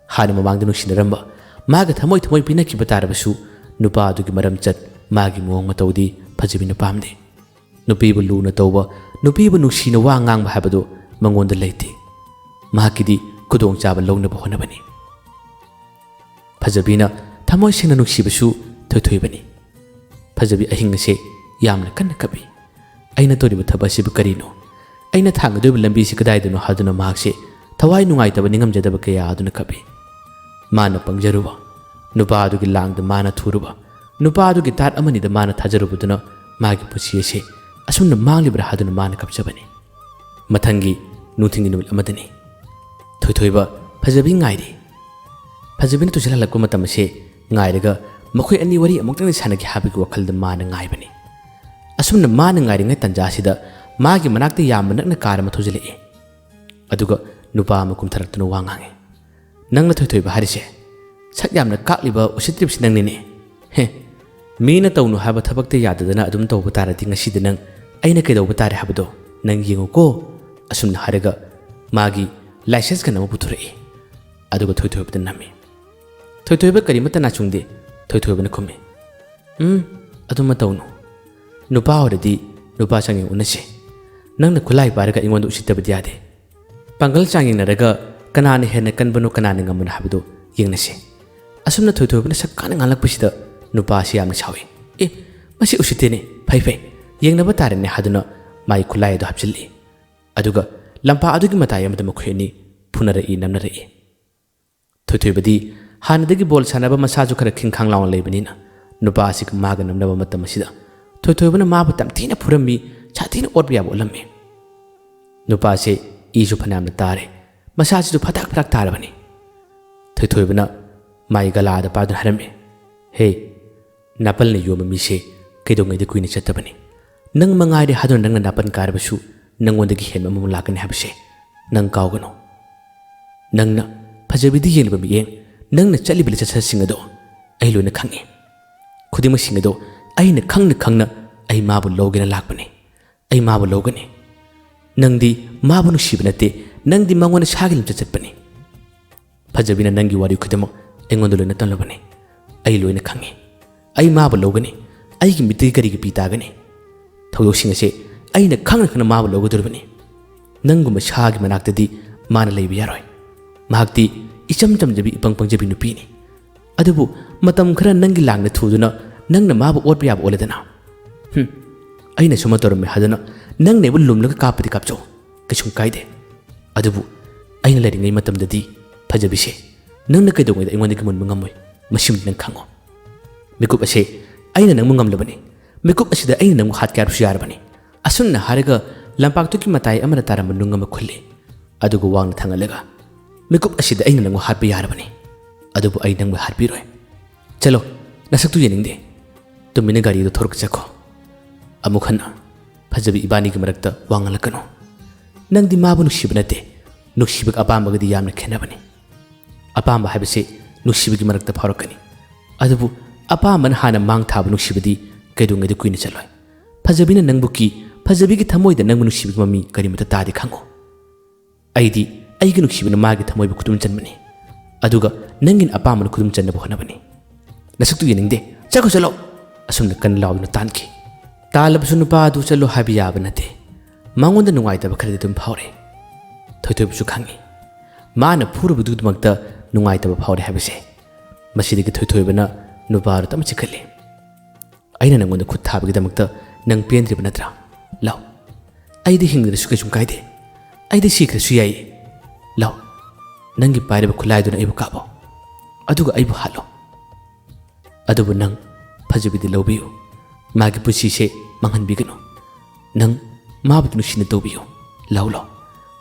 ꯍꯥꯟꯅ ꯃꯃꯥꯡꯗ ꯅꯨꯡꯁꯤꯅꯔꯝꯕ, ꯃꯥꯒ ꯊꯃꯣꯏ ꯊꯃꯣꯏ ꯄꯤꯅꯈꯤꯕ ꯇꯥꯔꯕꯁꯨ ꯅꯨꯄꯥ ꯑꯗꯨꯒꯤ ꯃꯔꯝꯆꯠ, ꯃꯥꯒꯤ ꯃꯑꯣꯡ ꯃꯇꯧꯗꯤ ꯐꯖꯕꯤꯅ ꯄꯥꯝꯗꯦ꯫ ꯅꯨꯄꯤꯕꯨ ꯂꯨꯅ ꯇꯧꯕ, ꯅꯨꯄꯤꯕꯨ ꯅꯨꯡꯁꯤꯅ ꯋꯥ ꯉꯥꯡꯕ ꯍꯥꯏꯕꯗꯨ ꯃꯉꯣꯟꯗ ꯂꯩꯇꯦ꯫ ꯃꯍꯥꯛꯀꯤꯗꯤ ꯈꯨꯗꯣꯡꯆꯥꯕ ꯂꯧꯅꯕ ꯍꯣꯠꯅꯕꯅꯤ꯫ ꯐꯖꯕꯤꯅ ꯊꯃꯣꯏ ꯁꯦꯡꯅ ꯅꯨꯡꯁꯤꯕꯁꯨ ꯊꯣꯏꯊꯣꯏꯕꯅꯤ꯫ ꯐꯖꯕꯤ ꯑꯍꯤꯡ ꯑꯁꯦ ꯌꯥꯝꯅ ꯀꯟꯅ ꯀꯞꯏ꯫ "ꯑꯩꯅ ꯇꯧꯔꯤꯕ ꯊꯕꯛ ꯑꯁꯤꯕꯨ ꯀꯔꯤꯅꯣ? ꯑꯩꯅ ꯊꯥꯡꯒꯗꯧꯔꯤꯕ ꯂꯝꯕꯤꯁꯤ ꯀꯗꯥꯏꯗꯅꯣ?" ꯍꯥꯏꯗꯨꯅ ꯃꯍꯥꯛꯁꯦ ꯊꯋꯥꯏ ꯅꯨꯡꯉꯥꯏꯇꯕ, ꯅꯤꯡꯉꯝꯖꯗꯕ ꯀꯌꯥ ꯑꯗꯨꯅ ꯀꯞꯏ꯫ ꯃꯥꯅ ꯄꯪꯖꯔꯨꯕ, ꯅꯨꯄꯥ ꯑꯗꯨꯒꯤ ꯂꯥꯡꯗ ꯃꯥꯅ ꯊꯨꯔꯨꯕ, ꯅꯨꯄꯥ ꯑꯗꯨꯒꯤ ꯇꯥꯠ ꯑꯃꯅꯤꯗ ꯃꯥꯅ ꯊꯥꯖꯔꯨꯕꯗꯨꯅ ꯃꯥꯒꯤ ꯄꯨꯟꯁꯤ ꯑꯁꯦ ꯑꯁꯨꯝꯅ ꯃꯥꯡꯂꯤꯕ꯭ꯔꯥ ꯍꯥꯏꯗꯨꯅ ꯃꯥꯅ ꯀꯞꯆꯕꯅꯤ꯫ ꯃꯊꯪꯒꯤ ꯅꯨꯡꯊꯤꯜꯒꯤ ꯅꯨꯃꯤꯠ ꯑꯃꯗꯅꯤ꯫ ꯊꯣꯏꯊꯣꯏꯕ ꯐꯖꯕꯤ ꯉꯥꯏꯔꯤ꯫ ꯐꯖꯕꯤꯅ ꯇꯨꯏꯁꯟ ꯍꯜꯂꯛꯄ ꯃꯇꯝ ꯑꯁꯦ ꯉꯥꯏꯔꯒ ꯃꯈꯣꯏ ꯑꯅꯤ ꯋꯥꯔꯤ ꯑꯃꯨꯛꯇꯪꯗꯤ ꯁꯥꯟꯅꯒꯦ ꯍꯥꯏꯕꯒꯤ ꯋꯥꯈꯜꯗ ꯃꯥꯅ ꯉꯥꯏꯕꯅꯤ꯫ ꯑꯁꯨꯝꯅ ꯃꯥꯅ ꯉꯥꯏꯔꯤꯉꯩ ꯇꯥꯟꯖꯥ ꯑꯁꯤꯗ ꯃꯥꯒꯤ ꯃꯅꯥꯛꯇ ꯌꯥꯝꯅ ꯅꯛꯅ ꯀꯥꯔ ꯑꯃ ꯊꯧꯖꯤꯜꯂꯛꯏ꯫ ꯑꯗꯨꯒ ꯅꯨꯄꯥ ꯑꯃ ꯀꯨꯝꯊꯔꯛꯇꯨꯅ ꯋꯥ ꯉꯥꯡꯉꯤ꯫ "ꯅꯪꯅ ꯊꯣꯏꯊꯣꯏꯕ ꯍꯥꯏꯔꯤꯁꯦ? ꯁꯛ ꯌꯥꯝꯅ ꯀꯥꯛꯂꯤꯕ ꯎꯁꯤꯠꯇ꯭ꯔꯤꯕꯁꯤ ꯅꯪꯅꯤꯅꯦ꯫ ꯍꯦ, ꯃꯤꯅ ꯇꯧꯅꯨ ꯍꯥꯏꯕ ꯊꯕꯛꯇ ꯌꯥꯗꯗꯅ ꯑꯗꯨꯝ ꯇꯧꯕ ꯇꯥꯔꯗꯤ ꯉꯁꯤꯗꯤ ꯅꯪ ꯑꯩꯅ ꯀꯩꯗꯧꯕ ꯇꯥꯔꯦ ꯍꯥꯏꯕꯗꯣ ꯅꯪ ꯌꯦꯡꯉꯨꯀꯣ"꯫ ꯑꯁꯨꯝꯅ ꯍꯥꯏꯔꯒ ꯃꯥꯒꯤ ꯂꯥꯏꯁꯦꯟꯁ ꯀꯟ ꯑꯃ ꯄꯨꯊꯣꯔꯛꯏ꯫ ꯑꯗꯨꯒ ꯊꯣꯏꯊꯣꯏꯕꯗ ꯅꯝꯃꯤ꯫ ꯊꯣꯏꯊꯣꯏꯕ ꯀꯔꯤꯃꯠꯇ ꯅꯥꯆꯨꯡꯗꯦ꯫ ꯊꯣꯏꯊꯣꯏꯕꯅ ꯈꯨꯝꯃꯤ, "ꯎꯝ, ꯑꯗꯨꯃ ꯇꯧꯅꯨ꯫ ꯅꯨꯄꯥ ꯑꯣꯏꯔꯗꯤ ꯅꯨꯄꯥ ꯆꯥꯡꯌꯦꯡ ꯎꯟꯅꯁꯤ꯫ ꯅꯪꯅ ꯈꯨꯠꯂꯥꯏ ꯄꯥꯏꯔꯒ ꯑꯩꯉꯣꯟꯗ ꯎꯁꯤꯠꯇꯕꯗꯤ ꯌꯥꯗꯦ꯫ ꯄꯥꯡꯒꯜ ꯆꯥꯡꯌꯦꯡꯅꯔꯒ ꯀꯅꯥꯅ ꯍꯦꯟꯅ ꯀꯟꯕꯅꯣ, ꯀꯅꯥꯅ ꯉꯝꯕꯅꯣ ꯍꯥꯏꯕꯗꯨ ꯌꯦꯡꯅꯁꯤ"꯫ ꯑꯁꯨꯝꯅ ꯊꯣꯏꯊꯣꯏꯕꯅ ꯁꯛ ꯀꯥꯅ ꯉꯥꯡꯂꯛꯄꯁꯤꯗ ꯅꯨꯄꯥ ꯑꯁꯤ ꯌꯥꯝꯅ ꯁꯥꯎꯏ꯫ "ꯑꯦ, ꯃꯁꯤ ꯎꯁꯤꯠꯇꯦꯅꯦ, ꯐꯩ ꯐꯩ, ꯌꯦꯡꯅꯕ ꯇꯥꯔꯦꯅꯦ" ꯍꯥꯏꯗꯨꯅ ꯃꯥꯒꯤ ꯈꯨꯠꯂꯥꯏ ꯑꯗꯨ ꯍꯥꯞꯆꯤꯜꯂꯤ꯫ ꯑꯗꯨꯒ ꯂꯝꯄꯥꯛ ꯑꯗꯨꯒꯤ ꯃꯇꯥꯏ ꯑꯃꯗ ꯃꯈꯣꯏ ꯑꯅꯤ ꯐꯨꯅꯔꯛꯏ, ꯅꯝꯅꯔꯛꯏ꯫ ꯊꯣꯏꯊꯣꯏꯕꯗꯤ ꯍꯥꯟꯅꯗꯒꯤ ꯕꯣꯜ ꯁꯥꯟꯅꯕ, ꯃꯁꯥꯁꯨ ꯈꯔ ꯈꯤꯡꯈꯥꯡ ꯂꯥꯎꯅ ꯂꯩꯕꯅꯤꯅ, ꯅꯨꯄꯥ ꯑꯁꯤꯒ ꯃꯥꯒ ꯅꯝꯅꯕ ꯃꯇꯝ ꯑꯁꯤꯗ ꯊꯣꯏꯊꯣꯏꯕꯅ ꯃꯥꯕꯨ ꯇꯝꯊꯤꯅ ꯐꯨꯔꯝꯃꯤ, ꯁꯥꯊꯤꯅ ꯑꯣꯠꯄ ꯌꯥꯕ ꯑꯣꯠꯂꯝꯃꯤ꯫ ꯅꯨꯄꯥꯁꯦ ꯏꯁꯨ ꯐꯅꯌꯥꯝꯅ ꯇꯥꯔꯦ, ꯃꯁꯥꯁꯤꯁꯨ ꯐꯗꯥꯛ ꯐꯗꯥꯛ ꯇꯥꯔꯕꯅꯤ꯫ ꯊꯣꯏꯊꯣꯏꯕꯅ ꯃꯥꯒꯤ ꯒꯂꯥꯗ ꯄꯥꯏꯗꯨꯅ ꯍꯥꯏꯔꯝꯃꯤ, "ꯍꯦ, ꯅꯥꯄꯜꯅ ꯌꯣꯝꯕ ꯃꯤꯁꯦ ꯀꯩꯗꯧꯉꯩꯗ ꯀꯨꯏꯅ ꯆꯠꯇꯕꯅꯤ꯫ ꯅꯪ ꯃꯉꯥꯏꯔꯦ ꯍꯥꯏꯗꯨꯅ ꯅꯪꯅ ꯅꯥꯄꯜ ꯀꯥꯏꯔꯕꯁꯨ ꯅꯪꯉꯣꯟꯗꯒꯤ ꯍꯦꯟꯕ ꯑꯃꯃꯨꯛ ꯂꯥꯛꯀꯅꯤ ꯍꯥꯏꯕꯁꯦ ꯅꯪ ꯀꯥꯎꯒꯅꯨ꯫ ꯅꯪꯅ ꯐꯖꯕꯤꯗ ꯌꯦꯡꯂꯤꯕ ꯃꯤꯠꯌꯦꯡ, ꯅꯪꯅ ꯆꯠꯂꯤꯕ ꯂꯤꯆꯠ ꯁꯥꯖꯠꯁꯤꯡ ꯑꯗꯣ ꯑꯩ ꯂꯣꯏꯅ ꯈꯪꯏ꯫ ꯈꯨꯗꯤꯡꯃꯛꯁꯤꯡ ꯑꯗꯣ ꯑꯩꯅ ꯈꯪꯅ ꯈꯪꯅ ꯑꯩ ꯃꯥꯕꯨ ꯂꯧꯒꯦꯅ ꯂꯥꯛꯄꯅꯤ꯫ ꯑꯩ ꯃꯥꯕꯨ ꯂꯧꯒꯅꯤ꯫ ꯅꯪꯗꯤ ꯃꯥꯕꯨ ꯅꯨꯡꯁꯤꯕ ꯅꯠꯇꯦ, ꯅꯪꯗꯤ ꯃꯉꯣꯟꯗ ꯁꯥꯒꯤ ꯂꯝꯆꯠ ꯆꯠꯄꯅꯤ꯫ ꯐꯖꯕꯤꯅ ꯅꯪꯒꯤ ꯋꯥꯔꯤ ꯈꯨꯗꯤꯡꯃꯛ ꯑꯩꯉꯣꯟꯗ ꯂꯣꯏꯅ ꯇꯝꯂꯕꯅꯤ꯫ ꯑꯩ ꯂꯣꯏꯅ ꯈꯪꯏ꯫ ꯑꯩ ꯃꯥꯕꯨ ꯂꯧꯒꯅꯤ꯫ ꯑꯩꯒꯤ ꯃꯤꯠꯇꯒꯤ ꯀꯔꯤꯒꯤ ꯄꯤ ꯇꯥꯒꯅꯤ? ꯊꯧꯗꯣꯛꯁꯤꯡ ꯑꯁꯦ ꯑꯩꯅ ꯈꯪꯅ ꯈꯪꯅ ꯃꯥꯕꯨ ꯂꯧꯒꯗꯧꯔꯤꯕꯅꯤ꯫ ꯅꯪꯒꯨꯝꯕ ꯁꯥꯒꯤ ꯃꯅꯥꯛꯇꯗꯤ ꯃꯥꯅ ꯂꯩꯕ ꯌꯥꯔꯣꯏ꯫ ꯃꯍꯥꯛꯇꯤ ꯏꯆꯝ ꯆꯝꯖꯕꯤ, ꯏꯄꯪ ꯄꯪꯖꯕꯤ ꯅꯨꯄꯤꯅꯤ꯫ ꯑꯗꯨꯕꯨ ꯃꯇꯝ ꯈꯔ ꯅꯪꯒꯤ ꯂꯥꯡꯗ ꯊꯨꯗꯨꯅ ꯅꯪꯅ ꯃꯥꯕꯨ ꯑꯣꯠꯄ ꯌꯥꯕ ꯑꯣꯠꯂꯗꯅ꯫ ꯍꯨꯝ, ꯑꯩꯅ ꯁꯨꯃꯥꯏꯅ ꯇꯧꯔꯝꯃꯦ ꯍꯥꯏꯗꯨꯅ ꯅꯪꯅ ꯑꯩꯕꯨ ꯂꯨꯝꯂꯒ ꯀꯥꯞꯄꯗꯤ ꯀꯥꯞꯆꯧ, ꯀꯩꯁꯨꯝ ꯀꯥꯏꯗꯦ꯫ ꯑꯗꯨꯕꯨ ꯑꯩꯅ ꯂꯩꯔꯤꯉꯩ ꯃꯇꯝꯗꯗꯤ ꯐꯖꯕꯤꯁꯦ, ꯅꯪꯅ ꯀꯩꯗꯧꯉꯩꯗ ꯑꯩꯉꯣꯟꯗꯒꯤ ꯃꯨꯟꯕ ꯉꯝꯃꯣꯏ, ꯃꯁꯤꯃꯗꯤ ꯅꯪ ꯈꯪꯉꯣ꯫ ꯃꯤꯀꯨꯞ ꯑꯁꯦ ꯑꯩꯅ ꯅꯪꯕꯨ ꯉꯝꯂꯕꯅꯤ꯫ ꯃꯤꯀꯨꯞ ꯑꯁꯤꯗ ꯑꯩꯅ ꯅꯪꯕꯨ ꯍꯥꯠꯀꯦ ꯍꯥꯏꯔꯁꯨ ꯌꯥꯔꯕꯅꯤ꯫" ꯑꯁꯨꯝꯅ ꯍꯥꯏꯔꯒ ꯂꯝꯄꯥꯛꯇꯨꯒꯤ ꯃꯇꯥꯏ ꯑꯃꯗ ꯇꯥꯔꯝꯕ ꯅꯨꯡ ꯑꯃ ꯈꯨꯜꯂꯤ꯫ ꯑꯗꯨꯒ ꯋꯥꯡꯅ ꯊꯥꯡꯒꯠꯂꯒ, "ꯃꯤꯀꯨꯞ ꯑꯁꯤꯗ ꯑꯩꯅ ꯅꯪꯕꯨ ꯍꯥꯠꯄ ꯌꯥꯔꯕꯅꯤ, ꯑꯗꯨꯕꯨ ꯑꯩ ꯅꯪꯕꯨ ꯍꯥꯠꯄꯤꯔꯣꯏ꯫ ꯆꯠꯂꯣ, ꯅꯁꯛꯇꯨ ꯌꯦꯡꯅꯤꯡꯗꯦ꯫ ꯇꯨꯃꯤꯟꯅ ꯒꯥꯔꯤꯗꯨ ꯊꯧꯔꯒ ꯆꯠꯈꯣ꯫ ꯑꯃꯨꯛ ꯍꯟꯅ ꯐꯖꯕꯤ ꯏꯕꯥꯅꯤꯒꯤ ꯃꯔꯛꯇ ꯋꯥ ꯉꯥꯡꯂꯛꯀꯅꯨ꯫ ꯅꯪꯗꯤ ꯃꯥꯕꯨ ꯅꯨꯡꯁꯤꯕ ꯅꯠꯇꯦ꯫ ꯅꯨꯡꯁꯤꯕꯒ ꯑꯄꯥꯝꯕꯒꯗꯤ ꯌꯥꯝꯅ ꯈꯦꯠꯅꯕꯅꯤ꯫ ꯑꯄꯥꯝꯕ ꯍꯥꯏꯕꯁꯤ ꯅꯨꯡꯁꯤꯕꯒꯤ ꯃꯔꯛꯇ ꯐꯥꯎꯔꯛꯀꯅꯤ꯫ ꯑꯗꯨꯕꯨ ꯑꯄꯥꯝꯕꯅ ꯍꯥꯟꯅ ꯃꯥꯡ ꯊꯥꯕ ꯅꯨꯡꯁꯤꯕꯗꯤ ꯀꯩꯗꯧꯉꯩꯗ ꯀꯨꯏꯅ ꯆꯠꯂꯣꯏ꯫ ꯐꯖꯕꯤꯅ ꯅꯪꯕꯨ ꯀꯤ, ꯐꯖꯕꯤꯒꯤ ꯊꯃꯣꯏꯗ ꯅꯪꯕꯨ ꯅꯨꯡꯁꯤꯕꯒꯤ ꯃꯃꯤ ꯀꯔꯤꯃꯠꯇ ꯇꯥꯗꯦ ꯈꯪꯉꯨ꯫ ꯑꯩꯗꯤ ꯑꯩꯒꯤ ꯅꯨꯡꯁꯤꯕꯅ ꯃꯥꯒꯤ ꯊꯃꯣꯏꯕꯨ ꯈꯨꯗꯨꯝ ꯆꯟꯕꯅꯤ, ꯑꯗꯨꯒ ꯅꯪꯒꯤꯅ ꯑꯄꯥꯝꯕꯅ ꯈꯨꯗꯨꯝ ꯆꯟꯅꯕ ꯍꯣꯠꯅꯕꯅꯤ꯫ ꯅꯁꯛꯇꯨ ꯌꯦꯡꯅꯤꯡꯗꯦ, ꯆꯠꯈꯣ ꯆꯠꯂꯣ!" ꯑꯁꯨꯝꯅ ꯀꯟꯅ ꯂꯥꯎꯗꯨꯅ ꯇꯥꯟꯈꯤ꯫ ꯇꯥꯜꯂꯕꯁꯨ ꯅꯨꯄꯥ ꯑꯗꯨ ꯆꯠꯂꯣ ꯍꯥꯏꯕ ꯌꯥꯕ ꯅꯠꯇꯦ꯫ ꯃꯉꯣꯟꯗ ꯅꯨꯡꯉꯥꯏꯇꯕ ꯈꯔꯗꯤ ꯑꯗꯨꯝ ꯐꯥꯎꯔꯦ꯫ ꯊꯣꯏꯊꯣꯏꯕꯁꯨ ꯈꯪꯉꯤ꯫ ꯃꯥꯅ ꯐꯨꯔꯨꯕꯗꯨꯒꯤꯗꯃꯛꯇ ꯅꯨꯡꯉꯥꯏꯇꯕ ꯐꯥꯎꯔꯦ ꯍꯥꯏꯕꯁꯦ꯫ ꯃꯁꯤꯗꯒꯤ ꯊꯣꯏꯊꯣꯏꯕꯅ ꯅꯨꯄꯥ ꯑꯗꯨ ꯇꯞꯅ ꯆꯤꯛꯈꯠꯂꯤ꯫ "ꯑꯩꯅ ꯅꯪꯉꯣꯟꯗ ꯈꯨꯠ ꯊꯥꯕꯒꯤꯗꯃꯛꯇ ꯅꯪ ꯄꯦꯟꯗ꯭ꯔꯤꯕ ꯅꯠꯇ꯭ꯔꯥ? ꯂꯥꯎ, ꯑꯩꯗꯤ ꯍꯤꯡꯗ꯭ꯔꯁꯨ ꯀꯩꯁꯨꯝ ꯀꯥꯏꯗꯦ꯫ "ꯑꯩꯗꯤ ꯁꯤꯈ꯭ꯔꯁꯨ ꯌꯥꯏꯌꯦ꯫ ꯂꯥꯎ, ꯅꯪꯒꯤ ꯄꯥꯏꯔꯤꯕ ꯈꯨꯠꯂꯥꯏꯗꯨꯅ ꯑꯩꯕꯨ ꯀꯥꯞꯄꯣ, ꯑꯗꯨꯒ ꯑꯩꯕꯨ ꯍꯥꯠꯂꯣ꯫ ꯑꯗꯨꯕꯨ ꯅꯪ ꯐꯖꯕꯤꯗꯤ ꯂꯧꯕꯤꯌꯨ, ꯃꯥꯒꯤ ꯄꯨꯟꯁꯤꯁꯦ ꯃꯥꯡꯍꯟꯕꯤꯒꯅꯨ꯫ ꯅꯪ ꯃꯥꯕꯨ ꯅꯨꯡꯁꯤꯅ ꯇꯧꯕꯤꯌꯨ꯫ ꯂꯥꯎ, ꯂꯥꯎ꯫"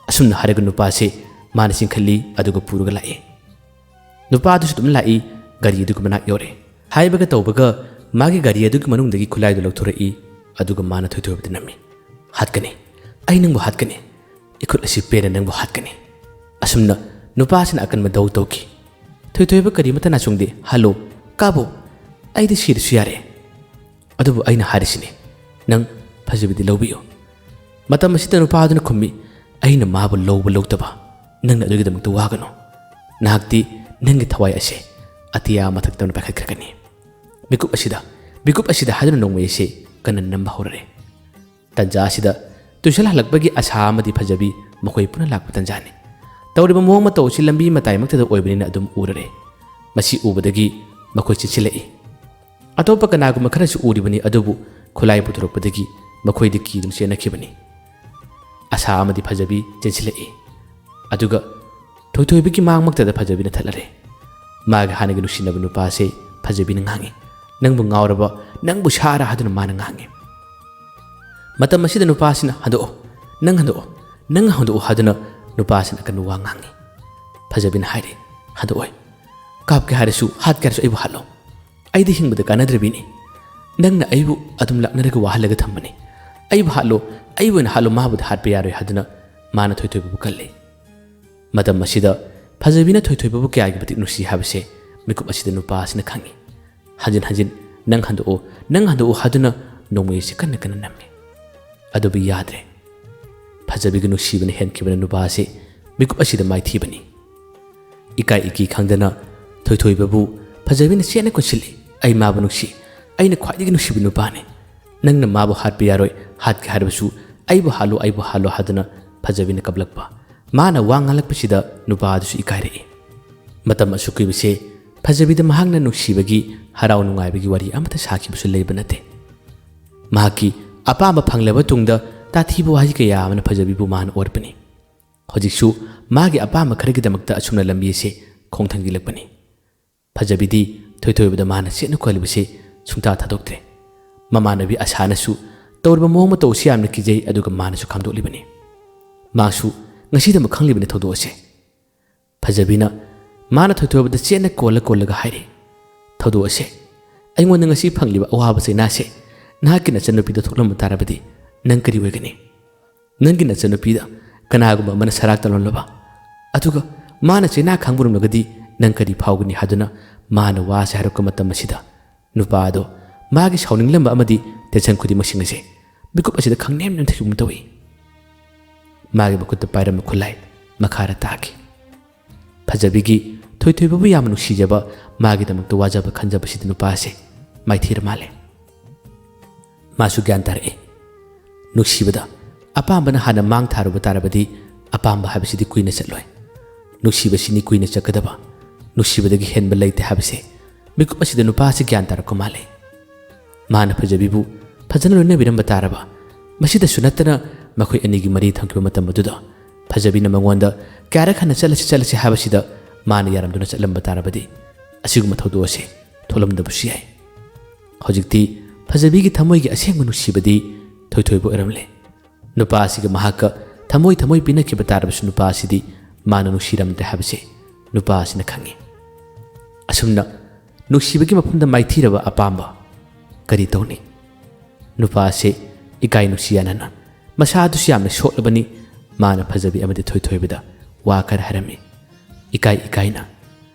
ꯑꯁꯨꯝꯅ ꯍꯥꯏꯔꯒ ꯅꯨꯄꯥꯁꯦ ꯃꯥꯅ ꯆꯤꯡꯈꯠꯂꯤ, ꯑꯗꯨꯒ ꯄꯨꯔꯒ ꯂꯥꯛꯏ꯫ ꯅꯨꯄꯥꯗꯨꯁꯨ ꯑꯗꯨꯝ ꯂꯥꯛꯏ, ꯒꯥꯔꯤ ꯑꯗꯨꯒꯤ ꯃꯅꯥꯛ ꯌꯧꯔꯦ꯫ ꯍꯥꯏꯕꯒ ꯇꯧꯕꯒ ꯃꯥꯒꯤ ꯒꯥꯔꯤ ꯑꯗꯨꯒꯤ ꯃꯅꯨꯡꯗꯒꯤ ꯈꯨꯠꯂꯥꯏꯗꯨ ꯂꯧꯊꯣꯔꯛꯏ, ꯑꯗꯨꯒ ꯃꯥꯅ ꯊꯣꯏꯊꯣꯏꯕꯗ ꯅꯝꯃꯤ꯫ "ꯍꯥꯠꯀꯅꯤ, ꯑꯩ ꯅꯪꯕꯨ ꯍꯥꯠꯀꯅꯤ꯫ ꯏꯈꯨꯠ ꯑꯁꯤ ꯄꯦꯟꯅ ꯅꯪꯕꯨ ꯍꯥꯠꯀꯅꯤ꯫" ꯑꯁꯨꯝꯅ ꯅꯨꯄꯥꯁꯤꯅ ꯑꯀꯟꯕ ꯗꯧ ꯇꯧꯈꯤ꯫ ꯊꯣꯏꯊꯣꯏꯕ ꯀꯔꯤꯃꯠꯇ ꯅꯥꯆꯣꯡꯗꯦ꯫ "ꯍꯥꯠꯂꯣ, ꯀꯥꯞꯄꯣ, ꯑꯩꯗꯤ ꯁꯤꯔꯁꯨ ꯌꯥꯔꯦ꯫ ꯑꯗꯨꯕꯨ ꯑꯩꯅ ꯍꯥꯏꯔꯤꯁꯤꯅꯤ, ꯅꯪ ꯐꯖꯕꯤꯗꯤ ꯂꯧꯕꯤꯌꯨ꯫" ꯃꯇꯝ ꯑꯁꯤꯗ ꯅꯨꯄꯥ ꯑꯗꯨꯅ ꯈꯨꯝꯃꯤ, "ꯑꯩꯅ ꯃꯥꯕꯨ ꯂꯧꯕ ꯂꯧꯗꯕ ꯅꯪꯅ ꯑꯗꯨꯒꯤꯗꯃꯛꯇ ꯋꯥꯒꯅꯨ꯫ ꯅꯍꯥꯛꯇꯤ ꯅꯪꯒꯤ ꯊꯋꯥꯏ ꯑꯁꯦ ꯑꯇꯤꯌꯥ ꯃꯊꯛꯇ ꯄꯥꯏꯈꯠꯈ꯭ꯔꯒꯅꯤ꯫" ꯃꯤꯀꯨꯞ ꯑꯁꯤꯗ, ꯃꯤꯀꯨꯞ ꯑꯁꯤꯗ ꯍꯥꯏꯗꯨꯅ ꯅꯣꯡꯃꯩ ꯑꯁꯤ ꯀꯟꯅ ꯅꯝꯕ ꯍꯧꯔꯛꯑꯦ꯫ ꯇꯟꯖꯥ ꯑꯁꯤꯗ ꯇꯨꯏꯁꯟ ꯍꯜꯂꯛꯄꯒꯤ ꯑꯁꯥ ꯑꯃꯗꯤ ꯐꯖꯕꯤ ꯃꯈꯣꯏ ꯄꯨꯟꯅ ꯂꯥꯛꯄ ꯇꯟꯖꯥꯅꯤ꯫ ꯇꯧꯔꯤꯕ ꯃꯑꯣꯡ ꯃꯇꯧ ꯑꯁꯤ ꯂꯝꯕꯤ ꯃꯇꯥꯏꯃꯛꯇꯗ ꯑꯣꯏꯕꯅꯤꯅ ꯑꯗꯨꯝ ꯎꯔꯔꯦ꯫ ꯃꯁꯤ ꯎꯕꯗꯒꯤ ꯃꯈꯣꯏ ꯆꯦꯟꯁꯤꯜꯂꯛꯏ꯫ ꯑꯇꯣꯞꯄ ꯀꯅꯥꯒꯨꯝꯕ ꯈꯔꯁꯨ ꯎꯔꯤꯕꯅꯤ, ꯑꯗꯨꯕꯨ ꯈꯨꯠꯂꯥꯏ ꯄꯨꯊꯣꯔꯛꯄꯗꯒꯤ ꯃꯈꯣꯏꯗꯤ ꯀꯤꯗꯨꯅ ꯆꯦꯟꯅꯈꯤꯕꯅꯤ꯫ ꯑꯁꯥ ꯑꯃꯗꯤ ꯐꯖꯕꯤ ꯆꯦꯟꯁꯤꯜꯂꯛꯏ꯫ ꯑꯗꯨꯒ ꯊꯣꯏꯊꯣꯏꯕꯒꯤ ꯃꯥꯡꯃꯛꯇꯗ ꯐꯖꯕꯤꯅ ꯊꯠꯂꯔꯦ꯫ ꯃꯥꯒꯤ ꯍꯥꯟꯅꯒꯤ ꯅꯨꯡꯁꯤꯅꯕ ꯅꯨꯄꯥꯁꯦ ꯐꯖꯕꯤꯅ ꯉꯥꯡꯉꯤ, "ꯅꯪꯕꯨ ꯉꯥꯎꯔꯕ, ꯅꯪꯕꯨ ꯁꯥꯔ?" ꯍꯥꯏꯗꯨꯅ ꯃꯥꯅ ꯉꯥꯡꯉꯤ꯫ ꯃꯇꯝ ꯑꯁꯤꯗ ꯅꯨꯄꯥꯁꯤꯅ, "ꯍꯟꯗꯣꯛꯑꯣ, ꯅꯪ ꯍꯟꯗꯣꯛꯑꯣ, ꯅꯪ ꯍꯟꯗꯣꯛꯑꯣ" ꯍꯥꯏꯗꯨꯅ ꯅꯨꯄꯥꯁꯤꯅ ꯑꯀꯟꯕ ꯋꯥ ꯉꯥꯡꯉꯤ꯫ ꯐꯖꯕꯤꯅ ꯍꯥꯏꯔꯤ, "ꯍꯟꯗꯣꯛꯑꯣꯏ꯫ ꯀꯥꯞꯀꯦ ꯍꯥꯏꯔꯁꯨ, ꯍꯥꯠꯀꯦ ꯍꯥꯏꯔꯁꯨ ꯑꯩꯕꯨ ꯍꯥꯠꯂꯣ꯫ ꯑꯩꯗꯤ ꯍꯤꯡꯕꯗ ꯀꯥꯟꯅꯗ꯭ꯔꯕꯤꯅꯤ꯫ ꯅꯪꯅ ꯑꯩꯕꯨ ꯑꯗꯨꯝ ꯂꯥꯛꯅꯔꯒ ꯋꯥꯍꯜꯂꯒ ꯊꯝꯕꯅꯤ꯫ ꯑꯩꯕꯨ ꯍꯥꯠꯂꯣ, ꯑꯩꯕꯨ ꯑꯣꯏꯅ ꯍꯥꯠꯂꯣ, ꯃꯥꯕꯨꯗꯤ ꯍꯥꯠꯄ ꯌꯥꯔꯣꯏ" ꯍꯥꯏꯗꯨꯅ ꯃꯥꯅ ꯊꯣꯏꯊꯣꯏꯕꯕꯨ ꯀꯜꯂꯤ꯫ ꯃꯇꯝ ꯑꯁꯤꯗ ꯐꯖꯕꯤꯅ ꯊꯣꯏꯊꯣꯏꯕꯕꯨ ꯀꯌꯥꯒꯤ ꯃꯇꯤꯛ ꯅꯨꯡꯁꯤ ꯍꯥꯏꯕꯁꯦ ꯃꯤꯀꯨꯞ ꯑꯁꯤꯗ ꯅꯨꯄꯥ ꯑꯁꯤꯅ ꯈꯪꯉꯤ꯫ ꯍꯟꯖꯤꯟ ꯍꯟꯖꯤꯟ, "ꯅꯪ ꯍꯟꯗꯣꯛꯑꯣ, ꯅꯪ ꯍꯟꯗꯣꯛꯑꯣ" ꯍꯥꯏꯗꯨꯅ ꯅꯣꯡꯃꯩ ꯑꯁꯤ ꯀꯟꯅ ꯀꯟꯅ ꯅꯝꯃꯤ꯫ ꯑꯗꯨꯕꯨ ꯌꯥꯗ꯭ꯔꯦ꯫ ꯐꯖꯕꯤꯒꯤ ꯅꯨꯡꯁꯤꯕꯅ ꯍꯦꯟꯈꯤꯕꯅ ꯅꯨꯄꯥ ꯑꯁꯤ ꯃꯤꯀꯨꯞ ꯑꯁꯤꯗ ꯃꯥꯏꯊꯤꯕꯅꯤ꯫ ꯏꯀꯥꯏ ꯏꯀꯤ ꯈꯪꯗꯅ ꯊꯣꯏꯊꯣꯏꯕꯕꯨ ꯐꯖꯕꯤꯅ ꯆꯦꯠꯅ ꯀꯣꯟꯁꯤꯜꯂꯤ꯫ "ꯑꯩ ꯃꯥꯕꯨ ꯅꯨꯡꯁꯤ, ꯑꯩꯅ ꯈ꯭ꯋꯥꯏꯗꯒꯤ ꯅꯨꯡꯁꯤꯕ ꯅꯨꯄꯥꯅꯤ꯫ ꯅꯪꯅ ꯃꯥꯕꯨ ꯍꯥꯠꯄ ꯌꯥꯔꯣꯏ, ꯍꯥꯠꯀꯦ ꯍꯥꯏꯔꯕꯁꯨ ꯑꯩꯕꯨ ꯍꯥꯠꯂꯨ, ꯑꯩꯕꯨ ꯍꯥꯠꯂꯨ" ꯍꯥꯏꯗꯨꯅ ꯐꯖꯕꯤꯅ ꯀꯞꯂꯛꯄ꯫ ꯃꯥꯅ ꯋꯥ ꯉꯥꯡꯂꯛꯄꯁꯤꯗ ꯅꯨꯄꯥ ꯑꯗꯨꯁꯨ ꯏꯀꯥꯏꯔꯛꯏ꯫ ꯃꯇꯝ ꯑꯁꯨꯛ ꯀꯨꯏꯕꯁꯦ ꯐꯖꯕꯤꯗ ꯃꯍꯥꯛꯅ ꯅꯨꯡꯁꯤꯕꯒꯤ, ꯍꯔꯥꯎ ꯅꯨꯡꯉꯥꯏꯕꯒꯤ ꯋꯥꯔꯤ ꯑꯃꯠꯇ ꯁꯥꯈꯤꯕꯁꯨ ꯂꯩꯕ ꯅꯠꯇꯦ꯫ ꯃꯍꯥꯛꯀꯤ ꯑꯄꯥꯝꯕ ꯐꯪꯂꯕ ꯇꯨꯡꯗ ꯇꯥꯊꯤꯕ ꯋꯥꯍꯩ ꯀꯌꯥ ꯑꯃꯅ ꯐꯖꯕꯤꯕꯨ ꯃꯥꯅ ꯑꯣꯠꯄꯅꯤ꯫ ꯍꯧꯖꯤꯛꯁꯨ ꯃꯥꯒꯤ ꯑꯄꯥꯝꯕ ꯈꯔꯒꯤꯗꯃꯛꯇ ꯑꯁꯨꯝꯅ ꯂꯝꯕꯤ ꯑꯁꯤ ꯈꯣꯡꯊꯥꯡꯖꯤꯜꯂꯛꯄꯅꯤ꯫ ꯐꯖꯕꯤꯗꯤ ꯊꯣꯏꯊꯣꯏꯕꯗ ꯃꯥꯅ ꯆꯦꯠꯅ ꯀꯣꯜꯂꯤꯕꯁꯤ ꯁꯨꯡꯊꯥ ꯊꯥꯗꯣꯛꯇ꯭ꯔꯦ꯫ ꯃꯃꯥꯟꯅꯕꯤ ꯑꯁꯥꯅꯁꯨ ꯇꯧꯔꯤꯕ ꯃꯑꯣꯡ ꯃꯇꯧ ꯑꯁꯤ ꯌꯥꯝꯅ ꯀꯤꯖꯩ, ꯑꯗꯨꯒ ꯃꯥꯅꯁꯨ ꯈꯥꯝꯗꯣꯛꯂꯤꯕꯅꯤ꯫ ꯃꯥꯁꯨ ꯉꯁꯤꯗꯃꯛ ꯈꯪꯂꯤꯕꯅꯤ ꯊꯧꯗꯣꯛ ꯑꯁꯦ꯫ ꯐꯖꯕꯤꯅ ꯃꯥꯅ ꯊꯣꯏꯊꯣꯏꯕꯗ ꯆꯦꯠꯅ ꯀꯣꯜꯂ ꯀꯣꯜꯂꯒ ꯍꯥꯏꯔꯤ, "ꯊꯧꯗꯣꯛ ꯑꯁꯦ, ꯑꯩꯉꯣꯟꯗ ꯉꯁꯤ ꯐꯪꯂꯤꯕ ꯑꯋꯥꯕ ꯆꯩꯅꯥꯁꯦ ꯅꯍꯥꯛꯀꯤ ꯅꯆꯟꯅꯨꯄꯤꯗ ꯊꯣꯛꯂꯝꯕ ꯇꯥꯔꯕꯗꯤ ꯅꯪ ꯀꯔꯤ ꯑꯣꯏꯒꯅꯤ? ꯅꯪꯒꯤ ꯅꯆꯟꯅꯨꯄꯤꯗ ꯀꯅꯥꯒꯨꯝꯕ ꯑꯃꯅ ꯁꯔꯥꯛ ꯇꯧꯔꯝꯂꯕ, ꯑꯗꯨꯒ ꯃꯥꯅ ꯆꯩꯅꯥ ꯈꯥꯡꯕꯔꯝꯂꯒꯗꯤ ꯅꯪ ꯀꯔꯤ ꯐꯥꯎꯒꯅꯤ?" ꯍꯥꯏꯗꯨꯅ ꯃꯥꯅ ꯋꯥꯁꯦ ꯍꯥꯏꯔꯛꯄ ꯃꯇꯝ ꯑꯁꯤꯗ ꯅꯨꯄꯥ ꯑꯗꯣ ꯃꯥꯒꯤ ꯁꯥꯎꯅꯤꯡꯂꯝꯕ ꯑꯃꯗꯤ tension ꯈꯨꯗꯤꯡꯃꯛꯁꯤꯡ ꯑꯁꯦ ꯃꯤꯀꯨꯞ ꯑꯁꯤꯗ ꯈꯪꯅꯦꯝ ꯅꯦꯝꯊꯈꯤꯕꯒꯨꯝ ꯇꯧꯏ꯫ ꯃꯥꯒꯤ ꯃꯈꯨꯠꯇ ꯄꯥꯏꯔꯝꯕ ꯈꯨꯠꯂꯥꯏ ꯃꯈꯥꯗ ꯇꯥꯈꯤ꯫ ꯐꯖꯕꯤꯒꯤ ꯊꯣꯏꯊꯣꯏꯕꯕꯨ ꯌꯥꯝꯅ ꯅꯨꯡꯁꯤꯖꯕ, ꯃꯥꯒꯤꯗꯃꯛꯇ ꯋꯥꯖꯕ ꯈꯟꯖꯕꯁꯤꯗ ꯅꯨꯄꯥ ꯑꯁꯦ ꯃꯥꯏꯊꯤꯔ ꯃꯥꯜꯂꯦ꯫ ꯃꯥꯁꯨ ꯒ꯭ꯌꯥꯟ ꯇꯥꯔꯛꯏ꯫ ꯅꯨꯡꯁꯤꯕꯗ ꯑꯄꯥꯝꯕꯅ ꯍꯥꯟꯅ ꯃꯥꯡ ꯊꯥꯔꯨꯕ ꯇꯥꯔꯕꯗꯤ ꯑꯄꯥꯝꯕ ꯍꯥꯏꯕꯁꯤꯗꯤ ꯀꯨꯏꯅ ꯆꯠꯂꯣꯏ꯫ ꯅꯨꯡꯁꯤꯕꯁꯤꯅꯤ ꯀꯨꯏꯅ ꯆꯠꯀꯗꯕ꯫ ꯅꯨꯡꯁꯤꯕꯗꯒꯤ ꯍꯦꯟꯕ ꯂꯩꯇꯦ ꯍꯥꯏꯕꯁꯦ ꯃꯤꯀꯨꯞ ꯑꯁꯤꯗ ꯅꯨꯄꯥ ꯑꯁꯤ ꯒ꯭ꯌꯥꯟ ꯇꯥꯔꯛꯄ ꯃꯥꯜꯂꯦ꯫ ꯃꯥꯅ ꯐꯖꯕꯤꯕꯨ ꯐꯖꯅ ꯂꯣꯏꯅꯕꯤꯔꯝꯕ ꯇꯥꯔꯕ, ꯃꯁꯤꯗꯁꯨ ꯅꯠꯇꯅ ꯃꯈꯣꯏ ꯑꯅꯤꯒꯤ ꯃꯔꯤ ꯊꯝꯈꯤꯕ ꯃꯇꯝ ꯑꯗꯨꯗ ꯐꯖꯕꯤꯅ ꯃꯉꯣꯟꯗ ꯀꯌꯥꯔꯛ ꯍꯟꯅ ꯆꯠꯂꯁꯤ ꯆꯠꯂꯁꯤ ꯍꯥꯏꯕꯁꯤꯗ ꯃꯥꯅ ꯌꯥꯔꯝꯗꯨꯅ ꯆꯠꯂꯝꯕ ꯇꯥꯔꯕꯗꯤ ꯑꯁꯤꯒꯨꯝꯕ ꯊꯧꯗꯣꯛ ꯑꯁꯤ ꯊꯣꯛꯂꯝꯗꯕꯁꯨ ꯌꯥꯏ꯫ ꯍꯧꯖꯤꯛꯇꯤ ꯐꯖꯕꯤꯒꯤ ꯊꯃꯣꯏꯒꯤ ꯑꯁꯦꯡꯕ ꯅꯨꯡꯁꯤꯕꯗꯤ ꯊꯣꯏꯊꯣꯏꯕ ꯑꯣꯏꯔꯝꯂꯦ꯫ ꯅꯨꯄꯥ ꯑꯁꯤꯒ ꯃꯍꯥꯛꯀ ꯊꯃꯣꯏ ꯊꯃꯣꯏ ꯄꯤꯅꯈꯤꯕ ꯇꯥꯔꯕꯁꯨ ꯅꯨꯄꯥ ꯑꯁꯤꯗꯤ ꯃꯥꯅ ꯅꯨꯡꯁꯤꯔꯝꯗ꯭ꯔꯦ ꯍꯥꯏꯕꯁꯤ ꯅꯨꯄꯥ ꯑꯁꯤꯅ ꯈꯪꯉꯤ꯫ ꯑꯁꯨꯝꯅ ꯅꯨꯡꯁꯤꯕꯒꯤ ꯃꯐꯝꯗ ꯃꯥꯏꯊꯤꯔꯕ ꯑꯄꯥꯝꯕ ꯀꯔꯤ ꯇꯧꯅꯤ? ꯅꯨꯄꯥ ꯑꯁꯤ ꯏꯀꯥꯏ ꯅꯨꯡꯁꯤ ꯌꯥꯅꯅ ꯃꯁꯥ ꯑꯗꯨꯁꯨ ꯌꯥꯝꯅ ꯁꯣꯛꯂꯕꯅꯤ꯫ ꯃꯥꯅ ꯐꯖꯕꯤ ꯑꯃꯗꯤ ꯊꯣꯏꯊꯣꯏꯕꯗ ꯋꯥ ꯈꯔ ꯍꯥꯏꯔꯝꯃꯤ꯫ ꯏꯀꯥꯏ ꯏꯀꯥꯏꯅ,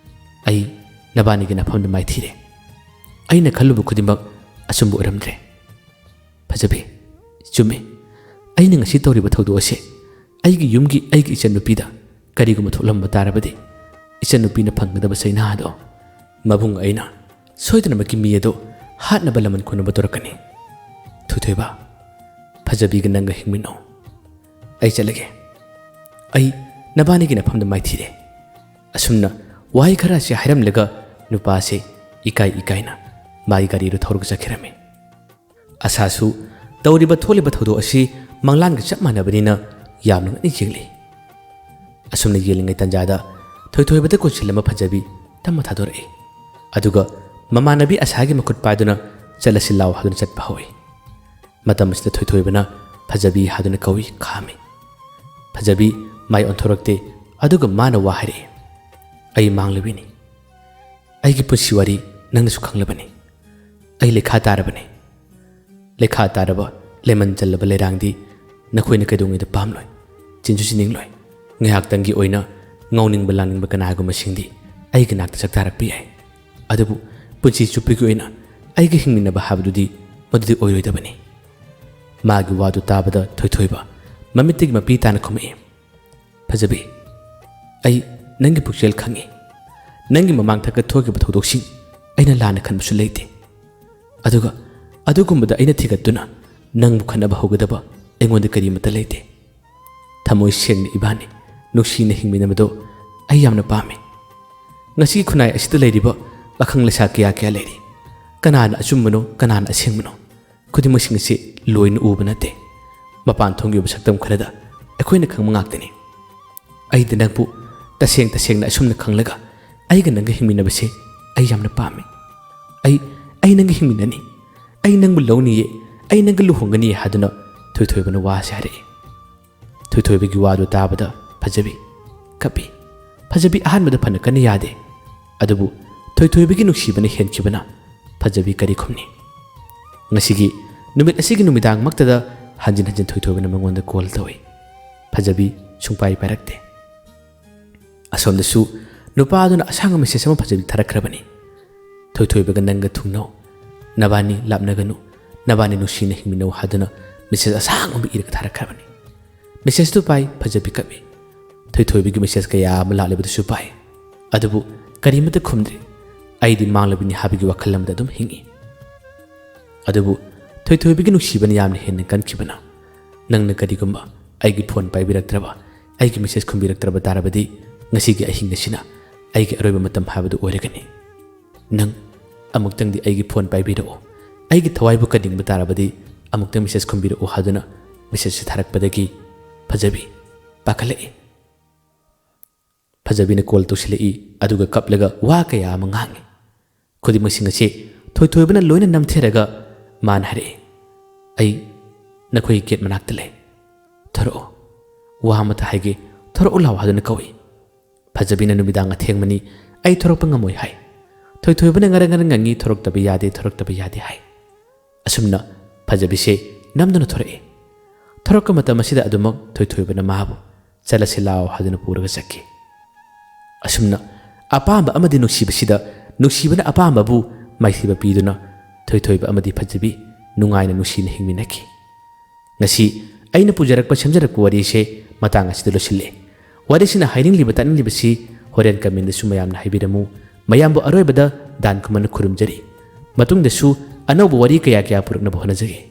"ꯑꯩ ꯅꯕꯥꯅꯤꯒꯤ ꯅꯐꯝꯗ ꯃꯥꯏꯊꯤꯔꯦ꯫ ꯑꯩꯅ ꯈꯜꯂꯨꯕ ꯈꯨꯗꯤꯡꯃꯛ ꯑꯆꯨꯝꯕ ꯑꯣꯏꯔꯝꯗ꯭ꯔꯦ꯫ ꯐꯖꯕꯤ, ꯆꯨꯝꯃꯤ꯫ ꯑꯩꯅ ꯉꯁꯤ ꯇꯧꯔꯤꯕ ꯊꯧꯗꯣꯛ ꯑꯁꯤ ꯑꯩꯒꯤ ꯌꯨꯝꯒꯤ ꯑꯩꯒꯤ ꯏꯆꯟꯅꯨꯄꯤꯗ ꯀꯔꯤꯒꯨꯝꯕ ꯊꯣꯛꯂꯝꯕ ꯇꯥꯔꯕꯗꯤ ꯏꯆꯟꯅꯨꯄꯤꯅ ꯐꯪꯒꯗꯕ ꯆꯩꯅꯥ ꯑꯗꯣ ꯃꯕꯨꯡ ꯑꯩꯅ ꯁꯣꯏꯗꯅꯃꯛꯀꯤ ꯃꯤ ꯑꯗꯣ ꯍꯥꯠꯅꯕ ꯂꯃꯟ ꯈꯨꯝꯅꯕ ꯇꯧꯔꯛꯀꯅꯤ꯫ ꯊꯣꯏꯊꯣꯏꯕ, ꯐꯖꯕꯤꯒ ꯅꯪꯒ ꯍꯤꯡꯃꯤꯟꯅꯧ꯫ ꯑꯩ ꯆꯠꯂꯒꯦ꯫ ꯑꯩ ꯅꯕꯥꯅꯤꯒꯤ ꯅꯐꯝꯗ ꯃꯥꯏꯊꯤꯔꯦ꯫" ꯑꯁꯨꯝꯅ ꯋꯥꯍꯩ ꯈꯔ ꯑꯁꯤ ꯍꯥꯏꯔꯝꯂꯒ ꯅꯨꯄꯥ ꯑꯁꯤ ꯏꯀꯥꯏ ꯏꯀꯥꯏꯅ ꯃꯥꯒꯤ ꯒꯥꯔꯤꯗꯨ ꯊꯧꯔꯒ ꯆꯠꯈꯤꯔꯝꯃꯤ꯫ ꯑꯁꯥꯁꯨ ꯇꯧꯔꯤꯕ ꯊꯣꯛꯂꯤꯕ ꯊꯧꯗꯣꯛ ꯑꯁꯤ ꯃꯪꯂꯥꯟꯒ ꯆꯞ ꯃꯥꯟꯅꯕꯅꯤꯅ ꯌꯥꯝꯅ ꯉꯛꯅ ꯌꯦꯡꯂꯤ꯫ ꯑꯁꯨꯝꯅ ꯌꯦꯜꯂꯤꯉꯩ ꯇꯥꯟꯖꯥꯗ ꯊꯣꯏꯊꯣꯏꯕꯗ ꯀꯣꯟꯁꯤꯜꯂꯝꯕ ꯐꯖꯕꯤ ꯇꯞꯅ ꯊꯥꯗꯣꯔꯛꯏ꯫ ꯑꯗꯨꯒ ꯃꯃꯥꯟꯅꯕꯤ ꯑꯁꯥꯒꯤ ꯃꯈꯨꯠ ꯄꯥꯏꯗꯨꯅ "ꯆꯠꯂꯁꯤ ꯂꯥꯎ" ꯍꯥꯏꯗꯨꯅ ꯆꯠꯄ ꯍꯧꯏ꯫ ꯃꯇꯝ ꯑꯁꯤꯗ ꯊꯣꯏꯊꯣꯏꯕꯅ "ꯐꯖꯕꯤ" ꯍꯥꯏꯗꯨꯅ ꯀꯧꯏ, ꯈꯥꯝꯃꯤ꯫ ꯐꯖꯕꯤ ꯃꯥꯏ ꯑꯣꯟꯊꯣꯔꯛꯇꯦ꯫ ꯑꯗꯨꯒ ꯃꯥꯅ ꯋꯥ ꯍꯥꯏꯔꯛꯏ, "ꯑꯩ ꯃꯥꯡꯂꯨꯕꯤꯅꯤ꯫ ꯑꯩꯒꯤ ꯄꯨꯟꯁꯤ ꯋꯥꯔꯤ ꯅꯪꯅꯁꯨ ꯈꯪꯂꯕꯅꯤ꯫ ꯑꯩ ꯂꯩꯈꯥ ꯇꯥꯔꯕꯅꯤ꯫ ꯂꯩꯈꯥ ꯇꯥꯔꯕ, ꯂꯦꯃꯟ ꯆꯜꯂꯕ ꯂꯩꯔꯥꯡꯗꯤ ꯅꯈꯣꯏꯅ ꯀꯩꯗꯧꯉꯩꯗ ꯄꯥꯝꯂꯣꯏ, ꯆꯤꯟꯁꯨ ꯆꯤꯅꯤꯡꯂꯣꯏ꯫ ꯉꯥꯏꯍꯥꯛꯇꯪꯒꯤ ꯑꯣꯏꯅ ꯉꯥꯎꯅꯤꯡꯕ ꯂꯥꯡꯅꯤꯡꯕ ꯀꯅꯥꯒꯨꯝꯕꯁꯤꯡꯗꯤ ꯑꯩꯒꯤ ꯅꯥꯛꯇ ꯆꯥꯛꯇꯥꯔꯛꯄ ꯌꯥꯏ, ꯑꯗꯨꯕꯨ ꯄꯨꯟꯁꯤ ꯆꯨꯞꯄꯤꯒꯤ ꯑꯣꯏꯅ ꯑꯩꯒ ꯍꯤꯡꯃꯤꯟꯅꯕ ꯍꯥꯏꯕꯗꯨꯗꯤ ꯃꯗꯨꯗꯤ ꯑꯣꯏꯔꯣꯏꯗꯕꯅꯤ꯫" ꯃꯥꯒꯤ ꯋꯥꯗꯨ ꯇꯥꯕꯗ ꯊꯣꯏꯊꯣꯏꯕ ꯃꯃꯤꯠꯇꯒꯤ ꯃꯄꯤ ꯇꯥꯅ ꯈꯨꯝꯃꯛꯏ, "ꯐꯖꯕꯤ, ꯑꯩ ꯅꯪꯒꯤ ꯄꯨꯛꯆꯦꯜ ꯈꯪꯏ꯫ ꯅꯪꯒꯤ ꯃꯃꯥꯡ ꯊꯛꯇ ꯊꯣꯛꯈꯤꯕ ꯊꯧꯗꯣꯛꯁꯤꯡ ꯑꯩꯅ ꯂꯥꯟꯅ ꯈꯟꯕꯁꯨ ꯂꯩꯇꯦ꯫ ꯑꯗꯨꯒ ꯑꯗꯨꯒꯨꯝꯕꯗ ꯑꯩꯅ ꯊꯤꯒꯠꯇꯨꯅ ꯅꯪꯕꯨ ꯈꯠꯅꯕ ꯍꯧꯒꯗꯕ ꯑꯩꯉꯣꯟꯗ ꯀꯔꯤꯃꯠꯇ ꯂꯩꯇꯦ꯫ ꯊꯃꯣꯏ ꯁꯦꯡꯅ ꯏꯕꯥꯅꯤ ꯅꯨꯡꯁꯤꯅ ꯍꯤꯡꯃꯤꯟꯅꯕꯗꯣ ꯑꯩ ꯌꯥꯝꯅ ꯄꯥꯝꯃꯤ꯫ ꯉꯁꯤꯒꯤ ꯈꯨꯟꯅꯥꯏ ꯑꯁꯤꯗ ꯂꯩꯔꯤꯕ ꯄꯥꯈꯪ ꯂꯩꯁꯥ ꯀꯌꯥ ꯀꯌꯥ ꯂꯩꯔꯤ꯫ ꯀꯅꯥꯅ ꯑꯆꯨꯝꯕꯅꯣ, ꯀꯅꯥꯅ ꯑꯁꯦꯡꯕꯅꯣ, ꯈꯨꯗꯤꯡꯃꯛꯁꯤꯡ ꯑꯁꯤ ꯂꯣꯏꯅ ꯎꯕ ꯅꯠꯇꯦ꯫ ꯃꯄꯥꯟ ꯊꯣꯡꯒꯤ ꯑꯣꯏꯕ ꯁꯛꯇꯝ ꯈꯔꯗ ꯑꯩꯈꯣꯏꯅ ꯈꯪꯕ ꯉꯥꯛꯇꯅꯤ꯫ ꯑꯩꯗꯤ ꯅꯪꯕꯨ ꯇꯁꯦꯡ ꯇꯁꯦꯡꯅ ꯑꯁꯨꯝꯅ ꯈꯪꯂꯒ ꯑꯩꯒ ꯅꯪꯒ ꯍꯤꯡꯃꯤꯟꯅꯕꯁꯦ ꯑꯩ ꯌꯥꯝꯅ ꯄꯥꯝꯃꯤ꯫ ꯑꯩ, ꯑꯩ ꯅꯪꯒ ꯍꯤꯡꯃꯤꯟꯅꯅꯤ꯫ ꯑꯩ ꯅꯪꯕꯨ ꯂꯧꯅꯤꯌꯦ꯫ ꯑꯩ ꯅꯪꯒ ꯂꯨꯍꯣꯡꯒꯅꯤꯌꯦ" ꯍꯥꯏꯗꯨꯅ ꯊꯣꯏꯊꯣꯏꯕꯅ ꯋꯥꯁꯦ ꯍꯥꯏꯔꯛꯏ꯫ ꯊꯣꯏꯊꯣꯏꯕꯒꯤ ꯋꯥꯗꯨ ꯇꯥꯕꯗ ꯐꯖꯕꯤ ꯀꯞꯄꯤ꯫ ꯐꯖꯕꯤ ꯑꯍꯥꯟꯕꯗ ꯐꯅ ꯀꯟꯅ ꯌꯥꯗꯦ꯫ ꯑꯗꯨꯕꯨ ꯊꯣꯏꯊꯣꯏꯕꯒꯤ ꯅꯨꯡꯁꯤꯕꯅ ꯍꯦꯟꯈꯤꯕꯅ ꯐꯖꯕꯤ ꯀꯔꯤ ꯈꯨꯝꯅꯤ? ꯉꯁꯤꯒꯤ ꯅꯨꯃꯤꯠ ꯑꯁꯤꯒꯤ ꯅꯨꯃꯤꯗꯥꯡꯃꯛꯇꯗ ꯍꯟꯖꯤꯟ ꯍꯟꯖꯤꯟ ꯊꯣꯏꯊꯣꯏꯕꯅ ꯃꯉꯣꯟꯗ ꯀꯣꯜ ꯇꯧꯏ꯫ ꯐꯖꯕꯤ ꯁꯨꯡꯄꯥꯏ ꯄꯥꯏꯔꯛꯇꯦ꯫ ꯑꯁꯣꯝꯗꯁꯨ ꯅꯨꯄꯥ ꯑꯗꯨꯅ ꯑꯁꯥꯡꯕ ꯃꯦꯁꯦꯖ ꯑꯃ ꯐꯖꯕꯤ ꯊꯥꯔꯛꯈ꯭ꯔꯕꯅꯤ꯫ "ꯊꯣꯏꯊꯣꯏꯕꯒ ꯅꯪꯒ ꯊꯨꯡꯅꯧ, ꯅꯕꯥꯅꯤ ꯂꯥꯞꯅꯒꯅꯨ, ꯅꯕꯥꯅꯤ ꯅꯨꯡꯁꯤꯅ ꯍꯤꯡꯃꯤꯟꯅꯧ" ꯍꯥꯏꯗꯨꯅ ꯃꯦꯁꯦꯖ ꯑꯁꯥꯡꯕ ꯑꯃ ꯏꯔꯒ ꯊꯥꯔꯛꯈ꯭ꯔꯕꯅꯤ꯫ ꯃꯦꯁꯦꯖꯇꯨ ꯄꯥꯏ ꯐꯖꯕꯤ ꯀꯞꯏ꯫ ꯊꯣꯏꯊꯣꯏꯕꯒꯤ ꯃꯦꯁꯦꯖ ꯀꯌꯥ ꯑꯃ ꯂꯥꯛꯂꯤꯕꯗꯨꯁꯨ ꯄꯥꯏ꯫ ꯑꯗꯨꯕꯨ ꯀꯔꯤꯃꯠꯇ ꯈꯨꯝꯗ꯭ꯔꯤ꯫ ꯑꯩꯗꯤ ꯃꯥꯡꯂꯕꯅꯤ ꯍꯥꯏꯕꯒꯤ ꯋꯥꯈꯜ ꯑꯃꯗ ꯑꯗꯨꯝ ꯍꯤꯡꯏ꯫ ꯑꯗꯨꯕꯨ ꯊꯣꯏꯊꯣꯏꯕꯒꯤ ꯅꯨꯡꯁꯤꯕꯅ ꯌꯥꯝꯅ ꯍꯦꯟꯅ ꯀꯟꯈꯤꯕꯅ, "ꯅꯪꯅ ꯀꯔꯤꯒꯨꯝꯕ ꯑꯩꯒꯤ ꯐꯣꯟ ꯄꯥꯏꯕꯤꯔꯛꯇ꯭ꯔꯕ, ꯑꯩꯒꯤ ꯃꯦꯁꯦꯖ ꯈꯨꯝꯕꯤꯔꯛꯇ꯭ꯔꯕ ꯇꯥꯔꯕꯗꯤ ꯉꯁꯤꯒꯤ ꯑꯍꯤꯡ ꯑꯁꯤꯅ ꯑꯩꯒꯤ ꯑꯔꯣꯏꯕ ꯃꯇꯝ ꯍꯥꯏꯕꯗꯨ ꯑꯣꯏꯔꯒꯅꯤ꯫ ꯅꯪ ꯑꯃꯨꯛꯇꯪꯗꯤ ꯑꯩꯒꯤ ꯐꯣꯟ ꯄꯥꯏꯕꯤꯔꯛꯎ꯫ ꯑꯩꯒꯤ ꯊꯋꯥꯏꯕꯨ ꯀꯟꯅꯤꯡꯕ ꯇꯥꯔꯕꯗꯤ ꯑꯃꯨꯛꯇꯪ ꯃꯦꯁꯦꯖ ꯈꯨꯝꯕꯤꯔꯛꯎ" ꯍꯥꯏꯗꯨꯅ ꯃꯦꯁꯦꯖꯁꯤ ꯊꯥꯔꯛꯄꯗꯒꯤ ꯐꯖꯕꯤ ꯄꯥꯈꯠꯂꯛꯏ꯫ ꯑꯖꯕꯤꯅ ꯀꯣꯜ ꯇꯧꯁꯤꯜꯂꯛꯏ, ꯑꯗꯨꯒ ꯀꯞꯂꯒ ꯋꯥ ꯀꯌꯥ ꯑꯃ ꯉꯥꯡꯏ꯫ ꯈꯨꯗꯤꯡꯃꯛꯁꯤꯡ ꯑꯁꯤ ꯊꯣꯏꯊꯣꯏꯕꯅ ꯂꯣꯏꯅ ꯅꯝꯊꯔꯒ ꯃꯥꯅ ꯍꯥꯏꯔꯛꯏ, "ꯑꯩ ꯅꯈꯣꯏꯒꯤ ꯒꯦꯠ ꯃꯅꯥꯛꯇ ꯂꯩ꯫ ꯊꯣꯔꯛꯑꯣ꯫ ꯋꯥ ꯑꯃꯇ ꯍꯥꯏꯒꯦ, ꯊꯣꯔꯛꯎ ꯂꯥꯎ" ꯍꯥꯏꯗꯨꯅ ꯀꯧꯏ꯫ ꯐꯖꯕꯤꯅ "ꯅꯨꯃꯤꯗꯥꯡ ꯑꯊꯦꯡꯕꯅꯤ, ꯑꯩ ꯊꯣꯔꯛꯄ ꯉꯝꯃꯣꯏ" ꯍꯥꯏ꯫ ꯊꯣꯏꯊꯣꯏꯕꯅ ꯉꯔꯪ ꯉꯔꯪ ꯉꯪꯉꯤ, "ꯊꯣꯔꯛꯇꯕ ꯌꯥꯗꯦ, ꯊꯣꯔꯛꯇꯕ ꯌꯥꯗꯦ" ꯍꯥꯏ꯫ ꯑꯁꯨꯝꯅ ꯐꯖꯕꯤꯁꯦ ꯅꯝꯗꯨꯅ ꯊꯣꯔꯛꯏ꯫ ꯊꯣꯔꯛꯄ ꯃꯇꯝ ꯑꯁꯤꯗ ꯑꯗꯨꯃꯛ ꯊꯣꯏꯊꯣꯏꯕꯅ ꯃꯥꯕꯨ "ꯆꯠꯂꯁꯤ ꯂꯥꯎ" ꯍꯥꯏꯗꯨꯅ ꯄꯨꯔꯒ ꯆꯠꯈꯤ꯫ ꯑꯁꯨꯝꯅ ꯑꯄꯥꯝꯕ ꯑꯃꯗꯤ ꯅꯨꯡꯁꯤꯕꯁꯤꯗ ꯅꯨꯡꯁꯤꯕꯅ ꯑꯄꯥꯝꯕꯕꯨ ꯃꯥꯏꯊꯤꯕ ꯄꯤꯗꯨꯅ ꯊꯣꯏꯊꯣꯏꯕ ꯑꯃꯗꯤ ꯐꯖꯕꯤ ꯅꯨꯡꯉꯥꯏꯅ ꯅꯨꯡꯁꯤꯅ ꯍꯤꯡꯃꯤꯟꯅꯈꯤ꯫ ꯉꯁꯤ ꯑꯩꯅ ꯄꯨꯖꯔꯛꯄ, ꯁꯦꯝꯖꯔꯛꯄ ꯋꯥꯔꯤꯁꯦ ꯃꯇꯥꯡ ꯑꯁꯤꯗ ꯂꯣꯏꯁꯤꯜꯂꯦ꯫ ꯋꯥꯔꯤꯁꯤꯅ ꯍꯥꯏꯅꯤꯡꯂꯤꯕ, ꯇꯥꯛꯅꯤꯡꯂꯤꯕꯁꯤ ꯍꯣꯔꯦꯟ ꯀꯃꯦꯟꯗꯁꯨ ꯃꯌꯥꯝꯅ ꯍꯥꯏꯕꯤꯔꯝꯃꯨ꯫ ꯃꯌꯥꯝꯕꯨ ꯑꯔꯣꯏꯕꯗ ꯗꯥꯟ ꯈꯨꯃꯟꯅ ꯈꯨꯔꯨꯝꯖꯔꯤ꯫ ꯃꯇꯨꯡꯗꯁꯨ ꯑꯅꯧꯕ ꯋꯥꯔꯤ ꯀꯌꯥ ꯀꯌꯥ ꯄꯨꯔꯛꯅꯕ ꯍꯣꯠꯅꯖꯒꯦ꯫